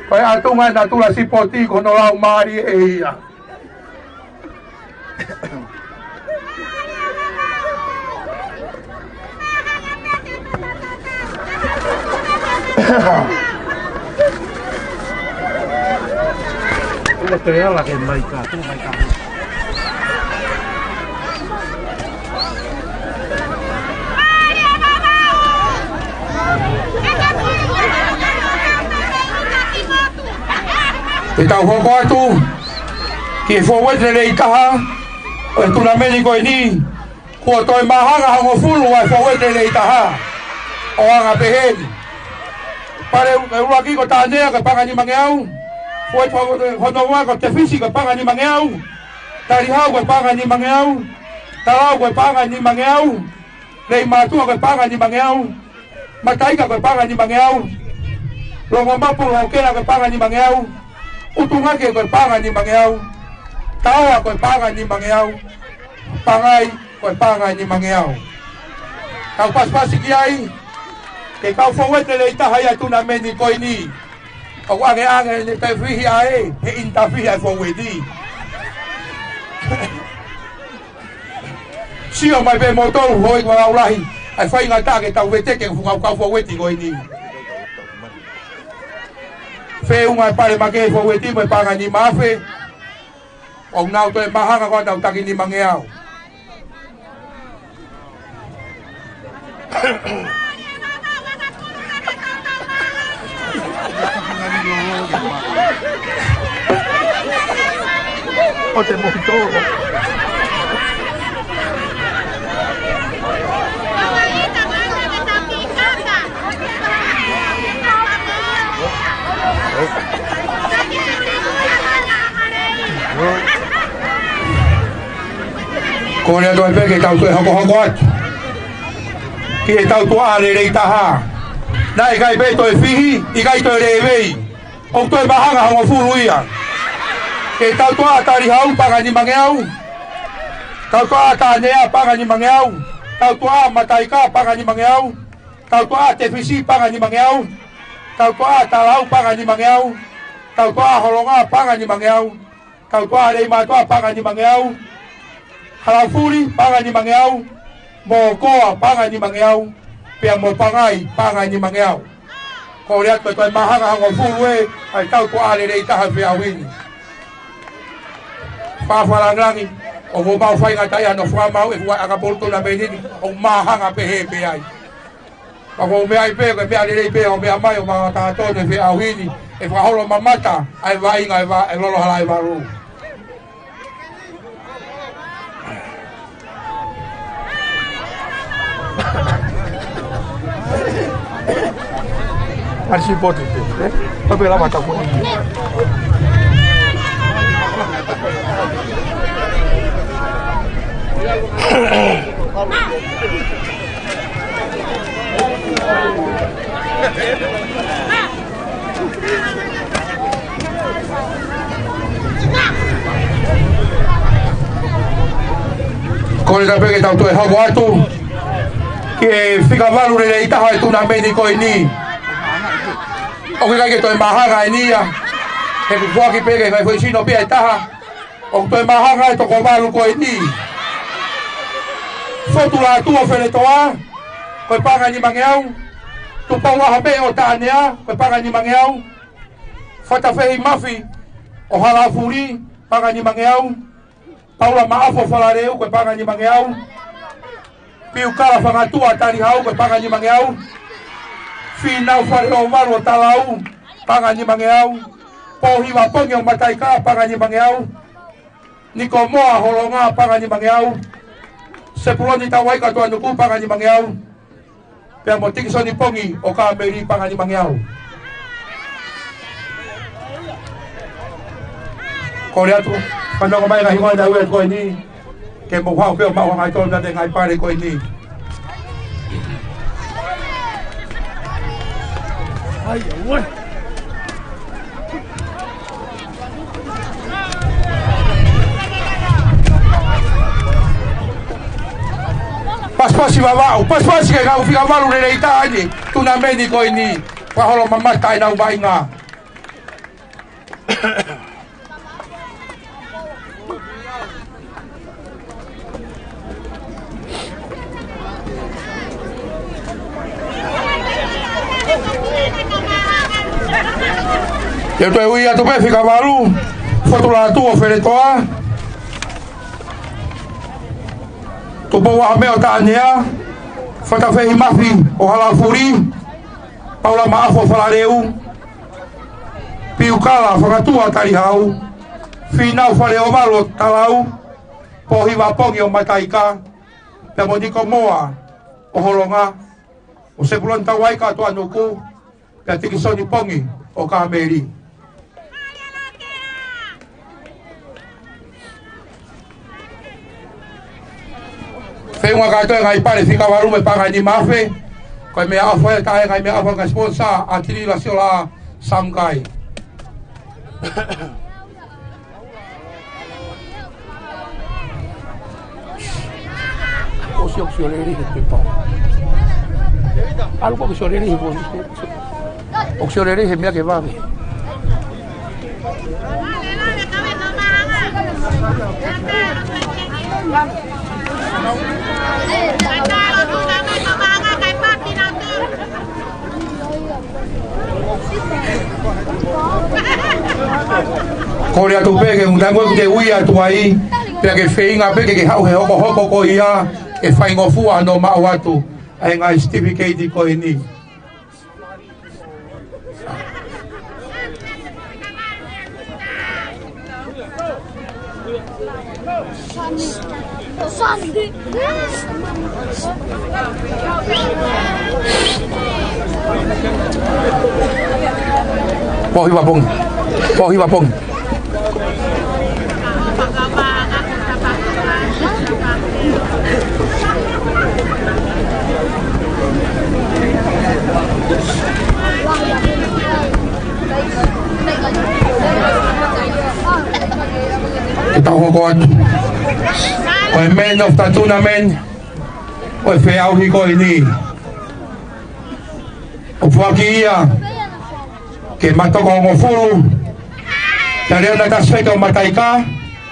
Ko e ʻatunga ʻa e natula sipoti ko hono laumālie ʻe ia. Ua te ala ke maika, tu maika. Te tau hoko atu ki he fouete lelei taha ʻo e tunameni ko eni. Kuo toe māhanga hongofulu ʻa e fouete lelei taha ʻo anga pehē ni. Pale ʻuluaki ko Tānea ko e paʻanga ʻe nimangeau. Fouete hono ua ko Tefisi ko e paʻanga ʻe nimangeau. Talihau ko e paʻanga ʻe nimangeau. Talau ko e paʻanga ʻe nimangeau. Leimātuʻa ko e paʻanga ʻe nimangeau. Mataika ko e paʻanga ʻe nimangeau. Longomapu Lokela ko e paʻanga ʻe nimangeau. ʻUtungake ko e paʻanga ʻe nimangeau. Taoa ko e paʻanga ʻe nimangeau. Pangai ko e paʻanga ʻe nimangeau. Tau pasipasi ki ai. Ke kau fouete lelei taha ia ʻa e tunameni ko eni. ʻOku ʻangeʻange ʻene tafihi ʻa e, he ʻene tafihi ʻa e fouete. Sio mai pē moutolu hoi kua lau lahi, ʻa e faingataʻa ke tau veteki e fuʻu kau fouete ko eni. Feʻunga e pale make fouete mo e paʻanga ʻe nima afe. ʻOku nau toe māhanga ko ʻenau taki ʻe nimangeau. ʻO te moutolu. Kole atu ai pē ke tau toe hokohoko atu ki he tautuʻa lelei taha. Naʻe ʻikai pē toe fihi, ʻikai toe lēvei. ʻOku toe māhanga hongofulu ia. Ke tautuʻa Talihau paʻanga ʻe nimangeau. Tautuʻa Tānea paʻanga ʻe nimangeau. Tautuʻa Mataika paʻanga ʻe nimangeau. Tautuʻa Tefisi paʻanga ʻe nimangeau. Tautuʻa Talau paʻanga ʻe nimangeau. Tautuʻa Holonga paʻanga ʻe nimangeau. Tautuʻa Leimātuʻa paʻanga ʻe nimangeau. Halaufuli paʻanga ʻe nimangeau. Mokoa paʻanga ʻe nimangeau. Pea mo Pangai paʻanga ʻe nimangeau. Kole atu ke toe māhanga hongofulu ē, ʻa e tautuʻa lelei taha feʻauhi ni. Fakafakalāngilangi, ʻoku mau faingataʻaʻia hono fakamaau e fuʻu ʻakapulu tunameni ni, ʻoku māhanga pehē pē ai. Ka ko e meʻa ai pē, ko e meʻa lelei pē ʻo meʻa mai ʻo mātā tonu e feʻauhi ni, ʻe fakaholo mamata ʻa e vaʻinga ʻe va-, ʻe Lolo Halaevalu. Ari sipoti te, eh? Pape lava taku. Kole atu pē ke tau toe hoko atu ki he fika valu lelei taha e tunameni ko eni. ʻOku ʻikai ke toe māhanga eni ia. He kuo foaki pē ke ngaahi foʻi sino pē ʻe taha. ʻOku toe māhanga e toko valu ko eni. Fotulātua Feletoa, ko e paʻanga ʻe nimangeau. Tupou ʻAhomeʻi ʻo Tānea, ko e paʻanga ʻe nimangeau. Fatafehi Mafi ʻo Halaufuli, paʻanga ʻe nimangeau. Paula Maʻafu ʻo Falaleu, ko e paʻanga ʻe nimangeau. Piukala Fangatuʻa Talihau, ko e paʻanga ʻe nimangeau. Fīnau Faleʻovalu ʻo Talau, paʻanga ʻe nimangeau. Pōhiva Pongi ʻo Mataika, paʻanga ʻe nimangeau. Nikomoa Holonga, paʻanga ʻe nimangeau. Sepuloni Tauaika Tuʻanuku, paʻanga ʻe nimangeau. Pea mo Tikisoni Pongi ʻo Kāmeli, paʻanga ʻe nimangeau. Kole atu, fanongo mai ngaahi hingoa naʻe ui atu ko eni, ke mou haʻu pē ʻo maʻu ha ngaahi tolu mei he ngaahi pale ko eni. Ai, ai, ai. Pasipasi Vavaʻu, pasipasi ki he kau fika valu lelei taha ʻi he tunameni ko eni. Fakaholo mamata ʻenau vaʻinga. Te u toe ui atu pē fika valu, Fotulatu ʻo Feletoa, Tupou ʻAhome ʻo Taʻanea, Fatafehi Mafi ʻo Halafuli, Paula Maʻafu ʻo Falaleu, Piukala Fakatua Talihau, Finau Faleovalu ʻo Talau, Pohiva Pongi ʻo Mataika, pea mo Niko Moa ʻo Holonga, ʻo Sepuloni Tauaika ʻo Tuʻanuku, pea Tikisoni Pongi ʻo Kāmeli. Feʻunga kātoa e ngaahi pale fika valu mo e paʻanga ʻe nima afe. Ko e meʻaʻofa ia, taha e ngaahi meʻaʻofa ʻa e ngaahi sponsor, ʻa Tilila Siola Samkai. ʻOsi ʻoku sio lelei he pepa. ʻAlu ko ē ke sio lelei he pepa. ʻOku sio lelei he meʻa ke vave. Kole atu pē ke ʻuta mo ke ui atu ai, pea ke feinga pē ke ke haʻu he hokohoko ko ia, ke faingofua hono maʻu atu ʻa e ngaahi certificate ko eni. Pohiva Pongi. Pohiva Pongi. Ke tau hoko atu. Ko e man of the tournament, ko e feʻauhi ko eni, ʻoku foaki ia ki he mataʻikungā hongofulu, kia Leona Tasifeke ʻo Mataika,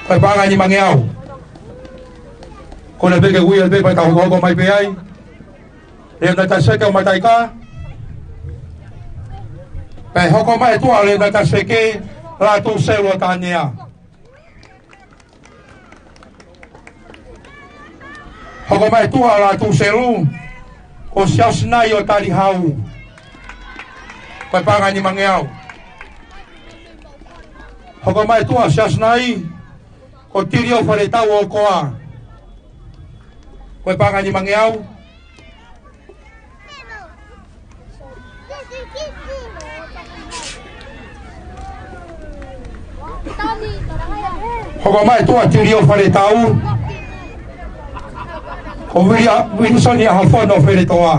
ko e paʻanga ʻe nimangeau. Kole pē ke ui atu pē pea tau hokohoko mai pē ai. Leona Tasifeke ʻo Mataika. Pea hoko mai e tuʻa ʻo Leona Tasifeke, Lātūselu ʻo Taʻanea. Hoko mai e tuʻa ʻo Lātūselu, ko Siaosinai ʻo Talihau, ko e paʻanga ʻe nimangeau. Hoko mai e tuʻa ʻo Siaosinai, ko Tilio Faletau ʻo Okoa, ko e paʻanga ʻe nimangeau. Hoko mai e tuʻa ʻo Tilio Faletau, ko Vilia-, Vilisoni ʻAhofono ʻo Feletoa.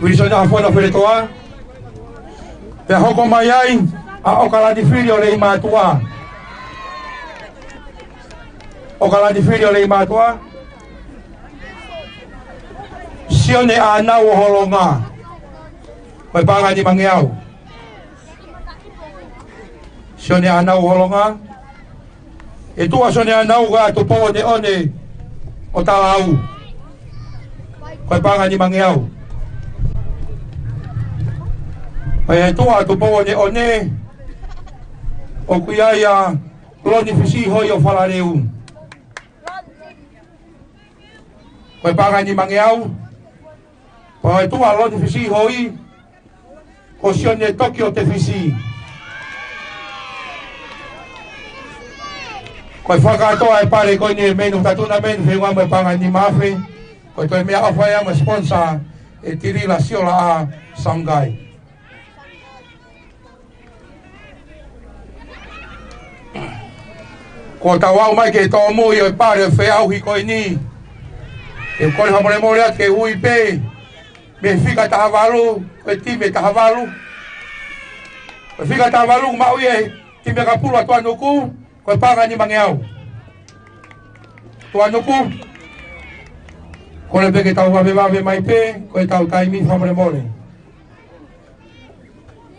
Vilisoni ʻAhofono ʻo Feletoa. Pea hoko mai ai ʻa ʻOkalani Fili ʻo Leimātuʻa. ʻOkalani Fili ʻo Leimātuʻa. Sione ʻAnau ʻo Holonga, ko e paʻanga ʻe nimangeau. Sione ʻAnau ʻo Holonga. E tuʻa ʻo Sione ʻAnau ko ʻa Tupou ʻOneʻone ʻo Talau, ko e paʻanga ʻe nimangeau. Pea e tuʻa ʻo Tupou ʻOneʻone, ʻoku ʻi ai ʻa Loni Fisihoi ʻo Falaleu, ko e paʻanga ʻe nimangeau. Pea e tuʻa ʻo Loni Fisihoi, ko Sione Toki ʻo Tefisi. Ko e fakakātoa e pale ko eni e man of the tournament, feʻunga mo e paʻanga ʻe nima afe. Ko e toe meʻaʻofa ia mo e sponsor ʻe Tilila Siola Samkai. Kuo tau aʻu mai ki he tōmui ʻo e pale ʻo e feʻauhi ko eni. ʻE kole fakamolemole atu ke ui pē mei he fika taha valu, ko e timi ʻe taha valu. Ko e fika taha valu ʻoku maʻu ia ʻe he timi ʻakapulu ʻa Tuʻanuku, ko e paʻanga ʻe nimangeau. Tuʻanuku. Kole pē ke tau vavevave mai pē, ko ʻetau taimi, fakamolemole.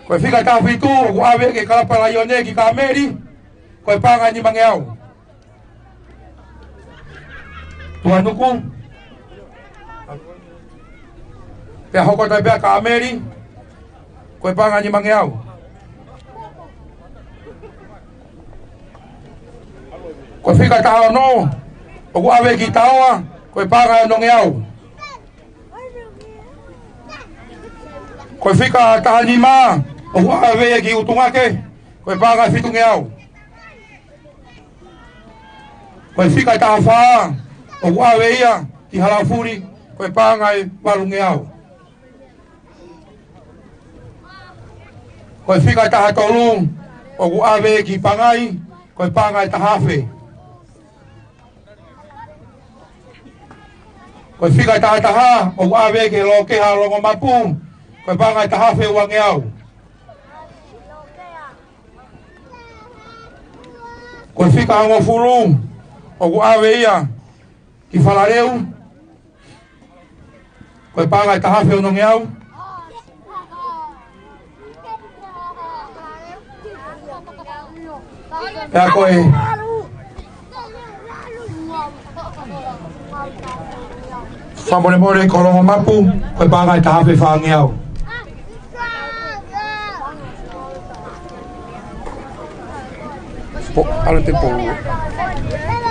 Ko e fika taha fitu, ʻoku ʻave ki he Kalapa Laione ki Kāmeli, ko e paʻanga ʻe nimangeau. Tuʻanuku. Pea hoko atu ai pē ʻa Kāmeli, ko e paʻanga ʻe nimangeau. Ko e fika taha ono, ʻoku ʻave ki Taoa, ko e paʻanga ʻe onongeau. Ko e fika taha nima, ʻoku ʻave ia ki ʻUtungake, ko e paʻanga ʻe fitungeau. Ko e fika taha fā, ʻoku ʻave ia ki Halaufuli, ko e paʻanga ʻe valungeau. Ko e fika taha tolu, ʻoku ʻave ki Pangai, ko e paʻanga ʻe taha afe. Ko e fika taha taha, ʻoku ʻave ki he Lokeha Longomapu, ko e paʻanga ʻe taha afe uangeau. Ko e fika hongofulu, ʻoku ʻave ia ki Falaleu, ko e paʻanga ʻe taha afe onongeau. Pea ko e fakamolemole, ko Longomapu, ko e paʻanga ʻe taha afe fāngeau. Po, alo te po,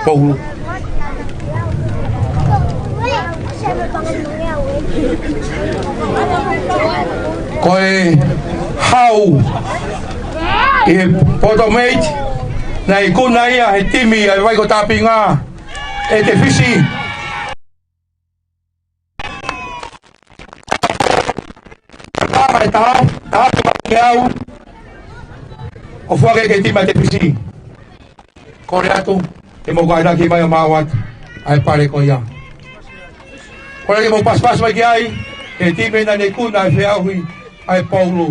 po. Ko e hau ʻi he bottom eight, naʻe ikuna ia he timi ʻa e Vai ko Tāpinga, ʻEte Fisi. Paʻanga ʻe taha, taha afe uangeau, ʻo foaki ki he timi ʻa ʻEte Fisi. Kole atu ke mou kātaki mai ʻo maʻu atu ʻa e pale ko ia. Kole ke mou pasipasi mai ki ai, ki he timi naʻa ne ikuna ʻa e feʻauhi ʻa e poulu.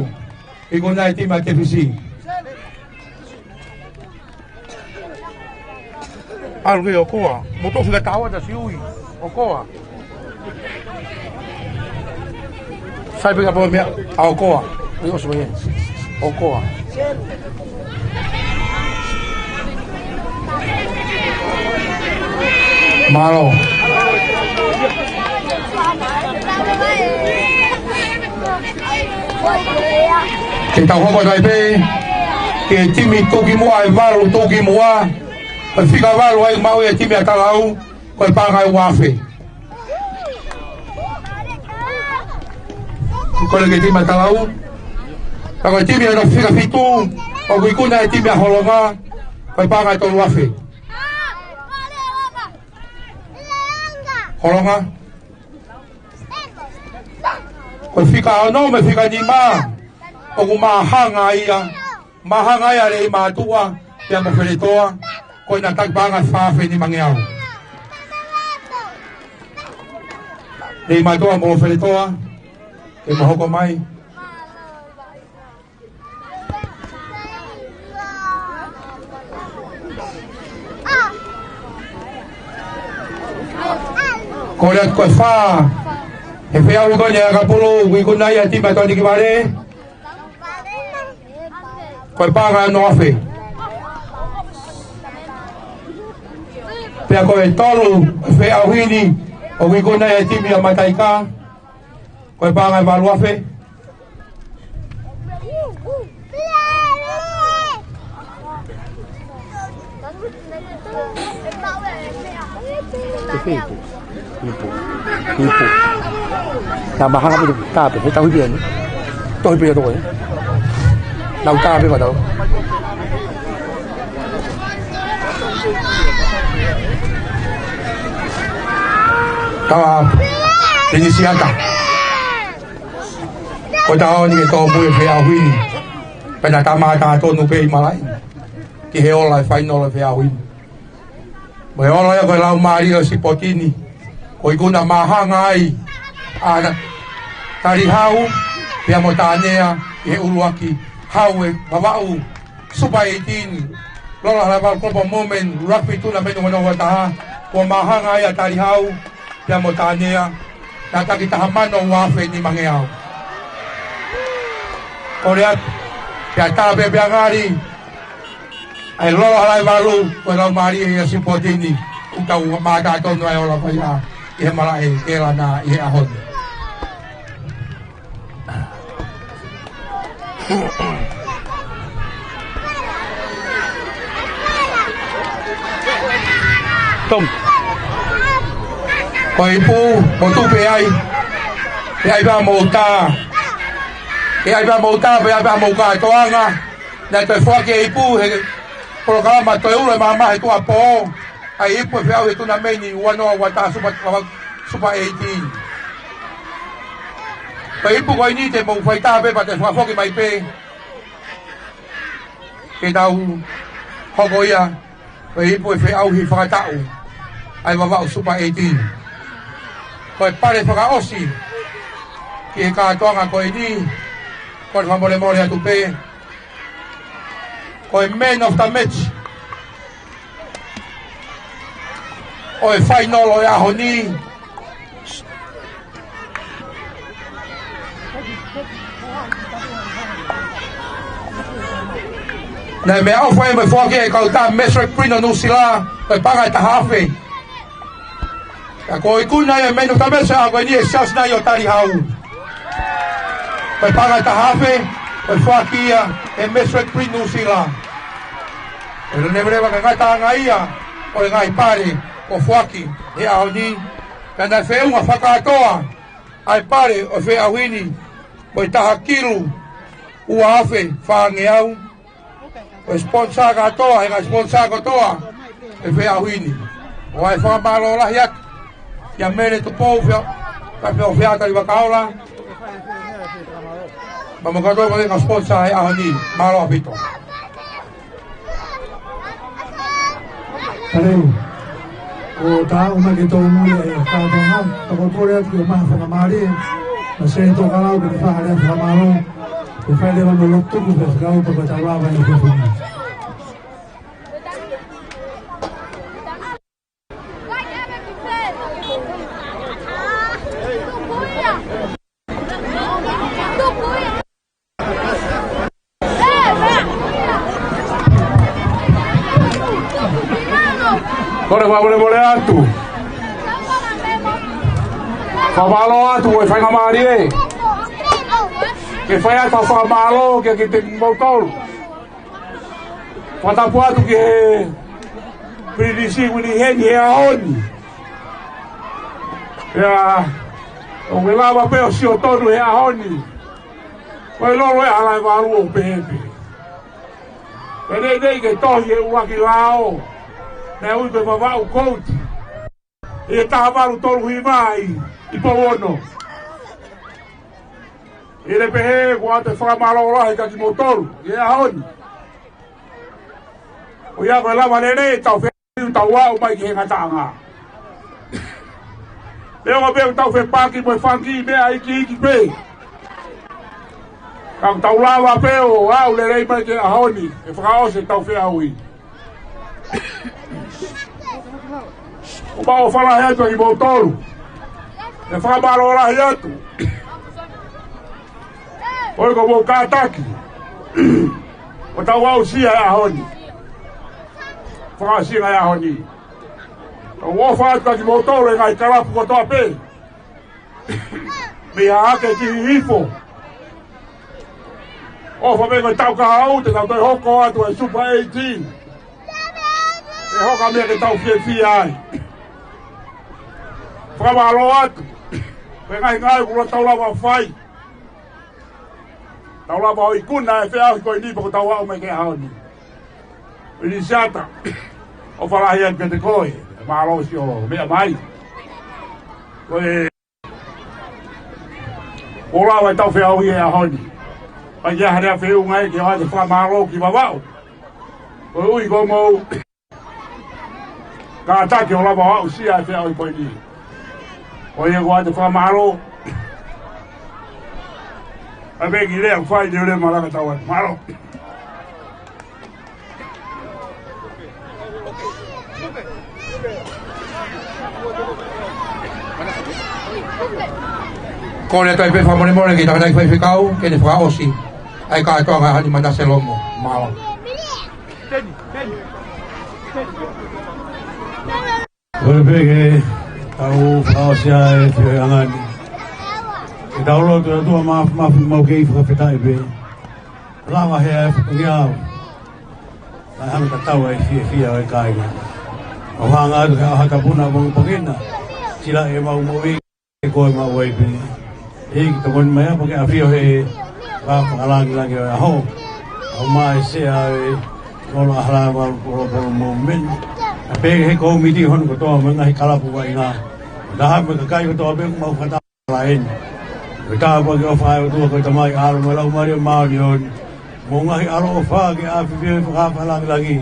Ikuna ʻe he timi ʻa ʻEte Fisi. ʻAlu ki ʻOkoa. Mo tofi ka tawa ta siui. ʻOkoa. Sai pē ka pau meʻa ʻa ʻOkoa. ʻOi, ʻosi mai ē. ʻOkoa. Mālō. Ke tau hoko atu ai pē ki he timi tuʻukimuʻa, ʻe valu tuʻukimuʻa. Ko e fika valu ʻa ia ʻoku maʻu ʻe he timi ʻa Talau, ko e paʻanga ʻe ua afe. Kole ki he timi ʻa Talau. Ka ko e timi ʻa e fika fitu, ʻoku ikuna ʻe he timi ʻa Holonga, ko e paʻanga ʻe tolu afe. Holonga. Ko e fika ono mo e fika nima, ʻoku māhanga ia. Māhanga ia Leimātuʻa pea mo Feletoa, ko ʻena taki paʻanga ʻe fā afe nimangeau. Leimātuʻa mo Feletoa, ke mou hoko mai. Kole atu ko e fā. He feʻauhi ko eni ʻa e ʻakapulu, ʻoku ikuna ia ʻe he timi ʻa Tony Kivale. Ko e paʻanga ʻe ono afe. Pea ko e tolu, feʻauhi ni, ʻoku ikuna ia ʻe he timi ʻa Mataika. Ko e paʻanga ʻe valu afe. Ipu. Ipu. Ipu. Nā mahanga pē, tā pē, he tauhi pē eni. Tohi pē ia toko ē. Nau tā pē matau. Tava. Pinisiata. Ko e taʻu ni ke tōmui e feʻauhi ni. Pea naʻa ta mātā tonu pē ʻi malaʻe. Ki he ola e fainolo e feʻauhi ni. Mo e ola ia ko e laumālie ʻo e sipoti ni. Ko e ikuna māhanga ai ʻa Talihau, pea mo Tānea, ʻi he ʻuluaki hau ʻe Vavaʻu, Super eighteen, Lola Halavalu Global Movement, Rugby Tournament ua noa ua taha, ko e māhanga ai ʻa Talihau, pea mo Tānea, naʻe taki taha mano ua afe nimangeau. Kole atu, pea tā pē pea ngali, ʻa e Lolo ʻAlaivalu, ko e laumālie ia sipoti ni, ʻoku tau mātā tonu ai ʻo lava ia, ʻi he malaʻe, ke lana, ʻi he ʻaho ni. Tom. Ko e ipu, mo tupe ai. ʻE ʻai pē mo tā. ʻE ʻai pē mo tā, pea pē mo kātoanga. Naʻe toe foaki e ipu, he polokalama toe ulo e maama he tuʻuapō. ʻA e ipu ʻe feʻauhi he tunameni, ua noa ua taha Super, Super eighteen. Ko e ipu ko eni te mou fai tā pē pea te fakafoki mai pē. Ke tau hoko ia, ko e ipu ʻe feʻauhi fakataʻu. ʻA e Vavaʻu Super eighteen. Ko e pale fakaʻosi. Ki he kātoanga ko eni. Ko e fakamolemole atu pē. Ko e man of the match ʻo e final ʻo e ʻaho ni. Naʻe meʻaʻofa ia mo e foaki ʻe he kau tā Mesrec Print ʻo Nuʻusila, ko e paʻanga ʻe taha afe. Ka ko e ikuna ia e man of the match ʻa ko eni ʻe Siaosi Nai ʻo Talihau. Ko e paʻanga ʻe taha afe, ko e foaki ia ʻe Mesrec Print Nuʻusila. ʻE leveleva ka ngataʻanga ia ʻo e ngaahi pale kuo foaki he ʻaho ni, ka naʻe feʻunga fakakātoa ʻa e pale ʻo e feʻauhi ni, ko e taha kilu ua afe fāngeau. Ko e sponsor kātoa, he ngaahi sponsor kotoa ʻo e feʻauhi ni. ʻOku ʻai e fakamālō lahi atu kia Mele Tupou, Fea, ka Fea, Fea Tali Vakaola. Pea mo kātoa mo e ngaahi sponsor he ʻaho ni, mālō ʻaupito. Kaleu. ʻO tāʻu mai ke tau muli e kātoanga, ka ko e kole atu ke maha fakamālie, ma se tō kalau ke fai ha lea fakamālō, ke fai leva mo e lotu tuku pē fekau pea ko e tau lava e fefuni. Kole fakamolemole atu. Fakamālō atu, ko e faingamālie ke fai atu ha fakamālō kiate kimoutolu. Fakatapu atu ki he Pilinisi Uini Heni he ʻaho ni. Pea ʻoku ke lava pē ʻo sio tonu he ʻaho ni. Ko e Lolo ʻAlaivalu ʻoku pehē pē. Pea neʻineʻi ke tohi e ʻuluaki lao, naʻe ui ko e Vavaʻu Gold, ʻi he taha valu tolu hiva ʻi Pouono. ʻI he pehē, ʻoku ou ʻoatu e fakamālō lahi kiate kimoutolu he ʻaho ni. ʻOku ʻikai ko e lava lelei ʻetau feʻauhi, tau aʻu mai ki he ngataʻanga. Neongo pē ʻoku tau fepaki mo e fanga kiʻi meʻa iiki pē, ka ʻoku tau lava pē ʻo aʻu lelei mai ki he ʻaho ni, ʻo fakaʻosi ʻetau feʻauhi. ʻOku mau ʻofa lahi atu kiate kimoutolu. ʻE fakamālō lahi atu. ʻOku mou kātaki ʻo tau aʻusia e ʻaho ni. Fakaʻosinga e ʻaho ni. ʻOku ou ʻofa atu kiate kimoutolu e ngaahi kalapu kotoa pē. Mei Haʻake ki Hihifo. ʻOfa pē ko e taʻu kahaʻu te tau toe hoko atu e Super eighteen. ʻE hoko ha meʻa ke tau fiefia ai. Fakamālō atu. Ko e ngaahi ngāue kuo tau lava ʻo fai. Tau lava ʻo ikuna e feʻauhi ko eni pea kuo tau aʻu mai ki he ʻaho ni. ʻIlisiata, ʻofa lahi atu kiate koe, mālō siʻo meʻa mai. Ko e, kuo lava ʻetau feʻauhi he ʻaho ni. Pea ʻi ai ha lea feʻunga ia ke ʻoatu e fakamālō ki Vavaʻu. Koeʻuhi kuo mou kātaki ʻo lava ʻo aʻusia e feʻauhi ko eni. Ko ia kuo ʻoatu e fakamālō. ʻA pē ki lea fai te ule malanga tau atu. Mālō. Kole atu ai pē fakamolemole ki he tangataʻeiki faifekau, ke ne fakaʻosi ʻa e kātoanga ʻa Halimanase Lomo. Mālō. Kole pē ke tau fakaʻosi ʻa e feohiʻanga ni. Ke tau lotu. ʻOtua Māfimafi, mau kei fakafetaʻi pē. Lava he ʻa e fatongia au. Naʻe hanga tatau ʻa e fiefia ʻo e kāinga. ʻO hanga atu he ʻaho tapu na, pongipongi na, sila ʻemau moʻui, ko e maʻu ai pē. ʻEiki, tokoni mai ā pea ke ʻafio he vā fakalāngilangi ʻo e ʻaho. ʻAumai ʻa e sea ʻo e Kolo ʻa Halava Global Movement. ʻA pē he kōmiti hono kotoa mo e ngaahi kalapu vaʻinga. Taha mo e kakai kotoa pē ʻoku mau fakataha laini. Ko e tāpuaki ʻofa ʻa e ʻOtua ko e Tamai, ʻAlo mo e Laumālie Māʻoniʻoni. Mo e ngaahi ʻaloʻofa ke ʻafifio he vā fakalāngilangi.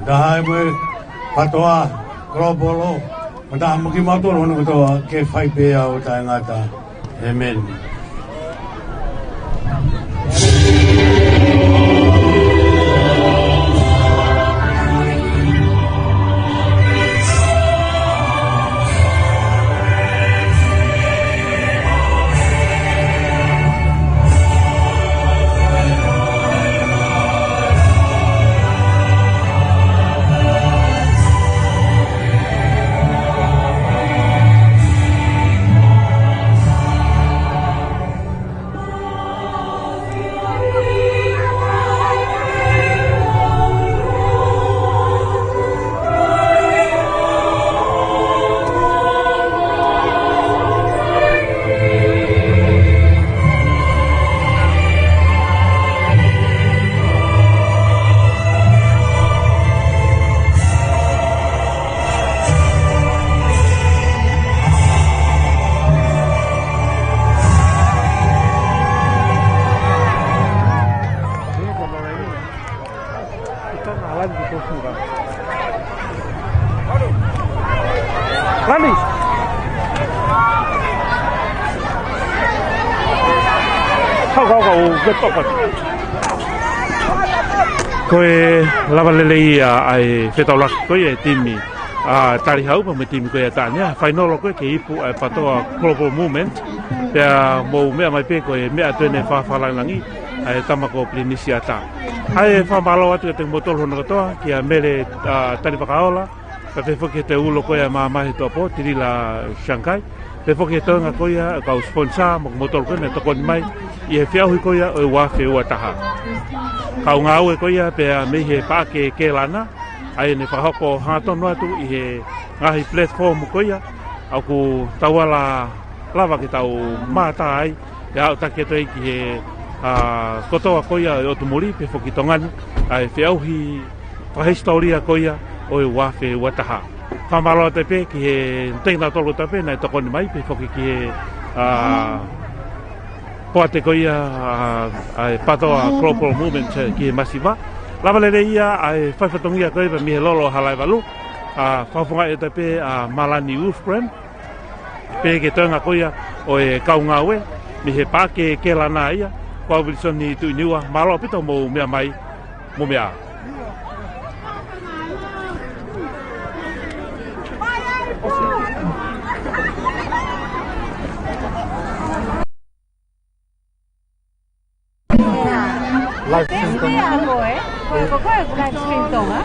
Taha mo e PTOA Global, mo taha mo kimautolu hono kotoa ke fai pē ʻo taʻengata. ʻĒmeni. Lani. Kau, kau, kau, ke toka. Ko e lava lelei ia ʻa e fetaulaki ko ia ʻa e timi ʻa Talihaupa mo e timi ko ia ʻa Taʻanea. Fainolo ko ē ke ipu ʻa e PTOA Global Movement. Pea mou meʻa mai pē ko e meʻa atu eni ʻa e vā fakalāngilangi ʻa e tama ko Pilinisi ʻAtā. ʻA e fakamālō atu kiate kimoutolu hono kotoa, kia Mele, ʻa, Talivakaola, pea pehē foki ki he teulo ko ia ʻa e maama he tuʻuapō, Tilila Shankai, pehē foki ki he toenga ko ia ʻa e kau sponsor mo kimoutolu ko ē naʻe tokoni mai ʻi he feʻauhi ko ia ʻo e ua afe ua taha. Kau ngāue ko ia pea mei he Paʻake Kēlana, ʻa ia naʻe fakahoko hangatonu atu ʻi he ngaahi platform ko ia, ʻoku tau ala lava ke tau mātā ai, pea aʻutaki atu ai ki he, ʻa, kotoa ko ia ʻo e ʻotu muli, pehē foki Tonga ni, ʻa e feʻauhi fakahisitōlia ko ia ʻo e ua afe ua taha. Fakamālō atu pē ki he tēnā tolo tape naʻe tokoni mai, pehē foki ki he, ʻa, poate ko ia, ʻa, ʻa e PTOA Global Movement, ē, ki he masiva. Lava lelei ia ʻa e fai fatongia ko ia pea mei he lolo ʻo Halaevalu, ʻa, fakafofongaʻi atu pē ʻa Malani Wolfgram, pehē ki he toenga ko ia ʻo e kau ngāue, mei he Paʻake Kēlana ia, ko au Vilisoni Tuʻiniua, mālō ʻaupito hoʻomou meʻa mai, mou meʻa. Live stream Tonga. Ko e live stream Tonga.